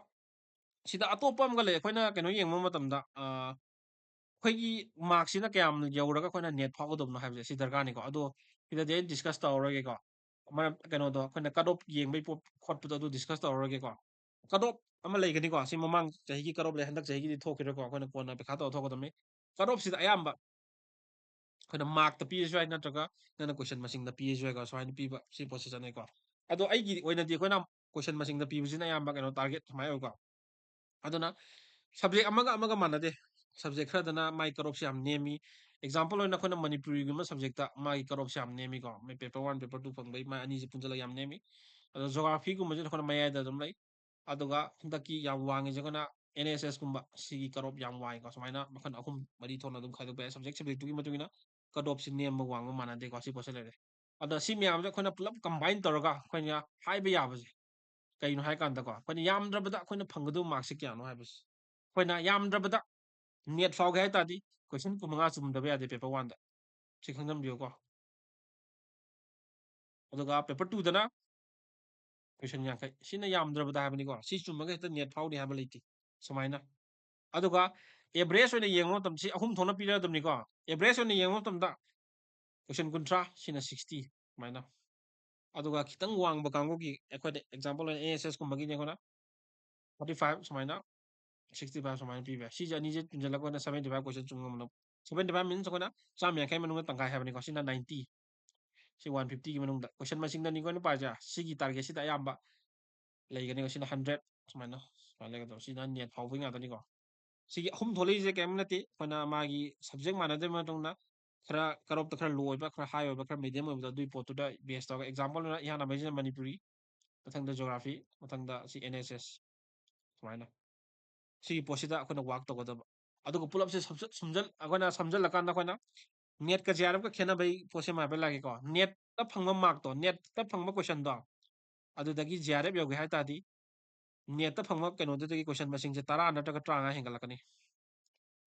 ꯁꯤꯗ ꯑꯇꯣꯞꯄ ꯑꯃꯒ ꯂꯩ꯫ ꯑꯩꯈꯣꯏꯅ ꯀꯩꯅꯣ ꯌꯦꯡꯕ ꯃꯇꯝꯗ, ꯑ, ꯑꯩꯈꯣꯏꯒꯤ markꯁꯤꯅ ꯀꯌꯥꯝ ꯌꯧꯔꯒ ꯑꯩꯈꯣꯏꯅ NET ꯐꯥꯎꯒꯗꯕꯅꯣ ꯍꯥꯏꯕꯁꯦ ꯁꯤ ꯗꯔꯀꯥꯔꯅꯤꯀꯣ꯫ ꯑꯗꯣ ꯁꯤꯗꯗꯤ ꯑꯩ discuss ꯇꯧꯔꯔꯣꯏꯒꯦꯀꯣ꯫ ꯃꯔꯝ, ꯀꯩꯅꯣꯗꯣ, ꯑꯩꯈꯣꯏꯅ cut off ꯌꯦꯡꯕꯩ ꯄꯣ-, ꯈꯣꯠꯄꯗꯣ ꯑꯗꯨ discuss ꯇꯧꯔꯔꯣꯏꯒꯦꯀꯣ꯫ Cut off ꯑꯃ ꯂꯩꯒꯅꯤꯀꯣ꯫ ꯁꯤ ꯃꯃꯥꯡ ꯆꯍꯤꯒꯤ cut off ꯂꯩ, ꯍꯟꯗꯛ ꯆꯍꯤꯒꯤꯗꯤ ꯊꯣꯛꯈꯤꯔꯣꯏꯀꯣ꯫ ꯑꯩꯈꯣꯏꯅ ꯀꯣꯟꯅ ꯄꯩꯈꯥ ꯇꯧꯔ ꯊꯣꯛꯀꯗꯕꯅꯤ꯫ Cut offꯁꯤꯗ ꯑꯌꯥꯝꯕ ꯑꯩꯈꯣꯏꯅ markꯇ ꯄꯤꯔꯁꯨ ꯌꯥꯏ, ꯅꯠꯇ꯭ꯔꯒ ꯅꯪꯅ question ꯃꯁꯤꯡꯗ ꯄꯤꯔꯁꯨ ꯌꯥꯏꯀꯣ꯫ ꯁꯨꯃꯥꯏꯅ ꯄꯤꯕ ꯁꯤ ꯄꯣꯠꯁꯤ ꯆꯠꯅꯩꯀꯣ꯫ ꯑꯗꯣ ꯑꯩꯒꯤ ꯑꯣꯏꯅꯗꯤ ꯑꯩꯈꯣꯏꯅ question ꯃꯁꯤꯡꯗ ꯄꯤꯕꯁꯤꯅ ꯑꯌꯥꯝꯕ ꯀꯩꯅꯣ target ꯁꯨꯃꯥꯏꯅ ꯑꯣꯏꯀꯣ꯫ ꯑꯗꯨꯅ subject ꯑꯃꯒ ꯑꯃꯒ ꯃꯥꯟꯅꯗꯦ꯫ Subject ꯈꯔꯗꯅ ꯃꯥꯏ cut offꯁꯦ ꯌꯥꯝ ꯅꯦꯝꯃꯤ꯫ Example ꯑꯣꯏꯅ ꯑꯩꯈꯣꯏꯅ ꯃꯅꯤꯄꯨꯔꯤꯒꯨꯝꯕ subjectꯇ ꯃꯥꯒꯤ cut offꯁꯦ ꯌꯥꯝ ꯅꯦꯝꯃꯤꯀꯣ꯫ ꯃꯣꯏ paper one, paper two ꯐꯪꯕꯩ ꯃꯥꯏ ꯑꯅꯤꯁꯦ ꯄꯨꯟꯁꯤꯜꯂꯒ ꯌꯥꯝ ꯅꯦꯝꯃꯤ꯫ ꯑꯗꯣ geographyꯒꯨꯝꯕꯁꯤꯅ ꯑꯩꯈꯣꯏꯅ ꯃꯌꯥꯏꯗ ꯑꯗꯨꯝ ꯂꯩ꯫ ꯑꯗꯨꯒ ꯍꯟꯗꯛꯀꯤ ꯌꯥꯝ ꯋꯥꯡꯉꯤꯁꯦ ꯑꯩꯈꯣꯏꯅ NSSꯀꯨꯝꯕ, ꯁꯤꯒꯤ cut off ꯌꯥꯝ ꯋꯥꯡꯉꯤꯀꯣ꯫ ꯁꯨꯃꯥꯏꯅ ꯃꯈꯜ ꯑꯍꯨꯝ ꯃꯔꯤ ꯊꯣꯛꯅ ꯑꯗꯨꯝ ꯈꯥꯏꯗꯣꯛꯄ ꯌꯥꯏ꯫ Subject subjectꯇꯨꯒꯤ ꯃꯇꯨꯡ ꯏꯟꯅ cut offꯁꯤ ꯅꯦꯝꯕ ꯋꯥꯡꯕ ꯃꯥꯟꯅꯗꯦꯀꯣ꯫ ꯁꯤ ꯄꯣꯠꯁꯦ ꯂꯩꯔꯦ꯫ ꯑꯗ ꯁꯤ ꯃꯌꯥꯝꯁꯦ ꯑꯩꯈꯣꯏꯅ ꯄꯨꯂꯞ combine ꯇꯧꯔꯒ ꯑꯩꯈꯣꯏꯅ ꯍꯥꯏꯕ ꯌꯥꯕꯁꯦ ꯀꯩꯅꯣ ꯍꯥꯏ ꯀꯥꯟꯗꯀꯣ, ꯑꯩꯈꯣꯏꯅ ꯌꯥꯝꯗ꯭ꯔꯕꯗ ꯑꯩꯈꯣꯏꯅ ꯐꯪꯒꯗꯧꯕ markꯁꯦ ꯀꯌꯥꯅꯣ ꯍꯥꯏꯕꯁꯦ꯫ ꯑꯩꯈꯣꯏꯅ ꯌꯥꯝꯗ꯭ꯔꯕꯗ NET ꯐꯥꯎꯒꯦ ꯍꯥꯏ ꯇꯥꯔꯗꯤ question ꯀꯨꯟꯃꯉꯥ ꯆꯨꯝꯗꯕ ꯌꯥꯗꯦ paper oneꯗ꯫ ꯁꯤ ꯈꯪꯖꯟꯕꯤꯌꯨꯀꯣ꯫ ꯑꯗꯨꯒ paper twoꯗꯅ question ꯌꯥꯡꯈꯩ꯫ ꯁꯤꯅ ꯌꯥꯝꯗ꯭ꯔꯕꯗ ꯍꯥꯏꯕꯅꯤꯀꯣ꯫ ꯁꯤ ꯆꯨꯝꯃꯒ ꯍꯦꯛꯇ NET ꯐꯥꯎꯅꯤ ꯍꯥꯏꯕ ꯂꯩꯇꯦ꯫ ꯁꯨꯃꯥꯏꯅ꯫ ꯑꯗꯨꯒ average ꯑꯣꯏꯅ ꯌꯦꯡꯕ ꯃꯇꯝꯗ ꯁꯤ ꯑꯍꯨꯝ ꯊꯣꯛꯅ ꯄꯤꯔꯛꯑꯗꯕꯅꯤꯀꯣ꯫ Average ꯑꯣꯏꯅ ꯌꯦꯡꯕ ꯃꯇꯝꯗ question ꯀꯨꯟꯊ꯭ꯔꯥ, ꯁꯤꯅ sixty, ꯁꯨꯃꯥꯏꯅ꯫ ꯑꯗꯨꯒ ꯈꯤꯇꯪ ꯋꯥꯡꯕ ꯀꯥꯡꯕꯨꯒꯤ ꯑꯩꯈꯣꯏꯅ example ꯑꯣꯏꯅ NSSꯀꯨꯝꯕꯒꯤꯗꯤ ꯑꯩꯈꯣꯏꯅ forty five ꯁꯨꯃꯥꯏꯅ, sixty five ꯁꯨꯃꯥꯏꯅ ꯄꯤꯕ ꯌꯥꯏ꯫ ꯁꯤꯁꯦ ꯑꯅꯤꯁꯦ ꯄꯨꯟꯁꯤꯜꯂꯒ ꯑꯩꯈꯣꯏꯅ seventy five question ꯆꯨꯝꯕ ꯉꯝꯅꯕ꯫ Seventy five means ꯑꯩꯈꯣꯏꯅ ꯆꯥꯝꯃ ꯌꯥꯡꯈꯩ ꯃꯅꯨꯡꯗ ꯇꯪꯈꯥꯏ ꯍꯥꯏꯕꯅꯤꯀꯣ꯫ ꯁꯤꯅ ninety, ꯁꯤ one fiftyꯒꯤ ꯃꯅꯨꯡꯗ꯫ Question ꯃꯁꯤꯡꯗꯅꯤꯀꯣ ꯑꯩꯅ ꯄꯥꯏꯁꯦ꯫ ꯁꯤꯒꯤ targetꯁꯤꯗ ꯑꯌꯥꯝꯕ ꯂꯩꯒꯅꯤ꯫ ꯁꯤꯅ hundred ꯁꯨꯃꯥꯏꯅ꯫ ꯁꯨꯃꯥꯏꯅ ꯂꯩꯒꯗꯕ꯫ ꯁꯤꯅ NET ꯐꯥꯎꯕꯒꯤ ꯉꯥꯛꯇꯅꯤꯀꯣ꯫ ꯁꯤꯒꯤ ꯑꯍꯨꯝ ꯊꯣꯛꯂꯛꯏꯁꯦ ꯀꯔꯤꯝ ꯅꯠꯇꯦ, ꯑꯩꯈꯣꯏꯅ ꯃꯥꯒꯤ subject ꯃꯥꯟꯅꯗꯕ ꯃꯇꯨꯡꯗ ꯈꯔ cut off ꯇ ꯈꯔ low ꯑꯣꯏꯕ, ꯈꯔ high ꯑꯣꯏꯕ, ꯈꯔ medium ꯑꯣꯏꯕꯗꯣ ꯑꯗꯨꯒꯤ ꯄꯣꯠꯇꯨꯗ base ꯇꯧꯔꯒ, example ꯑꯣꯏꯅ ꯏꯍꯥꯟ ꯍꯥꯟꯕꯁꯤꯅ ꯃꯅꯤꯄꯨꯔꯤ, ꯃꯊꯪꯗ geography, ꯃꯊꯪꯗ ꯁꯤ NSS, ꯁꯨꯃꯥꯏꯅ꯫ ꯁꯤꯒꯤ ꯄꯣꯠꯁꯤꯗ ꯑꯩꯈꯣꯏꯅ work ꯇꯧꯒꯗꯕ꯫ ꯑꯗꯨꯒ ꯄꯨꯂꯞꯁꯦ ꯁꯝꯖ-, ꯁꯨꯝꯖꯜ-, ꯑꯩꯈꯣꯏꯅ ꯁꯝꯖꯜꯂꯀꯥꯟꯗ ꯑꯩꯈꯣꯏꯅ NET ꯀ JRF ꯀ ꯈꯦꯠꯅꯕꯒꯤ ꯄꯣꯠꯁꯦ ꯑꯃ ꯍꯥꯏꯐꯦꯠ ꯂꯥꯛꯀꯦꯀꯣ꯫ NET ꯇ ꯐꯪꯕ mark ꯇꯣ, NET ꯇ ꯐꯪꯕ question ꯗꯣ, ꯑꯗꯨꯗꯒꯤ JRF ꯌꯧꯒꯦ ꯍꯥꯏ ꯇꯥꯔꯗꯤ, NET ꯇ ꯐꯪꯕ ꯀꯩꯅꯣꯗꯨꯗꯒꯤ question ꯃꯁꯤꯡꯁꯦ ꯇꯔꯥ ꯅꯠꯇ꯭ꯔꯒ ꯇꯔꯥꯃꯉꯥ ꯍꯦꯟꯒꯠꯂꯛꯀꯅꯤ꯫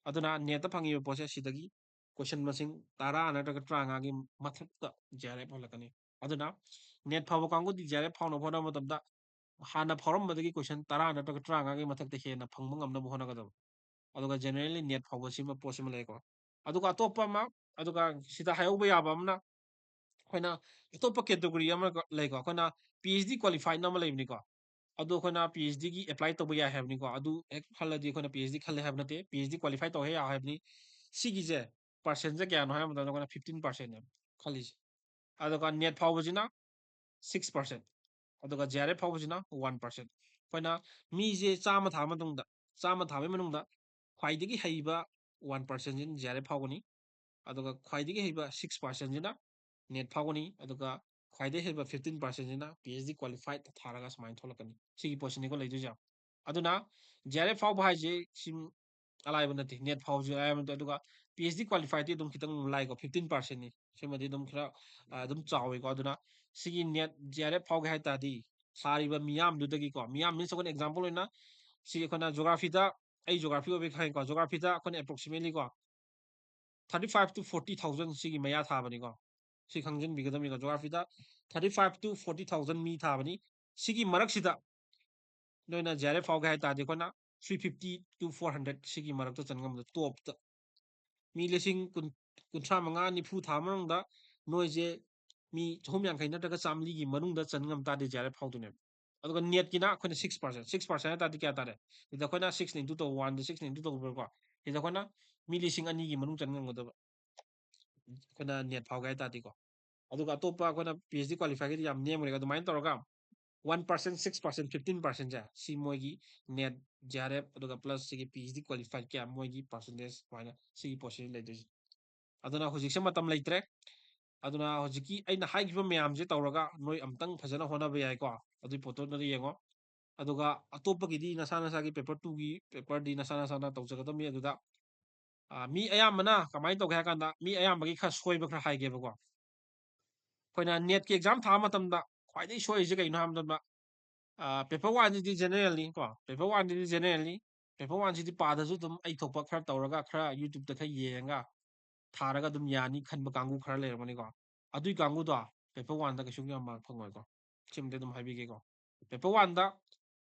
ꯑꯗꯨꯅ NET ꯇ ꯐꯪꯉꯤꯕ ꯄꯣꯠꯁꯦ ꯁꯤꯗꯒꯤ question ꯃꯁꯤꯡ ꯇꯔꯥ ꯅꯠꯇ꯭ꯔꯒ ꯇꯔꯥꯃꯉꯥꯒꯤ ꯃꯊꯛꯇ JRF ꯍꯜꯂꯛꯀꯅꯤ꯫ ꯑꯗꯨꯅ NET ꯐꯥꯎꯕ ꯀꯥꯡꯕꯨꯗꯤ JRF ꯐꯥꯎꯅꯕ ꯍꯣꯠꯅꯕ ꯃꯇꯝꯗ ꯍꯥꯟꯅ ꯐꯥꯎꯔꯝꯕꯗꯒꯤ question ꯇꯔꯥ ꯅꯠꯇ꯭ꯔꯒ ꯇꯔꯥꯃꯉꯥꯒꯤ ꯃꯊꯛꯇ ꯍꯦꯟꯅ ꯐꯪꯕ ꯉꯝꯅꯕ ꯍꯣꯠꯅꯒꯗꯕ꯫ ꯑꯗꯨꯒ generally NET ꯐꯥꯎꯕ ꯁꯤꯃ ꯄꯣꯠꯁꯤꯃ ꯂꯩꯀꯣ꯫ ꯑꯗꯨꯒ ꯑꯇꯣꯞꯄ ꯑꯃ, ꯑꯗꯨꯒ ꯁꯤꯗ ꯍꯥꯏꯍꯧꯕ ꯌꯥꯕ ꯑꯃꯅ, ꯑꯩꯈꯣꯏꯅ ꯑꯇꯣꯞꯄ category ꯑꯃ ꯂꯩꯀꯣ, ꯑꯩꯈꯣꯏꯅ PhD qualified ꯅ ꯑꯃ ꯂꯩꯕꯅꯤꯀꯣ꯫ ꯑꯗꯣ ꯑꯩꯈꯣꯏꯅ PhD ꯒꯤ apply ꯇꯧꯕ ꯌꯥꯏ ꯍꯥꯏꯕꯅꯤꯀꯣ꯫ ꯑꯗꯨ ꯍꯦꯛ ꯈꯜꯂꯗꯤ ꯑꯩꯈꯣꯏꯅ PhD ꯈꯜꯂꯦ ꯍꯥꯏꯕ ꯅꯠꯇꯦ, PhD qualify ꯇꯧꯍꯦ ꯌꯥꯎ ꯍꯥꯏꯕꯅꯤ꯫ ꯁꯤꯒꯤꯁꯦ percent ꯁꯦ ꯀꯌꯥꯅꯣ ꯍꯥꯏꯕ ꯃꯇꯝꯗ ꯑꯩꯈꯣꯏꯅ fifteen percent ꯅꯦꯕ ꯈꯜꯂꯤꯁꯦ꯫ ꯑꯗꯨꯒ NET ꯐꯥꯎꯕꯁꯤꯅ six percent, ꯑꯗꯨꯒ JRF ꯐꯥꯎꯕꯁꯤꯅ one percent꯫ ꯑꯩꯈꯣꯏꯅ ꯃꯤꯁꯦ ꯆꯥꯝꯃ ꯊꯥꯕ ꯃꯇꯨꯡꯗ, ꯆꯥꯝꯃ ꯊꯥꯕꯒꯤ ꯃꯅꯨꯡꯗ ꯈ꯭ꯋꯥꯏꯗꯒꯤ ꯍꯩꯕ one percent ꯁꯤꯅ JRF ꯐꯥꯎꯒꯅꯤ, ꯑꯗꯨꯒ ꯈ꯭ꯋꯥꯏꯗꯒꯤ ꯍꯩꯕ six percent ꯁꯤꯅ NET ꯐꯥꯎꯒꯅꯤ, ꯑꯗꯨꯒ ꯈ꯭ꯋꯥꯏꯗꯒꯤ ꯍꯩꯕ fifteen percent ꯁꯤꯅ PhD qualified ꯊꯥꯔꯒ ꯁꯨꯃꯥꯏꯅ ꯊꯣꯛꯂꯛꯀꯅꯤ꯫ ꯁꯤꯒꯤ ꯄꯣꯠꯁꯤꯅꯤꯀꯣ ꯂꯩꯗꯣꯏꯁꯦ꯫ ꯑꯗꯨꯅ JRF ꯐꯥꯎꯕ ꯍꯥꯏꯁꯦ ꯁꯤ ꯑꯂꯥꯏꯕ ꯅꯠꯇꯦ, NET ꯐꯥꯎꯕꯁꯨ ꯑꯂꯥꯏꯕ ꯅꯠꯇꯦ꯫ ꯑꯗꯨꯒ PhD qualified ꯇꯤ ꯑꯗꯨꯝ ꯈꯤꯇꯪ ꯂꯥꯏꯀꯣ, fifteen percent ꯅꯤ꯫ ꯁꯤꯃꯗꯤ ꯑꯗꯨꯝ ꯈꯔ, ꯑ, ꯑꯗꯨꯝ ꯆꯥꯎꯋꯤꯀꯣ꯫ ꯑꯗꯨꯅ ꯁꯤꯒꯤ NET JRF ꯐꯥꯎꯒꯦ ꯍꯥꯏ ꯇꯥꯔꯗꯤ ꯊꯥꯔꯤꯕ ꯃꯤꯌꯥꯝꯗꯨꯗꯒꯤꯀꯣ, ꯃꯤꯌꯥꯝ means ꯑꯩꯈꯣꯏꯅ example ꯑꯣꯏꯅ ꯁꯤ ꯑꯩꯈꯣꯏꯅ geography ꯗ, ꯑꯩ geography ꯑꯣꯏꯕꯒꯤ ꯈꯪꯉꯦꯀꯣ, geography ꯗ ꯑꯩꯈꯣꯏꯅ approximately ꯀꯣ thirty five to forty thousand ꯁꯤꯒꯤ ꯃꯌꯥ ꯊꯥꯕꯅꯤꯀꯣ꯫ ꯁꯤ ꯈꯪꯖꯤꯟꯕꯤꯒꯗꯕꯅꯤꯀꯣ, geography the thirty five to forty thousand ꯃꯤ ꯊꯥꯕꯅꯤ꯫ ꯁꯤꯒꯤ ꯃꯔꯛꯁꯤꯗ ꯅꯣꯏꯅ JRF ꯐꯥꯎꯒꯦ ꯍꯥꯏ ꯇꯥꯔꯗꯤ ꯑꯩꯈꯣꯏꯅ three fifty to four hundred ꯁꯤꯒꯤ ꯃꯔꯛꯇ ꯆꯟ ꯉꯝꯕꯗ top ꯇ꯫ ꯃꯤ ꯂꯤꯁꯤꯡ ꯀꯨꯟ, ꯀꯨꯟꯊ꯭ꯔꯥ ꯃꯉꯥ, ꯅꯤꯐꯨ ꯊꯥꯕ ꯃꯅꯨꯡꯗ ꯅꯣꯏꯁꯦ ꯃꯤ ꯆꯍꯨꯝ ꯌꯥꯡꯈꯩ ꯅꯠꯇ꯭ꯔꯒ ꯆꯥꯝꯃꯔꯤꯒꯤ ꯃꯅꯨꯡꯗ ꯆꯟ ꯉꯝ ꯇꯥꯔꯗꯤ JRF ꯐꯥꯎꯗꯣꯏꯅꯦꯕ꯫ ꯑꯗꯨꯒ NET ꯀꯤꯅ ꯑꯩꯈꯣꯏꯅ six percent, six percent ꯍꯥꯏ ꯇꯥꯔꯗꯤ ꯀꯌꯥ ꯇꯥꯔꯦ? ꯁꯤꯗ ꯑꯩꯈꯣꯏꯅ six ꯅ into ꯇꯧꯕ, one ꯗ six ꯅ into ꯇꯧꯕꯀꯣ꯫ ꯁꯤꯗ ꯑꯩꯈꯣꯏꯅ ꯃꯤ ꯂꯤꯁꯤꯡ ꯑꯅꯤꯒꯤ ꯃꯅꯨꯡ ꯆꯟ ꯉꯝꯒꯗꯕ꯫ ꯑꯩꯈꯣꯏꯅ NET ꯐꯥꯎꯒꯦ ꯍꯥꯏ ꯇꯥꯔꯗꯤꯀꯣ꯫ ꯑꯗꯨꯒ ꯑꯇꯣꯞꯄ ꯑꯩꯈꯣꯏꯅ PhD qualify ꯒꯤꯗꯤ ꯌꯥꯝ ꯅꯦꯝꯈ꯭ꯔꯦ꯫ ꯑꯗꯨꯃꯥꯏꯅ ꯇꯧꯔꯒ one percent, six percent, fifteen ꯄꯥꯔꯁꯦꯟꯁꯦ ꯁꯤ ꯃꯣꯏꯒꯤ ꯅꯦꯠ, ꯖꯤ ꯑꯥꯔ ꯑꯦꯐ, ꯑꯗꯨꯒ ꯄ꯭ꯂꯁ ꯁꯤꯒꯤ ꯄꯤ ꯑꯩꯆ ꯗꯤ ꯀ꯭ꯋꯥꯂꯤꯐꯥꯏꯠ ꯀꯌꯥ ꯃꯣꯏꯒꯤ ꯄꯥꯔꯁꯦꯟꯇꯦꯖ ꯁꯨꯃꯥꯏꯅ ꯁꯤꯒꯤ ꯄꯣꯁꯤꯁꯟ ꯂꯩꯗꯣꯏꯁꯦ꯫ ꯑꯗꯨꯅ ꯍꯧꯖꯤꯛꯁꯦ ꯃꯇꯝ ꯂꯩꯇ꯭ꯔꯦ꯫ ꯑꯗꯨꯅ ꯍꯧꯖꯤꯛꯀꯤ ꯑꯩꯅ ꯍꯥꯏꯈꯤꯕ ꯃꯌꯥꯝꯁꯦ ꯇꯧꯔꯒ ꯅꯣꯏ ꯑꯝꯇꯪ ꯐꯖꯅ ꯍꯣꯠꯅꯕ ꯌꯥꯏꯀꯣ, ꯑꯗꯨꯒꯤ ꯄꯣꯠꯇꯨ ꯅꯣꯏ ꯌꯦꯡꯉꯣ꯫ ꯑꯗꯨꯒ ꯑꯇꯣꯞꯄꯒꯤꯗꯤ ꯅꯁꯥ ꯅꯁꯥꯒꯤ ꯄꯦꯄꯔ ꯇꯨꯒꯤ ꯄꯦꯄꯔꯗꯤ ꯅꯁꯥ ꯅꯁꯥꯅ ꯇꯧꯖꯒꯗꯕꯅꯤ꯫ ꯑꯗꯨꯗ ꯑꯥ, ꯃꯤ ꯑꯌꯥꯝꯕꯅ ꯀꯃꯥꯏꯅ ꯇꯧꯒꯦ ꯍꯥꯏ ꯀꯥꯟꯗ, ꯃꯤ ꯑꯌꯥꯝꯕꯒꯤ ꯈꯔ ꯁꯣꯏꯕ ꯈꯔ ꯍꯥꯏꯒꯦꯕꯀꯣ꯫ ꯑꯩꯈꯣꯏꯅ ꯅꯦꯠꯀꯤ ꯑꯦꯛꯖꯥꯝ ꯊꯥꯕ ꯃꯇꯝꯗ ꯈ꯭ꯋꯥꯏꯗꯒꯤ ꯁꯣꯏꯔꯤꯁꯦ ꯀꯩꯅꯣ ꯍꯥꯏꯕ ꯃꯇꯝꯗ, ꯑꯥ, ꯄꯦꯄꯔ ꯋꯥꯟꯁꯤꯗꯤ ꯖꯦꯅꯔꯦꯜꯅꯤ ꯀꯣ, ꯄꯦꯄꯔ ꯋꯥꯟꯁꯤꯗꯤ ꯖꯦꯅꯔꯦꯜꯅꯤ꯫ ꯄꯦꯄꯔ ꯋꯥꯟꯁꯤꯗꯤ ꯄꯥꯗ꯭ꯔꯁꯨ ꯑꯗꯨꯝ ꯑꯩ ꯊꯣꯛꯄ ꯈꯔ ꯇꯧꯔꯒ, ꯈꯔ YouTube ꯈꯔ ꯌꯦꯡꯉꯒ ꯊꯥꯔꯒ ꯑꯗꯨꯝ ꯌꯥꯅꯤ ꯈꯟꯕ ꯀꯥꯡꯕꯨ ꯈꯔ ꯂꯩꯔꯝꯒꯅꯤꯀꯣ꯫ ꯑꯗꯨꯏ ꯀꯥꯡꯕꯨꯗꯣ ꯄꯦꯄꯔ ꯋꯥꯟꯗ ꯀꯩꯁꯨ ꯌꯥꯝ ꯃꯥꯔꯛ ꯐꯪꯉꯣꯏꯀꯣ꯫ ꯁꯤꯃꯗꯤ ꯑꯗꯨꯝ ꯍꯥꯏꯕꯤꯒꯦꯀꯣ꯫ ꯄꯦꯄꯔ ꯋꯥꯟꯗ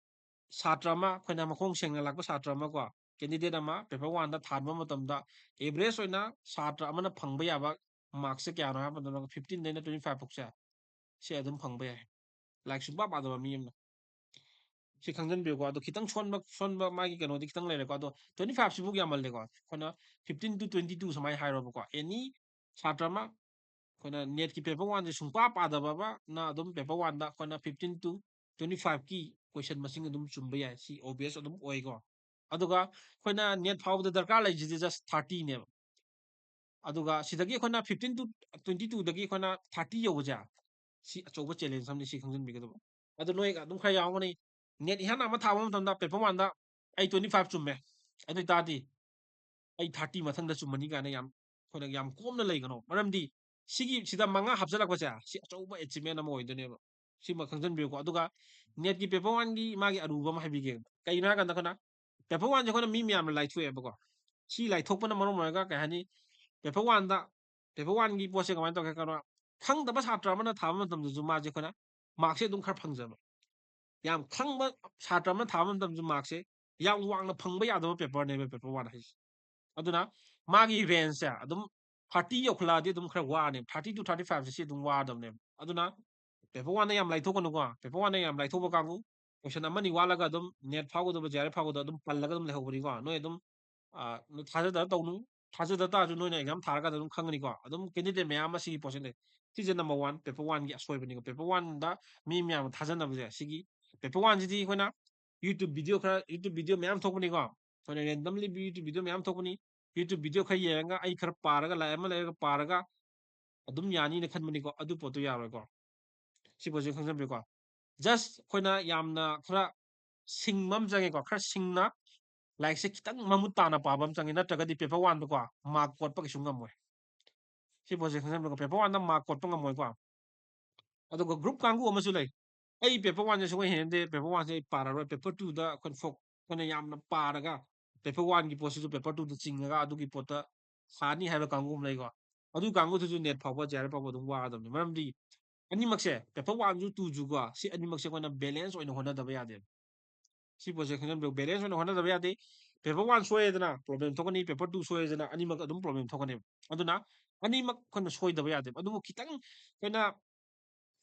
ꯁꯥꯇ꯭ꯔ ꯑꯃ, ꯑꯩꯈꯣꯏꯅ ꯃꯈꯣꯡ ꯁꯦꯡꯅ ꯂꯥꯛꯄ ꯁꯥꯇ꯭ꯔ ꯑꯃ ꯀꯣ, ꯀꯦꯟꯗꯤꯗꯦꯠ ꯑꯃ ꯄꯦꯄꯔ ꯋꯥꯟꯗ ꯊꯥꯕ ꯃꯇꯝꯗ ꯑꯦꯚꯔꯦꯖ ꯑꯣꯏꯅ ꯁꯥꯇ꯭ꯔ ꯑꯃꯅ ꯐꯪꯕ ꯌꯥꯕ ꯃꯥꯔꯛꯁꯦ ꯀꯌꯥꯅꯣ ꯍꯥꯏꯕ ꯃꯇꯝꯗ ꯐꯤꯐꯇꯤꯟꯗꯩꯅ ꯇ꯭ꯋꯦꯟꯇꯤ ꯐꯥꯏꯚ ꯐꯥꯎꯁꯦ ꯁꯤ ꯑꯗꯨꯝ ꯐꯪꯕ ꯌꯥꯏ꯫ ꯂꯥꯏꯔꯤꯛ ꯁꯨꯡꯄꯥ ꯄꯥꯗꯕ ꯃꯤ ꯑꯃꯅ꯫ ꯁꯤ ꯈꯪꯖꯟꯕꯤꯌꯨꯀꯣ꯫ ꯑꯗꯣ ꯈꯤꯇꯪ ꯁꯣꯟꯕ, ꯁꯣꯟꯕ ꯃꯥꯒꯤ ꯀꯩꯅꯣꯗꯤ ꯈꯤꯇꯪ ꯂꯩꯔꯦꯀꯣ꯫ ꯑꯗꯣ ꯇ꯭ꯋꯦꯟꯇꯤ ꯐꯥꯏꯚ ꯁꯤꯕꯨ ꯌꯥꯝꯃꯜꯂꯦꯀꯣ꯫ ꯑꯩꯈꯣꯏꯅ fifteen to twenty two ꯁꯨꯃꯥꯏꯅ ꯍꯥꯏꯔꯣꯕꯀꯣ꯫ Any ꯁꯥꯇ꯭ꯔ ꯑꯃ ꯑꯩꯈꯣꯏꯅ ꯅꯦꯠꯀꯤ ꯄꯦꯄꯔ ꯋꯥꯟꯁꯦ ꯁꯨꯡꯄꯥ ꯄꯥꯗꯕ ꯑꯃꯅ ꯑꯗꯨꯝ ꯄꯦꯄꯔ ꯋꯥꯟꯗ ꯑꯩꯈꯣꯏꯅ fifteen to twenty five ꯀꯤ ꯀꯣꯏꯁꯟ ꯃꯁꯤꯡ ꯑꯗꯨꯝ ꯆꯨꯝꯕ ꯌꯥꯏ꯫ ꯁꯤ ꯑꯣꯕꯤꯌꯁ ꯑꯗꯨꯝ ꯑꯣꯏꯀꯣ꯫ ꯑꯗꯨꯒ ꯑꯩꯈꯣꯏꯅ ꯅꯦꯠ ꯐꯥꯎꯕꯗ ꯗꯔꯀꯥꯔ ꯂꯩꯔꯤꯁꯤꯗꯤ just thirty ꯅꯦꯕ꯫ ꯑꯗꯨꯒ ꯁꯤꯗꯒꯤ ꯑꯩꯈꯣꯏꯅ fifteen to twenty two ꯗꯒꯤ ꯑꯩꯈꯣꯏꯅ thirty ꯌꯧꯕꯁꯦ, ꯁꯤ ꯑꯆꯧꯕ ꯆꯦꯂꯦꯟꯖ ꯑꯃꯅꯤ, ꯁꯤ ꯈꯪꯖꯟꯕꯤꯒꯗꯕ꯫ ꯑꯗꯨ ꯅꯣꯏ ꯑꯗꯨꯝ ꯈꯔ ꯌꯥꯎꯔꯝꯒꯅꯤ, ꯅꯦꯠ ꯏꯍꯥꯟ ꯍꯥꯟꯕ ꯊꯥꯕ ꯃꯇꯝꯗ ꯄꯦꯄꯔ ꯋꯥꯟꯗ ꯑꯩ twenty five ꯆꯨꯝꯃꯦ, ꯑꯗꯨ ꯑꯣꯏ ꯇꯥꯔꯗꯤ ꯑꯩ thirty ꯃꯊꯪꯗ ꯆꯨꯝꯃꯅꯤ ꯀꯥꯏꯅ ꯌꯥꯝ, ꯑꯩꯈꯣꯏꯅ ꯌꯥꯝ ꯀꯣꯝꯅ ꯂꯩꯒꯅꯣ꯫ ꯃꯔꯝꯗꯤ ꯁꯤꯒꯤ, ꯁꯤꯗ ꯃꯉꯥ ꯍꯥꯞꯆꯜꯂꯛꯄꯁꯦ, ꯁꯤ ꯑꯆꯧꯕ ꯑꯦꯆꯤꯞꯃꯦꯟ ꯑꯃ ꯑꯣꯏꯗꯣꯏꯅꯦꯕ꯫ ꯁꯤꯃ ꯈꯪꯖꯟꯕꯤꯌꯨꯀꯣ꯫ ꯑꯗꯨꯒ ꯅꯦꯠꯀꯤ ꯄꯦꯄꯔ ꯋꯥꯟꯒꯤ ꯃꯥꯒꯤ ꯑꯔꯨꯕ ꯑꯃ ꯍꯥꯏꯕꯤꯒꯦ꯫ ꯀꯩꯒꯤꯅꯣ ꯍꯥꯏ ꯀꯥꯟꯗ ꯑꯩꯈꯣꯏꯅ ꯄꯦꯄꯔ ꯋꯥꯟꯁꯦ ꯑꯩꯈꯣꯏꯅ ꯃꯤ ꯃꯌꯥꯝꯅ ꯂꯥꯏꯊꯣꯛꯑꯦꯕꯀꯣ꯫ ꯁꯤ ꯂꯥꯏꯊꯣꯛꯄꯅ ꯃꯔꯝ ꯑꯣꯏꯔꯒ ꯀꯩ ꯍꯥꯏꯅꯤ, ꯄꯦꯄꯔ ꯋꯥꯟꯗ, ꯄꯦꯄꯔ ꯋꯥꯟꯒꯤ ꯄꯣꯠꯁꯦ ꯀꯃꯥꯏꯅ ꯇꯧꯒꯦ ꯍꯥꯏ ꯀꯥꯟꯗ, ꯈꯪꯗꯕ ꯁꯥꯇ꯭ꯔ ꯑꯃꯅ ꯊꯥꯕ ꯃꯇꯝꯗꯁꯨ ꯃꯥꯁꯦ ꯑꯩꯈꯣꯏꯅ ꯃꯥꯔꯛꯁꯦ ꯑꯗꯨꯝ ꯈꯔ ꯐꯪꯖꯕ꯫ ꯌꯥꯝ ꯈꯪꯕ ꯁꯥꯇ꯭ꯔ ꯑꯃꯅ ꯊꯥꯕ ꯃꯇꯝꯗꯁꯨ ꯃꯥꯔꯛꯁꯦ ꯌꯥꯝ ꯋꯥꯡꯅ ꯐꯪꯕ ꯌꯥꯗꯕ ꯄꯦꯄꯔꯅꯦꯕ ꯄꯦꯄꯔ ꯋꯥꯟ ꯍꯥꯏꯁꯦ꯫ ꯑꯗꯨꯅ ꯃꯥꯒꯤ ꯔꯦꯟꯖꯁꯦ ꯑꯗꯨꯝ thirty ꯌꯧꯈꯠꯂꯛꯑꯗꯤ ꯑꯗꯨꯝ ꯈꯔ ꯋꯥꯔꯅꯦꯕ꯫ Thirty to thirty five ꯁꯦ ꯁꯤ ꯑꯗꯨꯝ ꯋꯥꯔꯗꯕꯅꯦꯕ꯫ ꯑꯗꯨꯅ ꯄꯦꯄꯔ ꯋꯥꯟꯗ ꯌꯥꯝ ꯂꯥꯏꯊꯣꯛꯀꯅꯨꯀꯣ꯫ ꯄꯦꯄꯔ ꯋꯥꯟꯗ ꯌꯥꯝ ꯂꯥꯏꯊꯣꯛꯄ ꯀꯥꯡꯕꯨ, ꯀꯣꯏꯁꯟ ꯑꯃꯅꯤ ꯋꯥꯠꯂꯒ ꯑꯗꯨꯝ ꯅꯦꯠ ꯐꯥꯎꯒꯗꯕ, ꯖꯤ ꯑꯥꯔ ꯑꯦꯐ ꯐꯥꯎꯒꯗꯕ ꯑꯗꯨꯝ ꯄꯜꯂꯒ ꯑꯗꯨꯝ ꯂꯩꯍꯧꯕꯅꯤꯀꯣ꯫ ꯅꯣꯏ ꯑꯗꯨꯝ, ꯑꯥ, ꯊꯥꯖꯗꯕ ꯇꯧꯅꯨ꯫ ꯊꯥꯖꯗ ꯇꯥꯔꯁꯨ ꯅꯣꯏꯅ exam ꯊꯥꯔꯀꯥꯟꯗ ꯑꯗꯨꯝ ꯈꯪꯒꯅꯤꯀꯣ꯫ ꯑꯗꯨꯝ candidate ꯃꯌꯥꯝ ꯑꯃ ꯁꯤꯒꯤ ꯄꯣꯠꯁꯦ ꯂꯩ꯫ ꯁꯤꯁꯦ number one, paper one ꯒꯤ ꯑꯁꯣꯏꯕꯅꯤꯀꯣ꯫ Paper one ꯗ ꯃꯤ ꯃꯌꯥꯝꯅ ꯊꯥꯖꯅꯕꯁꯦ ꯁꯤꯒꯤ paper one ꯁꯤꯗꯤ ꯑꯩꯈꯣꯏꯅ YouTube video ꯈꯔ, YouTube video ꯃꯌꯥꯝ ꯊꯣꯛꯄꯅꯤꯀꯣ꯫ ꯑꯩꯈꯣꯏꯅ randomly YouTube video ꯃꯌꯥꯝ ꯊꯣꯛꯄꯅꯤ꯫ YouTube video ꯈꯔ ꯌꯦꯡꯉꯒ ꯑꯩ ꯈꯔ ꯄꯥꯔꯒ, ꯂꯥꯏꯔꯤꯛ ꯑꯃ ꯂꯩꯔꯒ ꯄꯥꯔꯒ ꯑꯗꯨꯝ ꯌꯥꯅꯤꯅ ꯈꯟꯕꯅꯤꯀꯣ꯫ ꯑꯗꯨ ꯄꯣꯠꯇꯨ ꯌꯥꯔꯣꯏꯀꯣ꯫ ꯁꯤ ꯄꯣꯠꯁꯦ ꯈꯪꯖꯟꯕꯤꯌꯨꯀꯣ꯫ Just ꯑꯩꯈꯣꯏꯅ ꯌꯥꯝꯅ ꯈꯔ ꯁꯤꯡꯕ ꯑꯃ ꯆꯪꯉꯦꯀꯣ꯫ ꯈꯔ ꯁꯤꯡꯅ ꯂꯥꯏꯔꯤꯛꯁꯦ ꯈꯤꯇꯪ ꯃꯃꯨꯠ ꯇꯥꯅ ꯄꯥꯕ ꯑꯃ ꯆꯪꯉꯦ꯫ ꯅꯠꯇ꯭ꯔꯒꯗꯤ paper one ꯗꯀꯣ mark ꯀꯣꯠꯄ ꯀꯩꯁꯨ ꯉꯝꯃꯣꯏ꯫ ꯁꯤ ꯄꯣꯠꯁꯦ ꯈꯪꯖꯟꯕꯤꯌꯨꯀꯣ꯫ Paper one ꯗ mark ꯀꯣꯠꯄ ꯉꯝꯃꯣꯏꯀꯣ꯫ ꯑꯗꯨꯒ group ꯀꯥꯡꯕꯨ ꯑꯃꯁꯨ ꯂꯩ꯫ "ꯑꯩ paper one ꯁꯦ ꯁꯨꯡꯍꯩ ꯍꯩꯅꯗꯦ, paper one ꯁꯦ ꯑꯩ ꯄꯥꯔꯔꯣꯏ, paper two ꯗ ꯑꯩꯈꯣꯏꯅ ꯐꯣꯛ-, ꯑꯩꯈꯣꯏꯅ ꯌꯥꯝꯅ ꯄꯥꯔꯒ paper one ꯒꯤ ꯄꯣꯠꯁꯤꯁꯨ paper two ꯗ ꯆꯤꯡꯉꯒ ꯑꯗꯨꯒꯤ ꯄꯣꯠꯇ ꯊꯥꯅꯤ" ꯍꯥꯏꯕ ꯀꯥꯡꯕꯨ ꯑꯃ ꯂꯩꯀꯣ꯫ ꯑꯗꯨ ꯀꯥꯡꯕꯨꯗꯨꯁꯨ NET ꯐꯥꯎꯕ, JRF ꯐꯥꯎꯕ ꯑꯗꯨꯝ ꯋꯥꯔꯗꯕꯅꯤ꯫ ꯃꯔꯝꯗꯤ ꯑꯅꯤꯃꯛꯁꯦ, paper one ꯁꯨ two ꯁꯨ ꯀꯣ, ꯁꯤ ꯑꯅꯤꯃꯛꯁꯦ ꯑꯩꯈꯣꯏꯅ balance ꯑꯣꯏꯅ ꯍꯣꯠꯅꯗꯕ ꯌꯥꯗꯦꯕ꯫ ꯁꯤ ꯄꯣꯠꯁꯦ ꯈꯪꯖꯟꯕꯤꯌꯨ, balance ꯑꯣꯏꯅ ꯍꯣꯠꯅꯗꯕ ꯌꯥꯗꯦ꯫ Paper one ꯁꯣꯏꯔꯦꯗꯅ problem ꯊꯣꯛꯀꯅꯤ, paper two ꯁꯣꯏꯔꯦꯗꯅ ꯑꯅꯤꯃꯛ ꯑꯗꯨꯝ problem ꯊꯣꯛꯀꯅꯦꯕ꯫ ꯑꯗꯨꯅ ꯑꯅꯤꯃꯛ ꯑꯩꯈꯣꯏꯅ ꯁꯣꯏꯗꯕ ꯌꯥꯗꯦꯕ꯫ ꯑꯗꯨꯕꯨ ꯈꯤꯇꯪ ꯑꯩꯈꯣꯏꯅ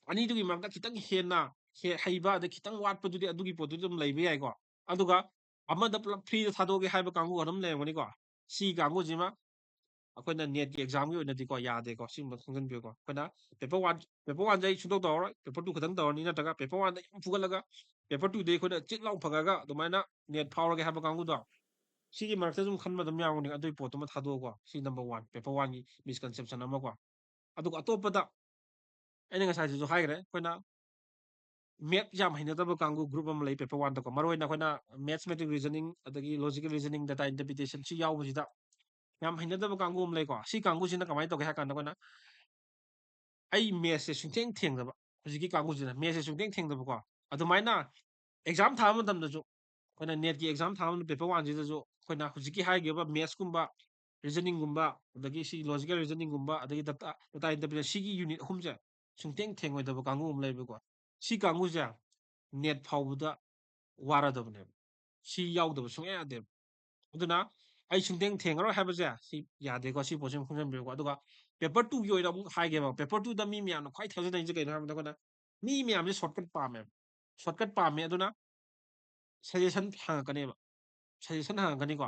ꯑꯅꯤꯗꯨꯒꯤ ꯃꯔꯛꯇ ꯈꯤꯇꯪ ꯍꯦꯟꯅ ꯍꯦ-, ꯍꯩꯕ, ꯑꯗꯩ ꯈꯤꯇꯪ ꯋꯥꯠꯄꯗꯨꯗꯤ ꯑꯗꯨꯒꯤ ꯄꯣꯠꯇꯨꯗꯤ ꯑꯗꯨꯝ ꯂꯩꯕ ꯌꯥꯏꯀꯣ꯫ ꯑꯗꯨꯒ ꯑꯃꯗ ꯄꯨꯂꯞ free ꯗ ꯊꯥꯗꯣꯛꯑꯒꯦ ꯍꯥꯏꯕ ꯀꯥꯡꯕꯨ ꯑꯗꯨꯝ ꯂꯩꯔꯝꯒꯅꯤꯀꯣ꯫ ꯁꯤ ꯀꯥꯡꯕꯨꯁꯤꯃ ꯑꯩꯈꯣꯏꯅ NET ꯀꯤ exam ꯒꯤ ꯑꯣꯏꯅꯗꯤꯀꯣ ꯌꯥꯗꯦꯀꯣ꯫ ꯁꯤꯒꯨꯝꯕ ꯈꯪꯖꯟꯕꯤꯌꯨꯀꯣ꯫ ꯑꯩꯈꯣꯏꯅ paper one, paper one ꯁꯦ ꯑꯩ ꯁꯨꯡꯇꯧ ꯇꯧꯔꯔꯣꯏ, paper two ꯈꯛꯇꯪ ꯇꯧꯔꯅꯤ, ꯅꯠꯇ꯭ꯔꯒ paper one ꯗ ꯌꯥꯝ ꯐꯨꯒꯠꯂꯒ paper two ꯗꯤ ꯑꯩꯈꯣꯏꯅ ꯆꯤꯠ ꯂꯥꯎ ꯐꯪꯉꯒ ꯑꯗꯨꯃꯥꯏꯅ NET ꯐꯥꯎꯔꯒꯦ ꯍꯥꯏꯕ ꯀꯥꯡꯕꯨꯗꯣ, ꯁꯤꯒꯤ ꯃꯔꯛꯇ ꯑꯗꯨꯝ ꯈꯟꯕ ꯑꯗꯨꯝ ꯌꯥꯎꯒꯅꯤ꯫ ꯑꯗꯨꯒꯤ ꯄꯣꯠꯇꯨꯃ ꯊꯥꯗꯣꯛꯑꯣꯀꯣ꯫ ꯁꯤ number one, paper one ꯒꯤ misconception ꯑꯃꯀꯣ꯫ ꯑꯗꯨꯒ ꯑꯇꯣꯞꯄꯗ ꯑꯩꯅ ꯉꯁꯥꯏꯁꯨ ꯍꯥꯏꯈ꯭ꯔꯦ, ꯑꯩꯈꯣꯏꯅ math ꯌꯥꯝ ꯍꯩꯅꯗꯕ ꯀꯥꯡꯕꯨ group ꯑꯃ ꯂꯩ paper one ꯗꯀꯣ꯫ ꯃꯔꯨꯑꯣꯏꯅ ꯑꯩꯈꯣꯏꯅ mathematic reasoning, ꯑꯗꯒꯤ logical reasoning, data interpretation ꯁꯤ ꯌꯥꯎꯕꯁꯤꯗ ꯌꯥꯝ ꯍꯩꯅꯗꯕ ꯀꯥꯡꯕꯨ ꯑꯃ ꯂꯩꯀꯣ꯫ ꯁꯤ ꯀꯥꯡꯕꯨꯁꯤꯅ ꯀꯃꯥꯏꯅ ꯇꯧꯒꯦ ꯍꯥꯏ ꯀꯥꯟꯗ, ꯑꯩꯈꯣꯏꯅ "ꯑꯩ maths ꯁꯦ ꯁꯨꯡꯊꯦꯡ ꯊꯦꯡꯗꯕ", ꯍꯧꯖꯤꯛꯀꯤ ꯀꯥꯡꯕꯨꯁꯤꯅ maths ꯁꯦ ꯁꯨꯡꯊꯦꯡ ꯊꯦꯡꯗꯕꯀꯣ꯫ ꯑꯗꯨꯃꯥꯏꯅ exam ꯊꯥꯕ ꯃꯇꯝꯗꯁꯨ, ꯑꯩꯈꯣꯏꯅ NET ꯀꯤ exam ꯊꯥꯕ ꯃꯇꯝꯗ paper one ꯁꯤꯗꯁꯨ ꯑꯩꯈꯣꯏꯅ ꯍꯧꯖꯤꯛꯀꯤ ꯍꯥꯏꯈꯤꯕ maths ꯀꯨꯝꯕ, reasoning ꯒꯨꯝꯕ, ꯑꯗꯒꯤ ꯁꯤ logical reasoning ꯒꯨꯝꯕ, ꯑꯗꯒꯤ data, data interpretation, ꯁꯤꯒꯤ unit ꯑꯍꯨꯝꯁꯦ ꯁꯨꯡꯊꯦꯡ ꯊꯦꯡꯉꯣꯏꯗꯕ ꯀꯥꯡꯕꯨ ꯑꯃ ꯂꯩꯕꯀꯣ꯫ ꯁꯤ ꯀꯥꯡꯕꯨꯁꯦ NET ꯐꯥꯎꯕꯗ ꯋꯥꯔꯗꯕꯅꯦꯕ꯫ ꯁꯤ ꯌꯥꯎꯗꯕ ꯁꯨꯡꯌꯥ ꯌꯥꯗꯦꯕ꯫ ꯑꯗꯨꯅ ꯑꯩ ꯁꯨꯡꯊꯦꯡ ꯊꯦꯡꯉꯔꯣꯏ ꯍꯥꯏꯕꯁꯦ ꯁꯤ ꯌꯥꯗꯦꯀꯣ꯫ ꯁꯤ ꯄꯣꯠꯁꯤꯃ ꯈꯪꯖꯟꯕꯤꯌꯨꯀꯣ꯫ ꯑꯗꯨꯒ paper two ꯒꯤ ꯑꯣꯏꯅ ꯑꯃꯨꯛ ꯍꯥꯏꯒꯦꯕ꯫ Paper two ꯗ ꯃꯤ ꯃꯌꯥꯝꯅ ꯈ꯭ꯋꯥꯏ ꯊꯥꯖꯅꯔꯤꯁꯦ ꯀꯩꯅꯣ ꯍꯥꯏꯕꯗ, ꯑꯩꯈꯣꯏꯅ ꯃꯤ ꯃꯌꯥꯝꯁꯦ shortcut ꯄꯥꯝꯃꯦꯕ꯫ Shortcut ꯄꯥꯝꯃꯦ꯫ ꯑꯗꯨꯅ suggestion ꯍꯪꯉꯛꯀꯅꯦꯕ꯫ Suggestion ꯍꯪꯉꯛꯀꯅꯤꯀꯣ꯫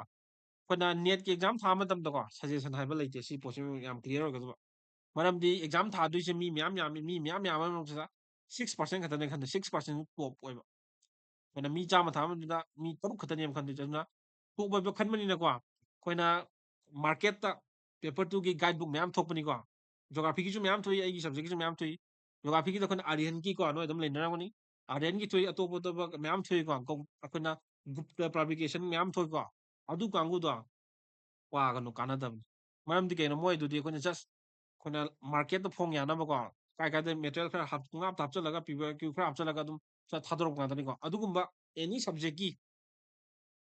ꯑꯩꯈꯣꯏꯅ NET ꯀꯤ exam ꯊꯥꯕ ꯃꯇꯝꯗꯀꯣ, suggestion ꯍꯥꯏꯕ ꯂꯩꯇꯦ꯫ ꯁꯤ ꯄꯣꯠꯁꯤꯃ ꯌꯥꯝ clear ꯑꯣꯏꯒꯗꯕ꯫ ꯃꯔꯝꯗꯤ exam ꯊꯥꯗꯣꯏꯁꯦ ꯃꯤ ꯃꯌꯥꯝ ꯌꯥꯝꯃꯤ, ꯃꯤ ꯃꯌꯥꯝ ꯌꯥꯝꯕ ꯃꯅꯨꯡꯁꯤꯗ six percent ꯈꯛꯇꯅꯦ ꯈꯟꯗꯣꯏ, six percent top ꯑꯣꯏꯕ꯫ ꯑꯩꯈꯣꯏꯅ ꯃꯤ ꯆꯥꯝꯃ ꯊꯥꯕ ꯃꯇꯝꯗ ꯃꯤ ꯇꯔꯨꯛ ꯈꯛꯇꯅꯦꯕ ꯈꯟꯗꯣꯏꯁꯦ꯫ ꯑꯗꯨꯅ top ꯑꯣꯏꯕ ꯈꯟꯕꯅꯤꯅꯀꯣ, ꯑꯩꯈꯣꯏꯅ market ꯇ paper two ꯒꯤ guide book ꯃꯌꯥꯝ ꯊꯣꯛꯄꯅꯤꯀꯣ꯫ Geography ꯒꯤꯁꯨ ꯃꯌꯥꯝ ꯊꯣꯛꯏ, ꯑꯩꯒꯤ subject ꯀꯤꯁꯨ ꯃꯌꯥꯝ ꯊꯣꯛꯏ꯫ Geography ꯒꯤꯗ ꯑꯩꯈꯣꯏꯅ ꯑꯥꯔꯌꯟꯒꯤ ꯀꯣ, ꯅꯣꯏ ꯑꯗꯨꯝ ꯂꯩꯅꯔꯝꯒꯅꯤ꯫ ꯑꯥꯔꯌꯟꯒꯤ ꯊꯣꯛꯏ, ꯑꯇꯣꯞ ꯑꯇꯣꯞꯄ ꯃꯌꯥꯝ ꯊꯣꯛꯏꯀꯣ꯫ ꯒꯧ-, ꯑꯩꯈꯣꯏꯅ ꯒꯨꯞꯇ publication ꯃꯌꯥꯝ ꯊꯣꯛꯏꯀꯣ꯫ ꯑꯗꯨ ꯀꯥꯡꯕꯨꯗꯣ ꯄꯥꯒꯅꯨ, ꯀꯥꯟꯅꯗꯕꯅꯤ꯫ ꯃꯔꯝꯗꯤ ꯀꯩꯅꯣ, ꯃꯣꯏꯗꯨꯗꯤ ꯑꯩꯈꯣꯏꯅ just ꯑꯩꯈꯣꯏꯅ market ꯇ ꯐꯣꯡ ꯌꯥꯅꯕꯀꯣ, ꯀꯥꯏ ꯀꯥꯏꯗ material ꯈꯔ ꯍꯥꯞ-, ꯄꯨꯡꯍꯥꯞꯇ ꯍꯥꯞꯆꯜꯂꯒ, P Y Q ꯈꯔ ꯍꯥꯞꯆꯜꯂꯒ ꯑꯗꯨꯝ ꯆꯠ-, ꯊꯥꯗꯣꯔꯛꯄ ꯉꯥꯛꯇꯅꯤꯀꯣ꯫ ꯑꯗꯨꯒꯨꯝꯕ any subject ꯀꯤ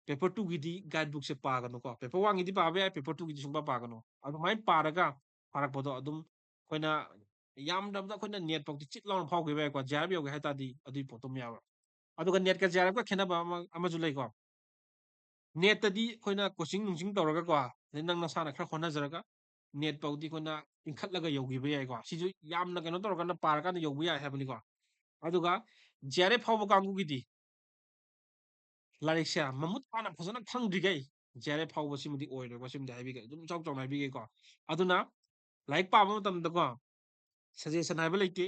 paper two ꯒꯤꯗꯤ guide book ꯁꯦ ꯄꯥꯒꯅꯨꯀꯣ꯫ Paper one ꯒꯤꯗꯤ ꯄꯥꯕ ꯌꯥꯏ, paper two ꯒꯤꯗꯤ ꯁꯨꯡꯄꯥ ꯄꯥꯒꯅꯨ꯫ ꯑꯗꯨꯃꯥꯏꯅ ꯄꯥꯔꯒ ꯊꯥꯔꯛꯄꯗꯣ ꯑꯗꯨꯝ ꯑꯩꯈꯣꯏꯅ ꯌꯥꯝꯗ꯭ꯔꯕꯗ ꯑꯩꯈꯣꯏꯅ NET ꯐꯥꯎꯗꯤ ꯆꯤꯠ ꯂꯥꯎꯅ ꯐꯥꯎꯈꯤꯕ ꯌꯥꯏꯀꯣ꯫ J R F ꯌꯧꯒꯦ ꯍꯥꯏ ꯇꯥꯔꯗꯤ ꯑꯗꯨꯒꯤ ꯄꯣꯠꯇꯨ ꯑꯃ ꯌꯥꯎꯔꯣꯏ꯫ ꯑꯗꯨꯒ NET ꯀ J R F ꯀ ꯈꯦꯠꯅꯕ ꯑꯃ, ꯑꯃꯁꯨ ꯂꯩꯀꯣ꯫ NET ꯇꯗꯤ ꯑꯩꯈꯣꯏꯅ coaching ꯅꯨꯡꯆꯤꯡ ꯇꯧꯔꯒꯀꯣ, ꯑꯗꯩ ꯅꯪ ꯅꯁꯥꯅ ꯈꯔ ꯍꯣꯠꯅꯖꯔꯒ NET ꯐꯥꯎꯗꯤ ꯑꯩꯈꯣꯏꯅ ꯏꯟꯈꯠꯂꯒ ꯌꯧꯈꯤꯕ ꯌꯥꯏꯀꯣ꯫ ꯁꯤꯁꯨ ꯌꯥꯝꯅ ꯀꯩꯅꯣ ꯇꯧꯔꯀꯥꯟꯗ ꯄꯥꯔꯀꯥꯟꯗ ꯌꯧꯕ ꯌꯥꯏ ꯍꯥꯏꯕꯅꯤꯀꯣ꯫ ꯑꯗꯨꯒ J R F ꯐꯥꯎꯕ ꯀꯥꯡꯕꯨꯒꯤꯗꯤ ꯂꯥꯏꯔꯤꯛꯁꯦ ꯃꯃꯨꯠ ꯇꯥꯅ ꯐꯖꯅ ꯈꯪꯗ꯭ꯔꯤꯈꯩ J R F ꯐꯥꯎꯕ ꯁꯤꯃꯗꯤ ꯑꯣꯏꯔꯣꯏꯀꯣ꯫ ꯁꯤꯃꯗꯤ ꯍꯥꯏꯕꯤꯒꯦ, ꯑꯗꯨꯝ ꯏꯆꯥꯎ ꯆꯥꯎꯅ ꯍꯥꯏꯕꯤꯒꯦꯀꯣ꯫ ꯑꯗꯨꯅ ꯂꯥꯏꯔꯤꯛ ꯄꯥꯕ ꯃꯇꯝꯗꯀꯣ, suggestion ꯍꯥꯏꯕ ꯂꯩꯇꯦ,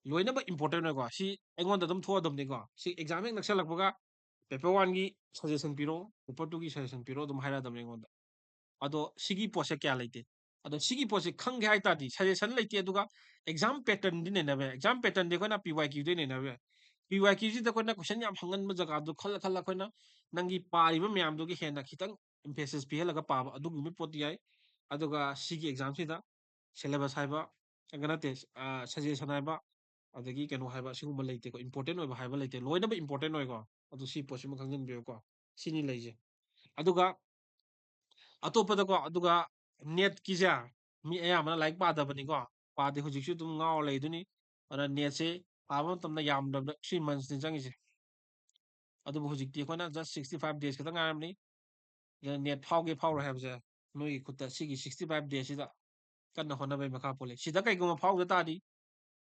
ꯂꯣꯏꯅꯃꯛ important ꯑꯣꯏꯀꯣ꯫ ꯁꯤ ꯑꯩꯉꯣꯟꯗ ꯑꯗꯨꯝ ꯊꯣꯛꯑꯗꯕꯅꯤꯀꯣ꯫ ꯁꯤ exam ꯍꯦꯛ ꯅꯛꯁꯜꯂꯛꯄꯒ paper one ꯒꯤ suggestion ꯄꯤꯔꯛꯑꯣ, paper two ꯒꯤ suggestion ꯄꯤꯔꯛꯑꯣ ꯑꯗꯨꯝ ꯍꯥꯏꯔꯛꯑꯗꯕꯅꯤ ꯑꯩꯉꯣꯟꯗ꯫ ꯑꯗꯣ ꯁꯤꯒꯤ ꯄꯣꯠꯁꯦ ꯀꯌꯥ ꯂꯩꯇꯦ꯫ ꯑꯗꯣ ꯁꯤꯒꯤ ꯄꯣꯠꯁꯦ ꯈꯪꯒꯦ ꯍꯥꯏ ꯇꯥꯔꯗꯤ suggestion ꯂꯩꯇꯦ, ꯑꯗꯨꯒ exam pattern ꯗꯤ ꯅꯩꯅꯕ ꯌꯥꯏ꯫ Exam pattern ꯗꯤ ꯑꯩꯈꯣꯏꯅ P Y Q ꯗꯩ ꯅꯩꯅꯕ ꯌꯥꯏ꯫ P Y Q ꯁꯤꯗ ꯑꯩꯈꯣꯏꯅ question ꯌꯥꯝ ꯍꯪꯒꯟꯕ ꯖꯒꯥꯗꯨ ꯈꯜꯂ ꯈꯜꯂ ꯑꯩꯈꯣꯏꯅ ꯅꯪꯒꯤ ꯄꯥꯔꯤꯕ ꯃꯌꯥꯝꯗꯨꯒꯤ ꯍꯦꯟꯅ ꯈꯤꯇꯪ emphasis ꯄꯤꯍꯜꯂꯒ ꯄꯥꯕ ꯑꯗꯨꯒꯨꯝꯕ ꯄꯣꯠꯇꯤ ꯌꯥꯏ꯫ ꯑꯗꯨꯒ ꯁꯤꯒꯤ exam ꯁꯤꯗ syllabus ꯍꯥꯏꯕ, ꯑ, ꯅꯠꯇꯦ, ꯑ, suggestion ꯍꯥꯏꯕ, ꯑꯗꯒꯤ ꯀꯩꯅꯣ ꯍꯥꯏꯕ, ꯁꯤꯒꯨꯝꯕ ꯂꯩꯇꯦꯀꯣ꯫ Important ꯑꯣꯏꯕ ꯍꯥꯏꯕ ꯂꯩꯇꯦ, ꯂꯣꯏꯅꯃꯛ important ꯑꯣꯏꯀꯣ꯫ ꯑꯗꯨ ꯁꯤ ꯄꯣꯠꯁꯤꯃ ꯈꯪꯖꯤꯟꯕꯤꯌꯨꯀꯣ꯫ ꯁꯤꯅꯤ ꯂꯩꯁꯦ꯫ ꯑꯗꯨꯒ ꯑꯇꯣꯞꯄꯗꯀꯣ, ꯑꯗꯨꯒ NET ꯀꯤꯁꯦ ꯃꯤ ꯑꯌꯥꯝꯕꯅ ꯂꯥꯏꯔꯤꯛ ꯄꯥꯗꯕꯅꯤꯀꯣ, ꯄꯥꯗꯦ, ꯍꯧꯖꯤꯛꯁꯨ ꯑꯗꯨꯝ ꯉꯥꯎꯔ ꯂꯩꯗꯨꯅꯤ꯫ ꯑꯗꯨꯅ NET ꯁꯦ ꯄꯥꯕ ꯃꯇꯝꯗ ꯌꯥꯝꯗ꯭ꯔꯕꯗ three months ꯅꯤ ꯆꯪꯉꯤꯁꯦ꯫ ꯑꯗꯨꯕꯨ ꯍꯧꯖꯤꯛꯇꯤ ꯑꯩꯈꯣꯏꯅ just sixty five days ꯈꯛꯇ ꯉꯥꯏꯔꯕꯅꯤ꯫ ꯑꯗꯨꯅ NET ꯐꯥꯎꯒꯦ ꯐꯥꯎꯔꯣꯏ ꯍꯥꯏꯕꯁꯦ ꯅꯣꯏꯒꯤ ꯈꯨꯠꯇ, ꯁꯤꯒꯤ sixty five days ꯁꯤꯗ ꯀꯟꯅ ꯍꯣꯠꯅꯕꯩ ꯃꯈꯥ ꯄꯣꯜꯂꯦ꯫ ꯁꯤꯗ ꯀꯩꯒꯨꯝꯕ ꯐꯥꯎꯗ ꯇꯥꯔꯗꯤ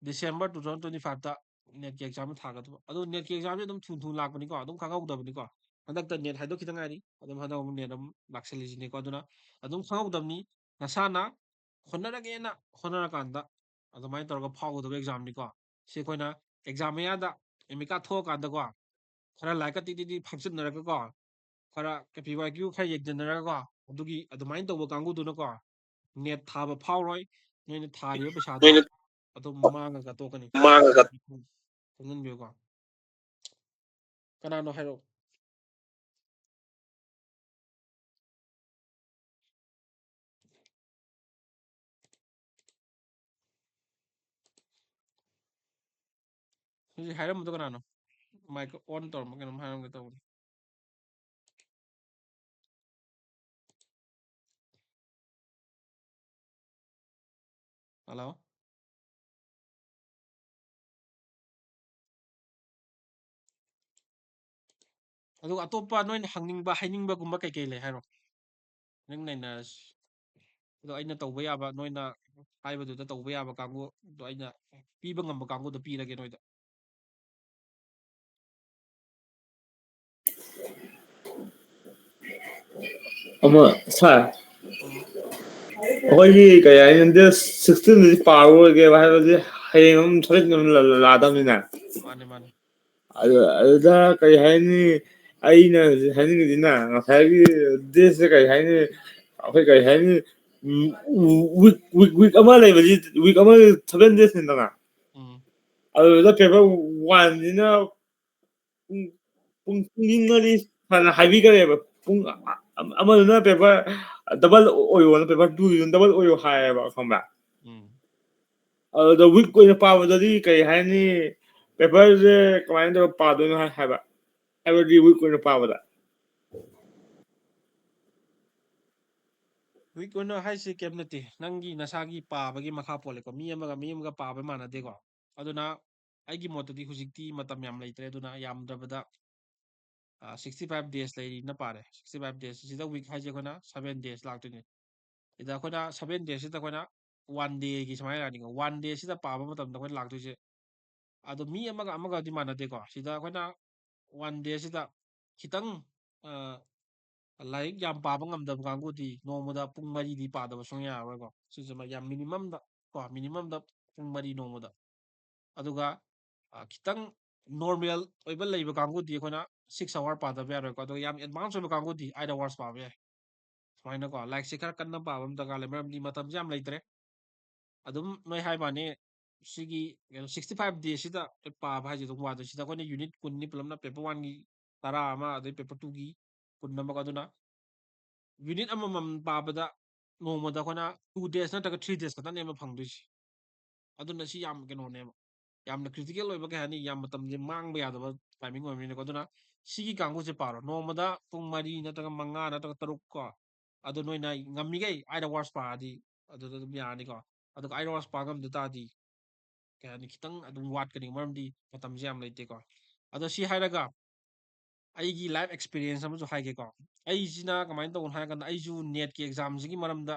December two thousand twenty five ꯇ NET ꯀꯤ exam ꯊꯥꯒꯗꯕ꯫ ꯑꯗꯣ NET ꯀꯤ exam ꯁꯦ ꯑꯗꯨꯝ ꯊꯨ ꯊꯨ ꯂꯥꯛꯄꯅꯤꯀꯣ, ꯑꯗꯨꯝ ꯈꯪꯍꯧꯗꯕꯅꯤꯀꯣ꯫ ꯍꯟꯗꯛꯇ ꯅꯦꯠ ꯍꯥꯏꯗꯣꯛꯈꯤꯗ ꯉꯥꯏꯔꯤ, ꯑꯗꯨꯝ ꯍꯟꯗꯛ ꯑꯃꯨꯛ ꯅꯦꯠ ꯑꯃꯨꯛ ꯂꯥꯛꯁꯜꯂꯤꯁꯤꯅꯤꯀꯣ꯫ ꯑꯗꯨꯅ ꯑꯗꯨꯝ ꯈꯪꯍꯧꯗꯕꯅꯤ, ꯅꯁꯥꯅ ꯍꯣꯠꯅꯔꯒꯦꯅ ꯍꯣꯠꯅꯔꯀꯥꯟꯗ ꯑꯗꯨꯃꯥꯏꯅ ꯇꯧꯔꯒ ꯐꯥꯎꯒꯗꯕ ꯑꯦꯛꯖꯥꯝꯅꯤꯀꯣ꯫ ꯁꯤ ꯑꯩꯈꯣꯏꯅ ꯑꯦꯛꯖꯥꯝ ꯃꯌꯥꯗ ꯑꯦꯃꯤꯀꯥ ꯊꯣꯛꯑꯀꯥꯟꯗꯀꯣ, ꯈꯔ ꯂꯥꯏꯔꯤꯛꯀ ꯇꯤꯛ ꯇꯤꯛ ꯇꯤꯛ ꯐꯥꯛꯆꯤꯟꯅꯔꯒꯀꯣ, ꯈꯔ ꯀꯦ ꯄꯤ ꯋꯥꯏ ꯀ꯭ꯌꯨ ꯈꯔ ꯌꯦꯡꯁꯤꯟꯅꯔꯒꯀꯣ, ꯑꯗꯨꯒꯤ ꯑꯗꯨꯃꯥꯏꯅ ꯇꯧꯕ ꯀꯥꯡꯕꯨꯗꯨꯅꯀꯣ, ꯅꯦꯠ ꯊꯥꯕ ꯐꯥꯎꯔꯣꯏ, ꯅꯣꯏꯅ ꯊꯥꯔꯤꯕ ꯄꯩꯁꯥꯗꯣ ꯅꯣꯏꯅ ꯑꯗꯨꯝ ꯃꯥꯡꯉꯒ ꯇꯣꯛꯀꯅꯤ꯫ ꯃꯥꯡꯉꯒ ꯈꯪꯖꯤꯟꯕꯤꯌꯨꯀꯣ꯫ ꯀꯅꯥꯅꯣ ꯍꯥꯏꯔꯛꯑꯣ꯫ ꯍꯧꯖꯤꯛ ꯍꯥꯏꯔꯝꯕꯗꯣ ꯀꯅꯥꯅꯣ? ꯃꯥꯏꯛ ꯑꯣꯟ ꯇꯧꯔꯝꯕ ꯀꯩꯅꯣꯝ ꯍꯥꯏꯔꯝꯒꯦ ꯇꯧꯕꯅꯤ꯫ ꯍꯜꯂꯣ? ꯑꯗꯨꯒ ꯑꯇꯣꯞꯄ ꯅꯣꯏꯅ ꯍꯪꯅꯤꯡꯕ, ꯍꯥꯏꯅꯤꯡꯕꯒꯨꯝꯕ ꯀꯩ ꯀꯩ ꯂꯩ ꯍꯥꯏꯔꯣ? ꯅꯪ ꯅꯩꯅꯔꯁꯤ꯫ ꯑꯗꯣ ꯑꯩꯅ ꯇꯧꯕ ꯌꯥꯕ, ꯅꯣꯏꯅ ꯍꯥꯏꯕꯗꯨꯗ ꯇꯧꯕ ꯌꯥꯕ ꯀꯥꯡꯕꯨꯗꯣ ꯑꯩꯅ ꯄꯤꯕ ꯉꯝꯕ ꯀꯥꯡꯕꯨꯗꯣ ꯄꯤꯔꯒꯦ ꯅꯣꯏꯗ꯫ ꯑꯃ, ꯁꯥꯔ, ꯎꯝ꯫ ꯑꯩꯈꯣꯏꯒꯤ ꯀꯩ ꯍꯥꯏꯅꯤ, ꯗꯦꯠ sixteen ꯗꯗꯤ ꯄꯥꯔꯔꯣꯏꯒꯦꯕ, ꯍꯥꯏꯕꯗꯤ ꯍꯌꯦꯡ ꯑꯃꯨꯛ ꯊꯕꯛ ꯑꯃ ꯂꯥꯛꯑꯗꯕꯅꯤꯅ꯫ ꯃꯥꯅꯦ, ꯃꯥꯅꯦ꯫ ꯑꯗꯨ, ꯑꯗꯨꯗ ꯀꯩ ꯍꯥꯏꯅꯤ, ꯑꯩꯅ ꯍꯧꯖꯤꯛ ꯍꯥꯏꯅꯤꯡꯉꯤꯁꯤꯅ ꯉꯁꯥꯏꯒꯤ ꯗꯦꯠꯁꯦ ꯀꯩ ꯍꯥꯏꯅꯤ, ꯑꯩꯈꯣꯏ ꯀꯩ ꯍꯥꯏꯅꯤ, ꯎꯝ, ꯋꯤꯛ, ꯋꯤꯛ, ꯋꯤꯛ ꯑꯃ ꯂꯩꯕꯁꯤ, ꯋꯤꯛ ꯑꯃ seven days ꯅꯤꯗꯅ꯫ ꯎꯝ꯫ ꯑꯗꯨꯗ ꯄꯦꯄꯔ ꯋꯥꯟꯁꯤꯅ ꯄꯨꯡ, ꯄꯨꯡ, ꯄꯨꯡ ꯃꯔꯤ ꯍꯥꯟꯅ ꯍꯥꯏꯕꯤꯈ꯭ꯔꯦꯕ꯫ ꯄꯨꯡ ꯑ-, ꯑ-, ꯑꯃꯗꯨꯅ ꯄꯦꯄꯔ ꯗꯕꯜ ꯑꯣꯏꯌꯣꯅ, ꯄꯦꯄꯔ ꯇꯨꯗꯨꯅ ꯗꯕꯜ ꯑꯣꯏꯌꯣ ꯍꯥꯏꯌꯦꯕ, ꯈꯪꯕ꯭ꯔꯥ? ꯎꯝ꯫ ꯑꯗꯨꯗ ꯋꯤꯛ ꯑꯣꯏꯅ ꯄꯥꯕꯗꯗꯤ ꯀꯩ ꯍꯥꯏꯅꯤ, ꯄꯦꯄꯔꯁꯦ ꯀꯃꯥꯏꯅ ꯇꯧꯔꯒ ꯄꯥꯗꯣꯏꯅꯣ ꯍꯥꯏ-, ꯍꯥꯏꯕ? ꯍꯥꯏꯕꯗꯤ ꯋꯤꯛ ꯑꯣꯏꯅ ꯄꯥꯕꯗ꯫ ꯋꯤꯛ ꯑꯣꯏꯅ ꯍꯥꯏꯁꯦ ꯀꯩꯝ ꯅꯠꯇꯦ, ꯅꯪꯒꯤ ꯅꯁꯥꯒꯤ ꯄꯥꯕꯒꯤ ꯃꯈꯥ ꯄꯣꯜꯂꯦꯀꯣ꯫ ꯃꯤ ꯑꯃꯒ ꯃꯤ ꯑꯃꯒ ꯄꯥꯕ ꯃꯥꯟꯅꯗꯦꯀꯣ꯫ ꯑꯗꯨꯅ ꯑꯩꯒꯤ ꯃꯣꯠꯇꯗꯤ ꯍꯧꯖꯤꯛꯇꯤ ꯃꯇꯝ ꯌꯥꯝ ꯂꯩꯇ꯭ꯔꯦ, ꯑꯗꯨꯅ ꯌꯥꯝꯗ꯭ꯔꯕꯗ, ꯑ, sixty five days ꯂꯩꯔꯤꯅ ꯄꯥꯔꯦ꯫ Sixty five days ꯁꯤꯗ ꯋꯤꯛ ꯍꯥꯏꯁꯦ ꯑꯩꯈꯣꯏꯅ seven days ꯂꯥꯛꯇꯣꯏꯅꯦ꯫ ꯁꯤꯗ ꯑꯩꯈꯣꯏꯅ seven days ꯁꯤꯗ ꯑꯩꯈꯣꯏꯅ one day ꯒꯤ ꯁꯨꯃꯥꯏꯅ ꯂꯥꯛꯑꯅꯤꯀꯣ꯫ One day ꯁꯤꯗ ꯄꯥꯕ ꯃꯇꯝꯗ ꯑꯩꯈꯣꯏꯅ ꯂꯥꯛꯇꯣꯏꯁꯦ, ꯑꯗꯣ ꯃꯤ ꯑꯃꯒ ꯑꯃꯒꯗꯤ ꯃꯥꯟꯅꯗꯦꯀꯣ꯫ ꯁꯤꯗ ꯑꯩꯈꯣꯏꯅ one day ꯁꯤꯗ ꯈꯤꯇꯪ, ꯑ, ꯂꯥꯏꯔꯤꯛ ꯌꯥꯝ ꯄꯥꯕ ꯉꯝꯗꯕ ꯀꯥꯡꯕꯨꯗꯤ ꯅꯣꯡꯃꯗ ꯄꯨꯡ ꯃꯔꯤꯗꯤ ꯄꯥꯗꯕ ꯁꯨꯡꯌꯥ ꯌꯥꯔꯣꯏꯀꯣ꯫ ꯁꯤꯁꯤꯃ ꯌꯥꯝ minimum ꯗ ꯀꯣ, minimum ꯗ ꯄꯨꯡ ꯃꯔꯤ ꯅꯣꯡꯃꯗ꯫ ꯑꯗꯨꯒ, ꯑ, ꯈꯤꯇꯪ normal ꯑꯣꯏꯕ ꯂꯩꯕ ꯀꯥꯡꯕꯨꯗꯤ ꯑꯩꯈꯣꯏꯅ six hour ꯄꯥꯗꯕ ꯌꯥꯔꯣꯏꯀꯣ꯫ ꯑꯗꯨꯒ ꯌꯥꯝ advance ꯑꯣꯏꯕ ꯀꯥꯡꯕꯨꯗꯤ eight hours ꯄꯥꯕ ꯌꯥꯏ꯫ ꯁꯨꯃꯥꯏꯅꯀꯣ, ꯂꯥꯏꯔꯤꯛꯁꯦ ꯈꯔ ꯀꯟꯅ ꯄꯥꯕ ꯑꯃ ꯗꯔꯀꯥꯔ ꯂꯩ, ꯃꯔꯝꯗꯤ ꯃꯇꯝꯁꯦ ꯌꯥꯝ ꯂꯩꯇ꯭ꯔꯦ꯫ ꯑꯗꯨꯝ ꯅꯣꯏ ꯍꯥꯏꯕ ꯋꯥꯅꯤ, ꯁꯤꯒꯤ ꯀꯩꯅꯣ sixty five days ꯁꯤꯗ ꯄꯥꯕ ꯍꯥꯏꯁꯦ ꯑꯗꯨꯝ ꯋꯥꯗꯣꯏ꯫ ꯁꯤꯗ ꯑꯩꯈꯣꯏꯅ unit ꯀꯨꯟꯅꯤ ꯄꯨꯂꯞꯅ, paper one ꯒꯤ ꯇꯔꯥ ꯑꯃ, ꯑꯗꯩ paper two ꯒꯤ ꯀꯨꯟ ꯑꯃꯒ, ꯑꯗꯨꯅ unit ꯑꯃꯃꯝ ꯄꯥꯕꯗ ꯅꯣꯡꯃꯗ ꯑꯩꯈꯣꯏꯅ two days ꯅꯠꯇ꯭ꯔꯒ three days ꯈꯛꯇꯅꯦꯕ ꯐꯪꯗꯣꯏꯁꯦ꯫ ꯑꯗꯨꯅ ꯁꯤ ꯌꯥꯝ ꯀꯩꯅꯣꯅꯦꯕ, ꯌꯥꯝꯅ critical ꯑꯣꯏꯕ, ꯀꯩ ꯍꯥꯏꯅꯤ, ꯌꯥꯝ ꯃꯇꯝꯁꯦ ꯃꯥꯡꯕ ꯌꯥꯗꯕ timing ꯑꯣꯏꯕꯅꯤꯅꯀꯣ꯫ ꯑꯗꯨꯅ ꯁꯤꯒꯤ ꯀꯥꯡꯕꯨꯁꯦ ꯄꯥꯔꯣ, ꯅꯣꯡꯃꯗ ꯄꯨꯡ ꯃꯔꯤ ꯅꯠꯇ꯭ꯔꯒ ꯃꯉꯥ ꯅꯠꯇ꯭ꯔꯒ ꯇꯔꯨꯛ ꯀꯣ, ꯑꯗꯣ ꯅꯣꯏꯅ ꯉꯝꯃꯤꯈꯩ eight hours ꯄꯥꯔꯗꯤ ꯑꯗꯨꯗ ꯑꯗꯨꯝ ꯌꯥꯔꯅꯤꯀꯣ꯫ ꯑꯗꯨꯒ eight hours ꯄꯥ ꯉꯝꯗ ꯇꯥꯔꯗꯤ, ꯀꯩ ꯍꯥꯏꯅꯤ, ꯈꯤꯇꯪ ꯑꯗꯨꯝ ꯋꯥꯠꯀꯅꯤ, ꯃꯔꯝꯗꯤ ꯃꯇꯝꯁꯦ ꯌꯥꯝ ꯂꯩꯇꯦꯀꯣ꯫ ꯑꯗꯣ ꯁꯤ ꯍꯥꯏꯔꯒ ꯑꯩꯒꯤ life experience ꯑꯃꯁꯨ ꯍꯥꯏꯒꯦꯀꯣ꯫ ꯑꯩꯁꯤꯅ ꯀꯃꯥꯏꯅ ꯇꯧꯕꯅꯣ ꯍꯥꯏꯔꯀꯥꯟꯗ, ꯑꯩꯁꯨ NET ꯀꯤ exam ꯁꯤꯒꯤ ꯃꯔꯝꯗ,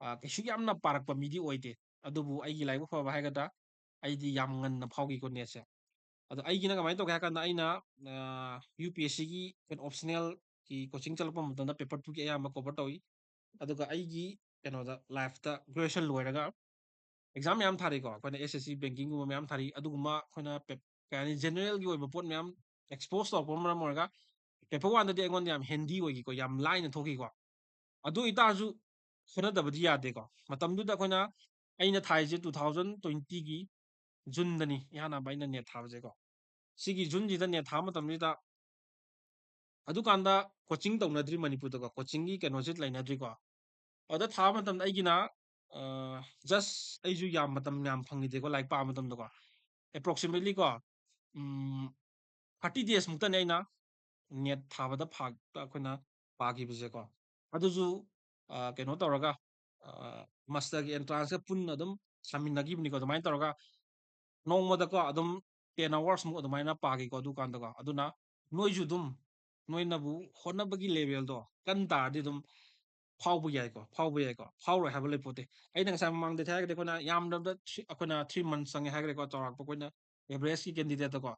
ꯑ, ꯀꯩꯁꯨ ꯌꯥꯝꯅ ꯄꯥꯔꯛꯄ ꯃꯤꯗꯤ ꯑꯣꯏꯗꯦ꯫ ꯑꯗꯨꯕꯨ ꯑꯩꯒꯤ ꯂꯥꯏꯕꯛ ꯐꯕ ꯍꯥꯏꯒꯗ꯭ꯔꯥ, ꯑꯩꯗꯤ ꯌꯥꯝ ꯉꯟꯅ ꯐꯥꯎꯈꯤꯀꯣ NET ꯁꯦ꯫ ꯑꯗꯣ ꯑꯩꯒꯤꯅ ꯀꯃꯥꯏꯅ ꯇꯧꯒꯦ ꯍꯥꯏ ꯀꯥꯟꯗ, ꯑꯩꯅ, ꯑ, UPSC ꯒꯤ ꯀꯩꯅꯣ optional ꯒꯤ coaching ꯆꯠꯂꯛꯄ ꯃꯇꯝꯗ paper two ꯒꯤ ꯑꯌꯥꯝꯕ cover ꯇꯧꯏ꯫ ꯑꯗꯨꯒ ꯑꯩꯒꯤ ꯀꯩꯅꯣꯗ, life ꯇ graduation ꯂꯣꯏꯔꯒ exam ꯃꯌꯥꯝ ꯊꯥꯔꯤꯀꯣ꯫ ꯑꯩꯈꯣꯏꯅ SSC banking ꯒꯨꯝꯕ ꯃꯌꯥꯝ ꯊꯥꯔꯤ꯫ ꯑꯗꯨꯒꯨꯝꯕ ꯑꯩꯈꯣꯏꯅ ꯄꯦꯞ-, ꯀꯩ ꯍꯥꯏꯅꯤ, general ꯒꯤ ꯑꯣꯏꯕ ꯄꯣꯠ ꯃꯌꯥꯝ expose ꯇꯧꯔꯛꯄꯅ ꯃꯔꯝ ꯑꯣꯏꯔꯒ paper one ꯗꯗꯤ ꯑꯩꯉꯣꯟꯗ ꯌꯥꯝ handy ꯑꯣꯏꯈꯤꯀꯣ, ꯌꯥꯝ ꯂꯥꯏꯅ ꯊꯣꯛꯈꯤꯀꯣ꯫ ꯑꯗꯨ ꯑꯣꯏꯇꯥꯔꯁꯨ ꯍꯣꯠꯅꯗꯕꯗꯤ ꯌꯥꯗꯦꯀꯣ꯫ ꯃꯇꯝꯗꯨꯗ ꯑꯩꯈꯣꯏꯅ, ꯑꯩꯅ ꯊꯥꯏꯁꯦ two thousand twenty ꯒꯤ June ꯗꯅꯤ, ꯏꯍꯥꯟ ꯍꯥꯟꯕ ꯑꯩꯅ NET ꯊꯥꯕꯁꯦꯀꯣ꯫ ꯁꯤꯒꯤ June ꯁꯤꯗ NET ꯊꯥꯕ ꯃꯇꯝꯁꯤꯗ, ꯑꯗꯨꯀꯥꯟꯗ coaching ꯇꯧꯅꯗ꯭ꯔꯤ ꯃꯅꯤꯄꯨꯔꯗꯀꯣ, coaching ꯒꯤ ꯀꯩꯅꯣꯁꯦ ꯂꯩꯅꯗ꯭ꯔꯤꯀꯣ꯫ ꯑꯗ ꯊꯥꯕ ꯃꯇꯝꯗ ꯑꯩꯒꯤꯅ, ꯑ, just ꯑꯩꯁꯨ ꯌꯥꯝ ꯃꯇꯝ ꯌꯥꯝ ꯐꯪꯈꯤꯗꯦꯀꯣ, ꯂꯥꯏꯔꯤꯛ ꯄꯥꯕ ꯃꯇꯝꯗꯀꯣ꯫ Approximately ꯀꯣ, ꯎꯝ, thirty days ꯃꯨꯛꯇꯅꯦ ꯑꯩꯅ NET ꯊꯥꯕꯗ ꯐꯥ-, ꯑꯩꯈꯣꯏꯅ ꯄꯥꯈꯤꯕꯁꯦꯀꯣ꯫ ꯑꯗꯨꯁꯨ, ꯑ, ꯀꯩꯅꯣ ꯇꯧꯔꯒ, ꯑ, master ꯒꯤ entrance ꯀ ꯄꯨꯟꯅ ꯑꯗꯨꯝ ꯊꯥꯃꯤꯟꯅꯈꯤꯕꯅꯤꯀꯣ꯫ ꯑꯗꯨꯃꯥꯏꯅ ꯇꯧꯔꯒ ꯅꯣꯡꯃꯗꯀꯣ ꯑꯗꯨꯝ ten hours ꯃꯨꯛ ꯑꯗꯨꯃꯥꯏꯅ ꯄꯥꯈꯤꯀꯣ ꯑꯗꯨꯀꯥꯟꯗꯀꯣ꯫ ꯑꯗꯨꯅ ꯅꯣꯏꯁꯨ ꯑꯗꯨꯝ, ꯅꯣꯏꯅꯕꯨ ꯍꯣꯠꯅꯕꯒꯤ level ꯗꯣ ꯀꯟ ꯇꯥꯔꯗꯤ ꯑꯗꯨꯝ ꯐꯥꯎꯕ ꯌꯥꯏꯀꯣ, ꯐꯥꯎꯕ ꯌꯥꯏꯀꯣ꯫ ꯐꯥꯎꯔꯣꯏ ꯍꯥꯏꯕ ꯂꯩꯄꯣꯠꯇꯦ꯫ ꯑꯩꯅ ꯉꯁꯥꯏ ꯃꯃꯥꯡꯗ ꯍꯥꯏꯔꯒꯗꯤ, ꯑꯩꯈꯣꯏꯅ ꯌꯥꯝꯗ꯭ꯔꯕꯗ ꯊ꯭ꯔꯤ-, ꯑꯩꯈꯣꯏꯅ three months ꯆꯪꯉꯦ ꯍꯥꯏꯈ꯭ꯔꯦꯀꯣ, ꯆꯥꯎꯔꯥꯛꯄ ꯑꯩꯈꯣꯏꯅ average ꯀꯤ candidate ꯇꯀꯣ꯫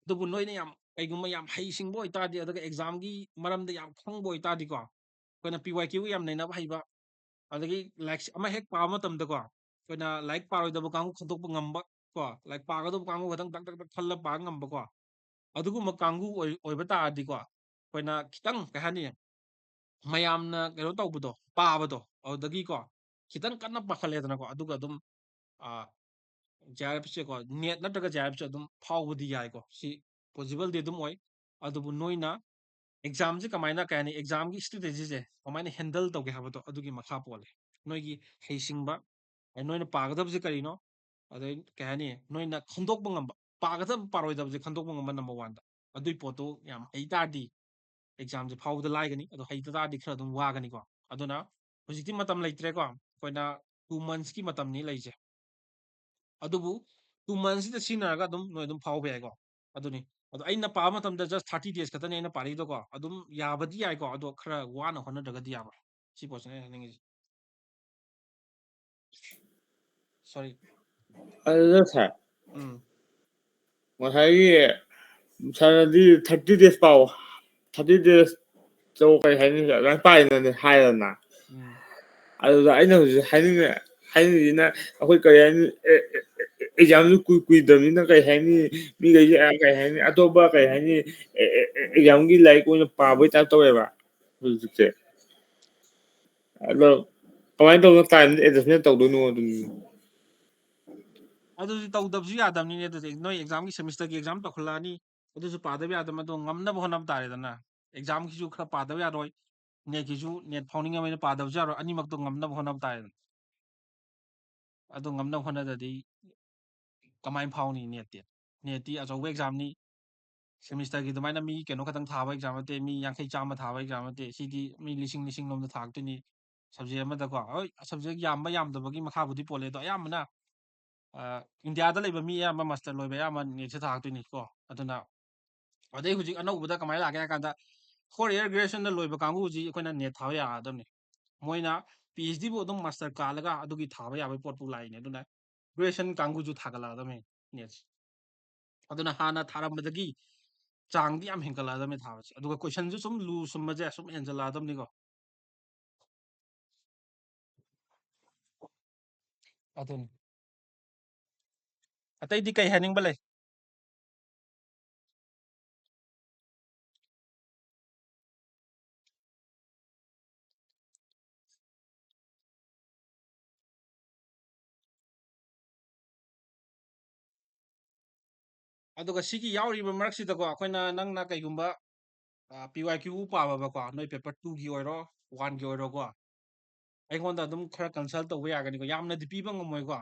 ꯑꯗꯨꯕꯨ ꯅꯣꯏꯅ ꯌꯥꯝ ꯀꯩꯒꯨꯝꯕ ꯌꯥꯝ ꯍꯩꯁꯤꯡꯕ ꯑꯣꯏꯇꯥꯔꯗꯤ, ꯑꯗꯨꯒ examꯒꯤ ꯃꯔꯝꯗ ꯌꯥꯝ ꯈꯪꯕ ꯑꯣꯏꯇꯥꯔꯗꯤꯀꯣ, ꯑꯩꯈꯣꯏꯅ P Y Q ꯌꯥꯝ ꯅꯩꯅꯕ ꯍꯩꯕ, ꯑꯗꯒꯤ ꯂꯥꯏꯔꯤꯛꯁꯦ ꯑꯃ ꯍꯦꯛ ꯄꯥꯕ ꯃꯇꯝꯗꯀꯣ, ꯑꯩꯈꯣꯏꯅ ꯂꯥꯏꯔꯤꯛ ꯄꯥꯔꯣꯏꯗꯕ ꯀꯥꯡꯕꯨ ꯈꯟꯗꯣꯛꯄ ꯉꯝꯕ ꯀꯣ, ꯂꯥꯏꯔꯤꯛ ꯄꯥꯒꯗꯕ ꯀꯥꯡꯕꯨ ꯈꯛꯇꯪ ꯇꯛ ꯇꯛ ꯇꯛ ꯈꯜꯂ ꯄꯥ ꯉꯝꯕꯀꯣ, ꯑꯗꯨꯒꯨꯝꯕ ꯀꯥꯡꯕꯨ ꯑꯣꯏ-, ꯑꯣꯏꯕ ꯇꯥꯔꯗꯤꯀꯣ, ꯑꯩꯈꯣꯏꯅ ꯈꯤꯇꯪ, ꯀꯩ ꯍꯥꯏꯅꯤ, ꯃꯌꯥꯝꯅ ꯀꯩꯅꯣ ꯇꯧꯕꯗꯣ, ꯄꯥꯕꯗꯣ, ꯑꯗꯨꯗꯒꯤꯀꯣ, ꯈꯤꯇꯪ ꯀꯟꯅ ꯄꯥꯈꯠꯂꯦꯗꯅꯀꯣ, ꯑꯗꯨꯒ ꯑꯗꯨꯝ, ꯑ, J R F ꯁꯦꯀꯣ, NET ꯅꯠꯇ꯭ꯔꯒ J R F ꯁꯦ ꯑꯗꯨꯝ ꯐꯥꯎꯕꯗꯤ ꯌꯥꯏꯀꯣ꯫ ꯁꯤ possibleꯗꯤ ꯑꯗꯨꯝ ꯑꯣꯏ꯫ ꯑꯗꯨꯕꯨ ꯅꯣꯏꯅ examꯁꯦ ꯀꯃꯥꯏꯅ, ꯀꯩ ꯍꯥꯏꯅꯤ, examꯒꯤ strategyꯁꯦ ꯀꯃꯥꯏꯅ handle ꯇꯧꯒꯦ ꯍꯥꯏꯕꯗꯣ, ꯑꯗꯨꯒꯤ ꯃꯈꯥ ꯄꯣꯜꯂꯦ꯫ ꯅꯣꯏꯒꯤ ꯍꯩꯁꯤꯡꯕ, ꯑ, ꯅꯣꯏꯅ ꯄꯥꯒꯗꯕꯁꯦ ꯀꯔꯤꯅꯣ, ꯑꯗꯩ, ꯀꯩ ꯍꯥꯏꯅꯤ, ꯅꯣꯏꯅ ꯈꯟꯗꯣꯛꯄ ꯉꯝꯕ, ꯄꯥꯒꯗꯕ ꯄꯥꯔꯣꯏꯗꯕꯁꯦ ꯈꯟꯗꯣꯛꯄ ꯉꯝꯕ number oneꯗ꯫ ꯑꯗꯨꯏ ꯄꯣꯠꯇꯣ ꯌꯥꯝ ꯍꯩ ꯇꯥꯔꯗꯤ examꯁꯦ ꯐꯥꯎꯕꯗ ꯂꯥꯏꯒꯅꯤ, ꯑꯗꯣ ꯍꯩꯇ ꯇꯥꯔꯗꯤ ꯈꯔ ꯑꯗꯨꯝ ꯋꯥꯒꯅꯤꯀꯣ꯫ ꯑꯗꯨꯅ ꯍꯧꯖꯤꯛꯇꯤ ꯃꯇꯝ ꯂꯩꯇ꯭ꯔꯦꯀꯣ, ꯑꯩꯈꯣꯏꯅ two monthsꯀꯤ ꯃꯇꯝꯅꯤ ꯂꯩꯁꯦ꯫ ꯑꯗꯨꯕꯨ two monthsꯁꯤꯗ ꯁꯤꯖꯤꯟꯅꯔꯒ ꯑꯗꯨꯝ ꯅꯣꯏ ꯑꯗꯨꯝ ꯐꯥꯎꯕ ꯌꯥꯏꯀꯣ꯫ ꯑꯗꯨꯅꯤ꯫ ꯑꯗꯣ ꯑꯩꯅ ꯄꯥꯕ ꯃꯇꯝꯗ just thirty days ꯈꯛꯇꯅꯤ ꯑꯩꯅ ꯄꯥꯔꯤꯗꯣꯀꯣ꯫ ꯑꯗꯨꯝ ꯌꯥꯕꯗꯤ ꯌꯥꯏꯀꯣ, ꯑꯗꯣ ꯈꯔ ꯋꯥꯅ ꯍꯣꯠꯅꯗ꯭ꯔꯒꯗꯤ ꯌꯥꯔꯣꯏ꯫ ꯁꯤ ꯄꯣꯠꯁꯤꯅ ꯑꯩꯅ ꯍꯥꯏꯅꯤꯡꯉꯤꯁꯦ꯫ Sorry꯫ ꯑꯗꯨꯗ sir, ꯎꯝ꯫ ꯉꯁꯥꯏꯒꯤ sirꯅꯗꯤ thirty days ꯄꯥꯎ, thirty days ꯇꯧ, ꯀꯩ ꯍꯥꯏꯅꯤ, ꯑꯗꯨꯃꯥꯏꯅ ꯄꯥꯏꯅꯅꯦ ꯍꯥꯏꯔꯗꯅ꯫ ꯎꯝ꯫ ꯑꯗꯨꯗ ꯑꯩꯅ ꯍꯧꯖꯤꯛ ꯍꯥꯏꯅꯤꯡꯉ-, ꯍꯥꯏꯅꯤꯡꯉꯤꯁꯤꯅ, ꯑꯩꯈꯣꯏ ꯀꯔꯤ ꯍꯥꯏꯅꯤ, ꯑꯦ, ꯑꯦ, ꯑꯦ, examꯁꯨ ꯀꯨꯏ-, ꯀꯨꯏꯗꯕꯅꯤꯅ, ꯀꯩ ꯍꯥꯏꯅꯤ, ꯃꯤꯈꯩꯁꯦ, ꯑ, ꯀꯩ ꯍꯥꯏꯅꯤ, ꯑꯇꯣꯞꯄ, ꯀꯩ ꯍꯥꯏꯅꯤ, ꯑꯦ, ꯑꯦ, ꯑꯦ, examꯒꯤ ꯂꯥꯏꯔꯤꯛ ꯑꯣꯏꯅ ꯄꯥꯕꯒꯤ type ꯇꯧꯋꯦꯕ ꯍꯧꯖꯤꯛꯁꯦ꯫ ꯑꯗꯣ ꯀꯃꯥꯏꯅ ꯇꯧꯗꯅ time adjustment ꯇꯧꯗꯣꯏꯅꯣ ꯑꯗꯨꯅꯤ꯫ ꯑꯗꯨꯗꯤ ꯇꯧꯗꯕꯁꯨ ꯌꯥꯗꯕꯅꯤꯅꯦ꯫ ꯑꯗꯨꯗꯤ ꯅꯣꯏ examꯒꯤ semesterꯒꯤ exam ꯇꯧꯈꯠꯂꯛꯑꯅꯤ, ꯑꯗꯨꯁꯨ ꯄꯥꯗꯕ ꯌꯥꯗꯕ, ꯑꯗꯣ ꯉꯝꯅꯕ ꯍꯣꯠꯅꯕ ꯇꯥꯔꯦꯗꯅ꯫ Examꯒꯤꯁꯨ ꯈꯔ ꯄꯥꯗꯕ ꯌꯥꯔꯣꯏ, NETꯀꯤꯁꯨ, NET ꯐꯥꯎꯅꯤꯡꯉꯕꯅꯤꯅ ꯄꯥꯗꯕꯁꯨ ꯌꯥꯔꯣꯏ, ꯑꯅꯤꯃꯛꯇꯣ ꯉꯝꯅꯕ ꯍꯣꯠꯅꯕ ꯇꯥꯔꯦꯗꯅ꯫ ꯑꯗꯣ ꯉꯝꯅꯕ ꯍꯣꯠꯅꯗ꯭ꯔꯗꯤ ꯀꯃꯥꯏꯅ ꯐꯥꯎꯅꯤ NETꯇꯤ? NETꯇꯤ ꯑꯆꯧꯕ examꯅꯤ, semesterꯒꯤ ꯑꯗꯨꯃꯥꯏꯅ ꯃꯤ ꯀꯩꯅꯣ ꯈꯛꯇꯪ ꯊꯥꯕ exam ꯅꯠꯇꯦ, ꯃꯤ ꯌꯥꯡꯈꯩ ꯆꯥꯝꯃ ꯊꯥꯕ exam ꯅꯠꯇꯦ꯫ ꯁꯤꯗꯤ ꯃꯤ ꯂꯤꯁꯤꯡ ꯂꯤꯁꯤꯡ ꯂꯣꯝꯗ ꯊꯥꯔꯛꯇꯣꯏꯅꯤ꯫ Subject ꯑꯃꯗꯀꯣ, ꯍꯣꯏ, subject ꯌꯥꯝꯕ ꯌꯥꯝꯗꯕꯒꯤ ꯃꯈꯥꯕꯨꯗꯤ ꯄꯣꯜꯂꯦ, ꯑꯗꯣ ꯑꯌꯥꯝꯕꯅ, ꯑ, Indiaꯗ ꯂꯩꯕ ꯃꯤ ꯑꯌꯥꯝꯕ master ꯂꯣꯏꯕ ꯑꯌꯥꯝꯕ NETꯁꯦ ꯊꯥꯔꯛꯇꯣꯏꯅꯤꯀꯣ꯫ ꯑꯗꯨꯅ ꯑꯗꯩ ꯍꯧꯖꯤꯛ ꯑꯅꯧꯕꯗ ꯀꯃꯥꯏꯅ ꯂꯥꯛꯀꯦ ꯍꯥꯏ ꯀꯥꯟꯗ, four year graduationꯗ ꯂꯣꯏꯕ ꯀꯥꯡꯕꯨꯁꯤ ꯑꯩꯈꯣꯏꯅ NET ꯊꯥꯕ ꯌꯥꯔꯛꯑꯗꯕꯅꯤ꯫ ꯃꯣꯏꯅ PhDꯕꯨ ꯑꯗꯨꯝ master ꯀꯥꯜꯂꯒ ꯑꯗꯨꯒꯤ ꯊꯥꯕ ꯌꯥꯕꯒꯤ ꯄꯣꯠꯄꯨ ꯂꯥꯛꯏꯅꯦ꯫ ꯑꯗꯨꯅ graduation ꯀꯥꯡꯕꯨꯁꯨ ꯊꯥꯒꯠꯂꯛꯑꯗꯕꯅꯤ NETꯁꯦ꯫ ꯑꯗꯨꯅ ꯍꯥꯟꯅ ꯊꯥꯔꯝꯕꯗꯒꯤ ꯆꯥꯡꯗꯤ ꯌꯥꯝ ꯍꯦꯟꯒꯠꯂꯛꯑꯗꯕꯅꯤ ꯊꯥꯕꯁꯦ꯫ ꯑꯗꯨꯒ ꯀꯣꯏꯁꯟꯁꯨ ꯁꯨꯝ ꯂꯨꯁꯨꯝꯕꯁꯦ ꯁꯨꯝ ꯍꯦꯟꯖꯜꯂꯛꯑꯗꯕꯅꯤꯀꯣ꯫ ꯑꯗꯨꯅꯤ꯫ ꯑꯇꯩꯗꯤ ꯀꯩ ꯍꯥꯏꯅꯤꯡꯕ ꯂꯩ? ꯑꯗꯨꯒ ꯁꯤꯒꯤ ꯌꯥꯎꯔꯤꯕ ꯃꯔꯛꯁꯤꯗꯀꯣ, ꯑꯩꯈꯣꯏꯅ ꯅꯪꯅ ꯀꯩꯒꯨꯝꯕ, ꯑ, P Y Q ꯄꯥꯝꯃꯕꯀꯣ, ꯅꯣꯏ paper two ꯒꯤ ꯑꯣꯏꯔꯣ, one ꯒꯤ ꯑꯣꯏꯔꯣꯀꯣ, ꯑꯩꯉꯣꯟꯗ ꯑꯗꯨꯝ ꯈꯔ consult ꯇꯧꯕ ꯌꯥꯒꯅꯤꯀꯣ꯫ ꯌꯥꯝꯅꯗꯤ ꯄꯤꯕ ꯉꯝꯃꯣꯏꯀꯣ꯫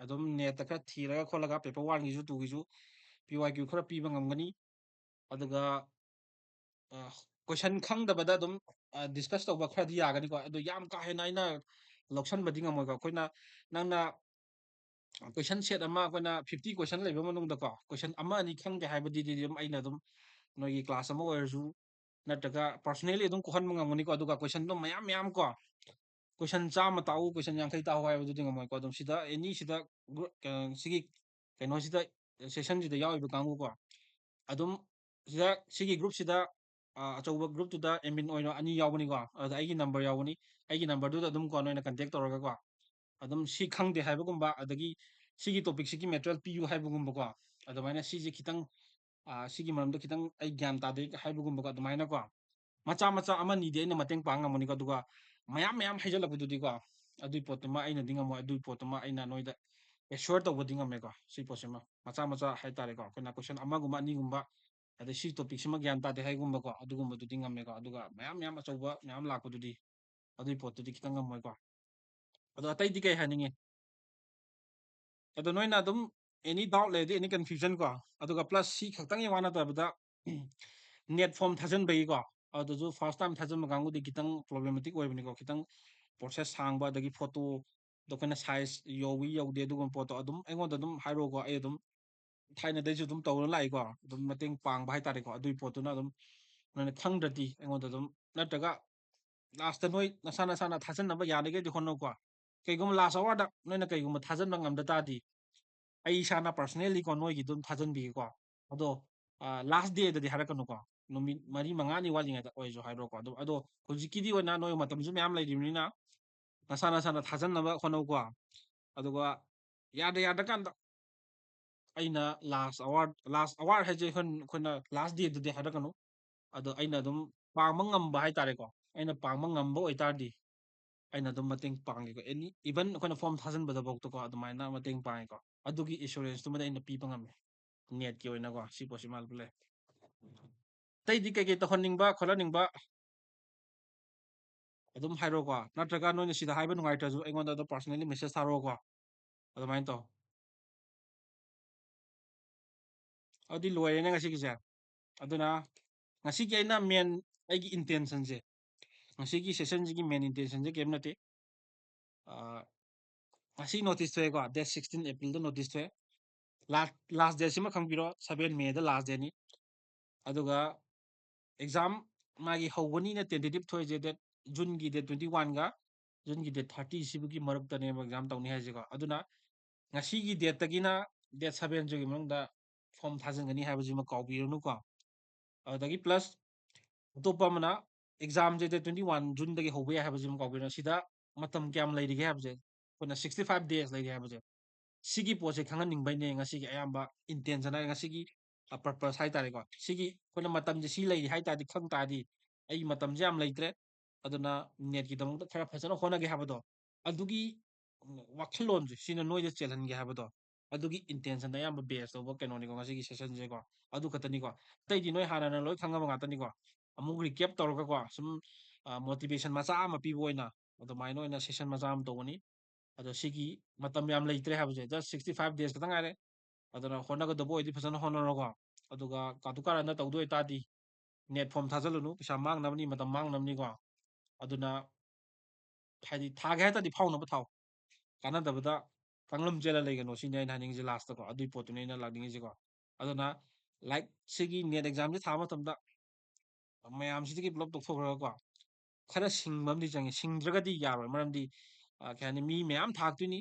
ꯑꯗꯨꯝ net ꯇ ꯈꯔ ꯊꯤꯔꯒ ꯈꯣꯠꯂꯒ paper one ꯒꯤꯁꯨ, two ꯒꯤꯁꯨ P Y Q ꯈꯔ ꯄꯤꯕ ꯉꯝꯒꯅꯤ꯫ ꯑꯗꯨꯒ, ꯑ, ꯀꯣꯏꯁꯟ ꯈꯪꯗꯕꯗ ꯑꯗꯨꯝ, ꯑ, discuss ꯇꯧꯕ ꯈꯔꯗꯤ ꯌꯥꯒꯅꯤꯀꯣ꯫ ꯑꯗꯣ ꯌꯥꯝ ꯀꯥ ꯍꯦꯟꯅ ꯑꯩꯅ ꯂꯧꯁꯟꯕꯗꯤ ꯉꯝꯃꯣꯏꯀꯣ꯫ ꯑꯩꯈꯣꯏꯅ, ꯅꯪꯅ question set ꯑꯃ, ꯑꯩꯈꯣꯏꯅ fifty question ꯂꯩꯕ ꯃꯅꯨꯡꯗꯀꯣ, question ꯑꯃ ꯑꯅꯤ ꯈꯪꯗꯦ ꯍꯥꯏꯕꯗꯨꯗꯤ ꯑꯗꯨꯝ ꯑꯩꯅ ꯑꯗꯨꯝ ꯅꯣꯏꯒꯤ class ꯑꯃ ꯑꯣꯏꯔꯁꯨ, ꯅꯠꯇ꯭ꯔꯒ personally ꯑꯗꯨꯝ ꯀꯣꯛꯍꯟꯕ ꯉꯝꯒꯅꯤꯀꯣ꯫ ꯑꯗꯨꯒ question ꯗꯣ ꯃꯌꯥꯝ ꯃꯌꯥꯝ ꯀꯣ, question ꯆꯥꯝꯃ ꯇꯥꯛꯎ, question ꯌꯥꯡꯈꯩ ꯇꯥꯛꯎ ꯍꯥꯏꯕꯗꯨꯗꯤ ꯉꯝꯃꯣꯏꯀꯣ꯫ ꯑꯗꯨꯝ ꯁꯤꯗ any ꯁꯤꯗ group, ꯑ, ꯁꯤꯒꯤ ꯀꯩꯅꯣꯁꯤꯗ, session ꯁꯤꯗ ꯌꯥꯎꯔꯤꯕ ꯀꯥꯡꯕꯨꯀꯣ, ꯑꯗꯨꯝ ꯁꯤꯗ, ꯁꯤꯒꯤ group ꯁꯤꯗ, ꯑ, ꯑꯆꯧꯕ group ꯇꯨꯗ admin ꯑꯣꯏꯅ ꯑꯅꯤ ꯌꯥꯎꯕꯅꯤꯀꯣ꯫ ꯑꯗꯨꯗ ꯑꯩꯒꯤ number ꯌꯥꯎꯕꯅꯤ꯫ ꯑꯩꯒꯤ number ꯗꯨꯗ ꯑꯗꯨꯝ ꯀꯣ, ꯅꯣꯏꯅ contact ꯇꯧꯔꯒꯀꯣ, ꯑꯗꯨꯝ ꯁꯤ ꯈꯪꯗꯦ ꯍꯥꯏꯕꯒꯨꯝꯕ, ꯑꯗꯒꯤ ꯁꯤꯒꯤ topic ꯁꯤꯒꯤ material ꯄꯤꯌꯨ ꯍꯥꯏꯕꯒꯨꯝꯕꯀꯣ, ꯑꯗꯨꯃꯥꯏꯅ ꯁꯤꯁꯦ ꯈꯤꯇꯪ, ꯑ, ꯁꯤꯒꯤ ꯃꯔꯝꯗ ꯈꯤꯇꯪ ꯑꯩ ꯒ꯭ꯌꯥꯟ ꯇꯥꯗꯦ ꯍꯥꯏꯕꯒꯨꯝꯕꯀꯣ, ꯑꯗꯨꯃꯥꯏꯅꯀꯣ꯫ ꯃꯆꯥ ꯃꯆꯥ ꯑꯃ ꯑꯅꯤꯗꯤ ꯑꯩꯅ ꯃꯇꯦꯡ ꯄꯥꯡ ꯉꯝꯃꯅꯤꯀꯣ, ꯑꯗꯨꯒ ꯃꯌꯥꯝ ꯃꯌꯥꯝ ꯍꯩꯖꯜꯂꯛꯄꯗꯨꯗꯤꯀꯣ, ꯑꯗꯨꯏ ꯄꯣꯠꯇꯨꯃ ꯑꯩꯅꯗꯤ ꯉꯝꯃꯣꯏ꯫ ꯑꯗꯨꯏ ꯄꯣꯠꯇꯨꯃ ꯑꯩꯅ ꯅꯣꯏꯗ assure ꯇꯧꯕꯗꯤ ꯉꯝꯃꯦꯀꯣ꯫ ꯁꯤ ꯄꯣꯠꯁꯤꯃ ꯃꯆꯥ ꯃꯆꯥ ꯍꯥꯏꯇꯥꯔꯦꯀꯣ, ꯑꯩꯈꯣꯏꯅ question ꯑꯃꯒꯨꯝꯕ ꯑꯅꯤꯒꯨꯝꯕ, ꯑꯗꯩ ꯁꯤ topic ꯁꯤꯃ ꯒ꯭ꯌꯥꯟ ꯇꯥꯗꯦ ꯍꯥꯏꯒꯨꯝꯕꯀꯣ, ꯑꯗꯨꯒꯨꯝꯕꯗꯨꯗꯤ ꯉꯝꯃꯦꯀꯣ꯫ ꯑꯗꯨꯒ ꯃꯌꯥꯝ ꯃꯌꯥꯝ ꯑꯆꯧꯕ ꯃꯌꯥꯝ ꯂꯥꯛꯄꯗꯨꯗꯤ ꯑꯗꯨꯏ ꯄꯣꯠꯇꯨꯗꯤ ꯈꯤꯇꯪ ꯉꯝꯃꯣꯏꯀꯣ꯫ ꯑꯗꯣ ꯑꯇꯩꯗꯤ ꯀꯩ ꯍꯥꯏꯅꯤꯡꯉꯤ? ꯑꯗꯣ ꯅꯣꯏꯅ ꯑꯗꯨꯝ any doubt ꯂꯩꯔꯗꯤ, any confusion ꯀꯣ, ꯑꯗꯨꯒ plus ꯁꯤ ꯈꯛꯇꯪꯒꯤ ꯋꯥ ꯅꯠꯇꯕꯗ net form ꯊꯥꯖꯤꯟꯕꯒꯤꯀꯣ, ꯑꯗꯨꯁꯨ first time ꯊꯥꯖꯤꯟꯕ ꯀꯥꯡꯕꯨꯗꯤ ꯈꯤꯇꯪ problematic ꯑꯣꯏꯕꯅꯤꯀꯣ꯫ ꯈꯤꯇꯪ process ꯁꯥꯡꯕ, ꯑꯗꯒꯤ photo ꯗꯣ ꯑꯩꯈꯣꯏꯅ size ꯌꯧꯏ ꯌꯧꯗꯦ ꯑꯗꯨꯒꯨꯝꯕ ꯄꯣꯠꯇꯣ ꯑꯗꯨꯝ ꯑꯩꯉꯣꯟꯗ ꯑꯗꯨꯝ ꯍꯥꯏꯔꯛꯑꯣꯀꯣ꯫ ꯑꯩ ꯑꯗꯨꯝ ꯊꯥꯏꯅꯗꯩꯁꯨ ꯑꯗꯨꯝ ꯇꯧꯔ ꯂꯥꯛꯏꯀꯣ꯫ ꯑꯗꯨꯝ ꯃꯇꯦꯡ ꯄꯥꯡꯕ ꯍꯥꯏꯇꯥꯔꯦꯀꯣ꯫ ꯑꯗꯨꯒꯤ ꯄꯣꯠꯇꯨꯅ ꯑꯗꯨꯝ ꯅꯣꯏꯅ ꯈꯪꯗ꯭ꯔꯗꯤ ꯑꯩꯉꯣꯟꯗ ꯑꯗꯨꯝ, ꯅꯠꯇ꯭ꯔꯒ last ꯇ ꯅꯣꯏ ꯅꯁꯥ ꯅꯁꯥꯅ ꯊꯥꯖꯟꯅꯕ ꯌꯥꯔꯤꯈꯩꯗꯤ ꯍꯣꯠꯅꯧꯀꯣ꯫ ꯀꯩꯒꯨꯝꯕ last hour ꯗ ꯅꯣꯏꯅ ꯀꯩꯒꯨꯝꯕ ꯊꯥꯖꯟꯕ ꯉꯝꯗ ꯇꯥꯔꯗꯤ, ꯑꯩ ꯏꯁꯥꯅ personally ꯀꯣ ꯅꯣꯏꯒꯤ ꯑꯗꯨꯝ ꯊꯥꯖꯟꯕꯤꯒꯦꯀꯣ꯫ ꯑꯗꯣ ꯂꯥꯁ ꯗꯦꯗꯗꯤ ꯍꯥꯏꯔꯛꯀꯅꯨꯀꯣ, ꯅꯨꯃꯤꯠ ꯃꯔꯤ ꯃꯉꯥꯅꯤ ꯋꯥꯠꯂꯤꯉꯩꯗ ꯑꯣꯏꯔꯁꯨ ꯍꯥꯏꯔꯣꯀꯣ꯫ ꯑꯗꯣ ꯑꯗꯣ ꯍꯧꯖꯤꯛꯀꯤꯗꯤ ꯑꯣꯏꯅ ꯅꯣꯏ ꯃꯇꯝꯁꯨ ꯃꯌꯥꯝ ꯂꯩꯔꯤꯕꯅꯤꯅ ꯅꯁꯥ ꯅꯁꯥꯅ ꯊꯥꯖꯟꯅꯕ ꯍꯣꯠꯅꯧꯀꯣ꯫ ꯑꯗꯨꯒ ꯌꯥꯗ ꯌꯥꯗ꯭ꯔꯀꯥꯟꯗ ꯑꯩꯅ ꯂꯥꯁ ꯑꯋꯥꯔ ꯂꯥꯁ ꯑꯋꯥꯔ ꯍꯥꯏꯁꯦ ꯑꯩꯈꯣꯏ ꯑꯩꯈꯣꯏꯅ ꯂꯥꯁ ꯗꯦꯗꯨꯗꯤ ꯍꯥꯏꯔꯛꯀꯅꯨ꯫ ꯑꯗꯣ ꯑꯩꯅ ꯑꯗꯨꯝ ꯄꯥꯡꯕ ꯉꯝꯕ ꯍꯥꯏꯇꯥꯔꯦꯀꯣ, ꯑꯩꯅ ꯄꯥꯡꯕ ꯉꯝꯕ ꯑꯣꯏꯇꯥꯔꯗꯤ ꯑꯩꯅ ꯑꯗꯨꯝ ꯃꯇꯦꯡ ꯄꯥꯡꯉꯦꯀꯣ꯫ ꯑꯦꯅꯤ ꯏꯚꯟ ꯑꯩꯈꯣꯏꯅ ꯐꯣꯝ ꯊꯥꯖꯤꯟꯕꯗꯐꯥꯎꯗꯀꯣ ꯑꯗꯨꯃꯥꯏꯅ ꯃꯇꯦꯡ ꯄꯥꯡꯉꯦꯀꯣ꯫ ꯑꯗꯨꯒꯤ ꯑꯦꯁꯨꯔꯦꯟꯁꯇꯨꯃꯗꯤ ꯑꯩꯅ ꯄꯤꯕ ꯉꯝꯃꯦ ꯅꯦꯠꯀꯤ ꯑꯣꯏꯅꯀꯣ꯫ ꯁꯤ ꯄꯣꯠꯁꯤ ꯃꯥꯜꯂꯦ꯫ ꯑꯇꯩꯗꯤ ꯀꯩꯀꯩ ꯇꯧꯍꯟꯅꯤꯡꯕ ꯈꯣꯠꯍꯟꯅꯤꯡꯕ ꯑꯗꯨꯝ ꯍꯥꯏꯔꯣꯀꯣ꯫ ꯅꯠꯇ꯭ꯔꯒ ꯅꯣꯏꯅ ꯁꯤꯗ ꯍꯥꯏꯕ ꯅꯨꯡꯉꯥꯏꯇ꯭ꯔꯁꯨ ꯑꯩꯉꯣꯟꯗ ꯑꯗꯨꯝ ꯄꯥꯔꯁꯣꯅꯦꯜꯂꯤ ꯃꯦꯁꯦꯖ ꯊꯥꯔꯛꯑꯣꯀꯣ꯫ ꯑꯗꯨꯃꯥꯏꯅ ꯇꯧ꯫ ꯑꯗꯨꯗꯤ ꯂꯣꯏꯔꯦꯅꯦ ꯉꯁꯤꯒꯤꯁꯦ꯫ ꯑꯗꯨꯅ ꯉꯁꯤꯒꯤ ꯑꯩꯅ ꯃꯦꯟ ꯑꯩꯒꯤ ꯏꯟꯇꯦꯟꯁꯟꯁꯦ, ꯉꯁꯤꯒꯤ ꯁꯦꯁꯟꯁꯤꯒꯤ ꯃꯦꯟ ꯏꯟꯇꯦꯟꯁꯟꯁꯦ ꯀꯔꯤꯝ ꯅꯠꯇꯦ꯫ ꯉꯁꯤ ꯅꯣꯇꯤꯁ ꯊꯣꯛꯑꯦꯀꯣ, ꯗꯦꯠ ꯁꯤꯛꯁꯇꯤꯟ ꯑꯦꯄ꯭ꯔꯤꯜꯗ ꯅꯣꯇꯤꯁ ꯊꯣꯛꯑꯦ꯫ ꯂꯥꯁ ꯗꯦꯠꯁꯤꯃ ꯈꯪꯕꯤꯔꯣ, ꯁꯕꯦꯟ ꯃꯦꯗ ꯂꯥꯁ ꯗꯦꯠꯅꯤ꯫ ꯑꯗꯨꯒ ꯑꯦꯛꯖꯥꯝ ꯃꯥꯒꯤ ꯍꯧꯒꯅꯤꯅ ꯇꯦꯟꯇꯦꯇꯤꯞ ꯊꯣꯛꯏꯁꯦ ꯗꯦꯠ ꯖꯨꯟꯒꯤ ꯗꯦꯠ ꯇ꯭ꯋꯦꯟꯇꯤ ꯋꯥꯟꯒ ꯖꯨꯟꯒꯤ ꯗꯦꯠ ꯊꯥꯔꯇꯤ ꯁꯤꯕꯨꯒꯤ ꯃꯔꯛꯇꯅꯦꯕ ꯑꯦꯛꯖꯥꯝ ꯇꯧꯅꯤ ꯍꯥꯏꯁꯦꯀꯣ꯫ ꯑꯗꯨꯅ ꯉꯁꯤꯒꯤ ꯗꯦꯠꯇꯒꯤꯅ ꯗꯦꯠ ꯁꯕꯦꯟꯁꯤꯒꯤ ꯃꯅꯨꯡꯗ ꯐꯣꯝ ꯊꯥꯖꯤꯟꯒꯅꯤ ꯍꯥꯏꯕꯁꯤꯃ ꯀꯥꯎꯕꯤꯔꯅꯨꯀꯣ꯫ ꯑꯗꯨꯗꯒꯤ ꯄ꯭ꯂꯁ ꯑꯇꯣꯞꯄ ꯑꯃꯅ ꯑꯦꯛꯖꯥꯝꯁꯦ ꯗꯦꯠ ꯇ꯭ꯋꯦꯟꯇꯤ ꯋꯥꯟ ꯖꯨꯟꯗꯒꯤ ꯍꯧꯕ ꯌꯥꯏ ꯍꯥꯏꯕꯁꯤꯃ ꯀꯥꯎꯕꯤꯔꯅꯨ꯫ ꯁꯤꯗ ꯃꯇꯝ ꯀꯌꯥꯝ ꯂꯩꯔꯤꯒꯦ ꯍꯥꯏꯕꯁꯦ, ꯑꯩꯈꯣꯏꯅ ꯁꯤꯛꯁꯇꯤ ꯐꯥꯏꯚ ꯗꯦꯖ ꯂꯩꯔꯤ ꯍꯥꯏꯕꯁꯦ, ꯁꯤꯒꯤ ꯄꯣꯠꯁꯦ ꯈꯪꯍꯟꯅꯤꯡꯕꯩꯅꯦ ꯉꯁꯤꯒꯤ ꯑꯌꯥꯝꯕ ꯏꯟꯇꯦꯟꯁꯟ ꯍꯥꯏ ꯉꯁꯤꯒꯤ ꯄꯔꯄꯁ ꯍꯥꯏꯇꯥꯔꯦꯀꯣ꯫ ꯁꯤꯒꯤ ꯑꯩꯈꯣꯏꯅ ꯃꯇꯝꯁꯦ ꯁꯤ ꯂꯩꯔꯤ ꯍꯥꯏ ꯇꯥꯔꯗꯤ, ꯈꯪ ꯇꯥꯔꯗꯤ ꯑꯩꯒꯤ ꯃꯇꯝꯁꯦ ꯌꯥꯝ ꯂꯩꯇ꯭ꯔꯦ, ꯑꯗꯨꯅ ꯅꯦꯠꯀꯤꯗꯃꯛꯇ ꯈꯔ ꯐꯖꯅ ꯍꯣꯠꯅꯒꯦ ꯍꯥꯏꯕꯗꯣ, ꯑꯗꯨꯒꯤ ꯋꯥꯈꯜꯂꯣꯟꯁꯦ ꯁꯤꯅ ꯅꯣꯏꯗ ꯆꯦꯜꯍꯟꯒꯦ ꯍꯥꯏꯕꯗꯣ, ꯑꯗꯨꯒꯤ ꯏꯟꯇꯦꯟꯁꯟꯗ ꯑꯌꯥꯝꯕ ꯕꯦꯁ ꯇꯧꯕ ꯀꯩꯅꯣꯅꯤꯀꯣ ꯉꯁꯤꯒꯤ ꯁꯦꯁꯟꯁꯦꯀꯣ꯫ ꯑꯗꯨ ꯈꯛꯇꯅꯤꯀꯣ, ꯑꯇꯩꯗꯤ ꯅꯣꯏ ꯍꯥꯟꯅꯅ ꯂꯣꯏ ꯈꯪꯉꯕ ꯉꯥꯛꯇꯅꯤꯀꯣ꯫ ꯑꯃꯨꯛ ꯔꯤꯀꯦꯞ ꯇꯧꯔꯒꯀꯣ ꯁꯨꯝ ꯃꯣꯇꯤꯚꯦꯁꯟ ꯃꯆꯥ ꯑꯃ ꯄꯤꯕ ꯑꯣꯏꯅ ꯑꯗꯨꯃꯥꯏꯅ ꯑꯣꯏꯅ ꯁꯦꯁꯟ ꯃꯆꯥ ꯑꯃ ꯇꯧꯒꯅꯤ꯫ ꯑꯗꯣ ꯁꯤꯒꯤ ꯃꯇꯝ ꯌꯥꯝ ꯂꯩꯇ꯭ꯔꯦ ꯍꯥꯏꯕꯁꯦ, ꯖꯁ ꯁꯤꯛꯁꯇꯤ ꯐꯥꯏꯚ ꯗꯦꯖ ꯈꯛꯇ ꯉꯥꯏꯔꯦ꯫ ꯑꯗꯨꯅ ꯍꯣꯠꯅꯒꯗꯕ ꯑꯣꯏꯗꯤ ꯐꯖꯅ ꯍꯣꯠꯅꯔꯣꯀꯣ꯫ ꯑꯗꯨꯒ ꯀꯥꯇꯨ ꯀꯥꯔꯟꯗ ꯇꯧꯗꯣꯏ ꯑꯣꯏꯇꯥꯔꯗꯤ ꯅꯦꯠ ꯐꯣꯝ ꯊꯥꯖꯤꯜꯂꯨꯅꯨ, ꯄꯩꯁꯥ ꯃꯥꯡꯅꯕꯅꯤ, ꯃꯇꯝ ꯃꯥꯡꯅꯕꯅꯤꯀꯣ꯫ ꯑꯗꯨꯅ ꯍꯥꯏꯗꯤ ꯊꯥꯒꯦ ꯍꯥꯏ ꯇꯥꯔꯗꯤ ꯐꯥꯎꯅꯕ ꯊꯥꯎ, ꯀꯥꯟꯅꯗꯕꯗ ꯀꯥꯡꯂꯝ ꯆꯦꯜꯂ ꯂꯩꯒꯅꯨ ꯁꯤꯅꯤ ꯑꯩꯅ ꯍꯥꯏꯅꯤꯡꯉꯤꯁꯦ ꯂꯥꯁꯇꯀꯣ꯫ ꯑꯗꯨꯒꯤ ꯄꯣꯠꯇꯨꯅꯤ ꯑꯩꯅ ꯂꯥꯛꯅꯤꯡꯉꯤꯁꯦꯀꯣ꯫ ꯑꯗꯨꯅ ꯂꯥꯏꯛ ꯁꯤꯒꯤ ꯅꯦꯠ ꯑꯦꯛꯖꯥꯝꯁꯦ ꯊꯥꯕ ꯃꯇꯝꯗ ꯃꯌꯥꯝꯁꯤꯗꯒꯤ ꯄꯨꯂꯞ ꯇꯣꯛꯊꯣꯛꯈ꯭ꯔꯒꯀꯣ, ꯈꯔ ꯁꯤꯡꯕ ꯑꯃꯗꯤ ꯆꯪꯉꯤ꯫ ꯁꯤꯡꯗ꯭ꯔꯒꯗꯤ ꯌꯥꯔꯣꯏ꯫ ꯃꯔꯝꯗꯤ ꯀꯩ ꯍꯥꯏꯅꯤ, ꯃꯤ ꯃꯌꯥꯝ ꯊꯥꯛꯇꯣꯏꯅꯤ,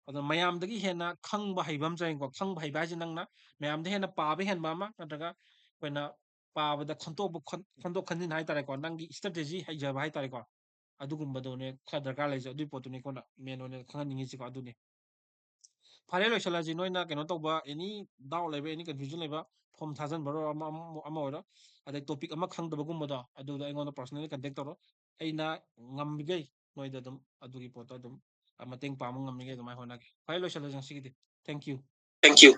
ꯑꯗꯣ ꯃꯌꯥꯝꯗꯒꯤ ꯍꯦꯟꯅ ꯈꯪꯕ ꯍꯩꯕ ꯑꯃ ꯆꯪꯉꯤꯀꯣ꯫ ꯈꯪꯕ ꯍꯩꯕ ꯍꯥꯏꯁꯦ ꯅꯪꯅ ꯃꯌꯥꯝꯗ ꯍꯦꯟꯅ ꯄꯥꯕ ꯍꯦꯟꯕ ꯑꯃ, ꯅꯠꯇ꯭ꯔꯒ ꯑꯩꯈꯣꯏꯅ ꯄꯥꯕꯗ ꯈꯟꯇꯣꯛꯄ ꯈꯟ-, ꯈꯟꯗꯣꯛ ꯈꯟꯖꯤꯟ ꯍꯥꯏꯇꯥꯔꯦꯀꯣ, ꯅꯪꯒꯤ strategy ꯍꯩꯖꯕ ꯍꯥꯏꯇꯥꯔꯦꯀꯣ꯫ ꯑꯗꯨꯒꯨꯝꯕꯗꯨꯅꯦ ꯈꯔ ꯗꯔꯀꯥꯔ ꯂꯩꯖꯩ꯫ ꯑꯗꯨꯒꯤ ꯄꯣꯠꯇꯨꯅꯦ ꯑꯩꯈꯣꯏꯅ main ꯑꯣꯏꯅ ꯈꯪꯍꯟꯅꯤꯡꯉꯤꯁꯤꯀꯣ꯫ ꯑꯗꯨꯅꯤ꯫ ꯐꯔꯦ, ꯂꯣꯏꯁꯤꯜꯂꯁꯤ꯫ ꯅꯣꯏꯅ ꯀꯩꯅꯣ ꯇꯧꯕ, any doubt ꯂꯩꯕ, any confusion ꯂꯩꯕ, form ꯊꯥꯖꯤꯟꯕ ꯑꯣꯏꯔꯣ, ꯑꯃ, ꯑꯃ, ꯑꯃ ꯑꯣꯏꯔꯣ, ꯑꯗꯩ topic ꯑꯃ ꯈꯪꯗꯕꯒꯨꯝꯕꯗꯣ, ꯑꯗꯨꯗ ꯑꯩꯉꯣꯟꯗ personally contact ꯇꯧꯔꯣ꯫ ꯑꯩꯅ ꯉꯝꯃꯤꯈꯩ ꯅꯣꯏꯗ ꯑꯗꯨꯝ ꯑꯗꯨꯒꯤ ꯄꯣꯠꯇꯣ ꯑꯗꯨꯝ, ꯑ, ꯃꯇꯦꯡ ꯄꯥꯡꯕ ꯉꯝꯃꯤꯈꯩ ꯑꯗꯨꯃꯥꯏꯅ ꯍꯣꯠꯅꯒꯦ꯫ ꯐꯔꯦ, ꯂꯣꯏꯁꯤꯜꯂꯁꯤ ꯉꯁꯤꯒꯤꯗꯤ꯫ Thank you. Thank you.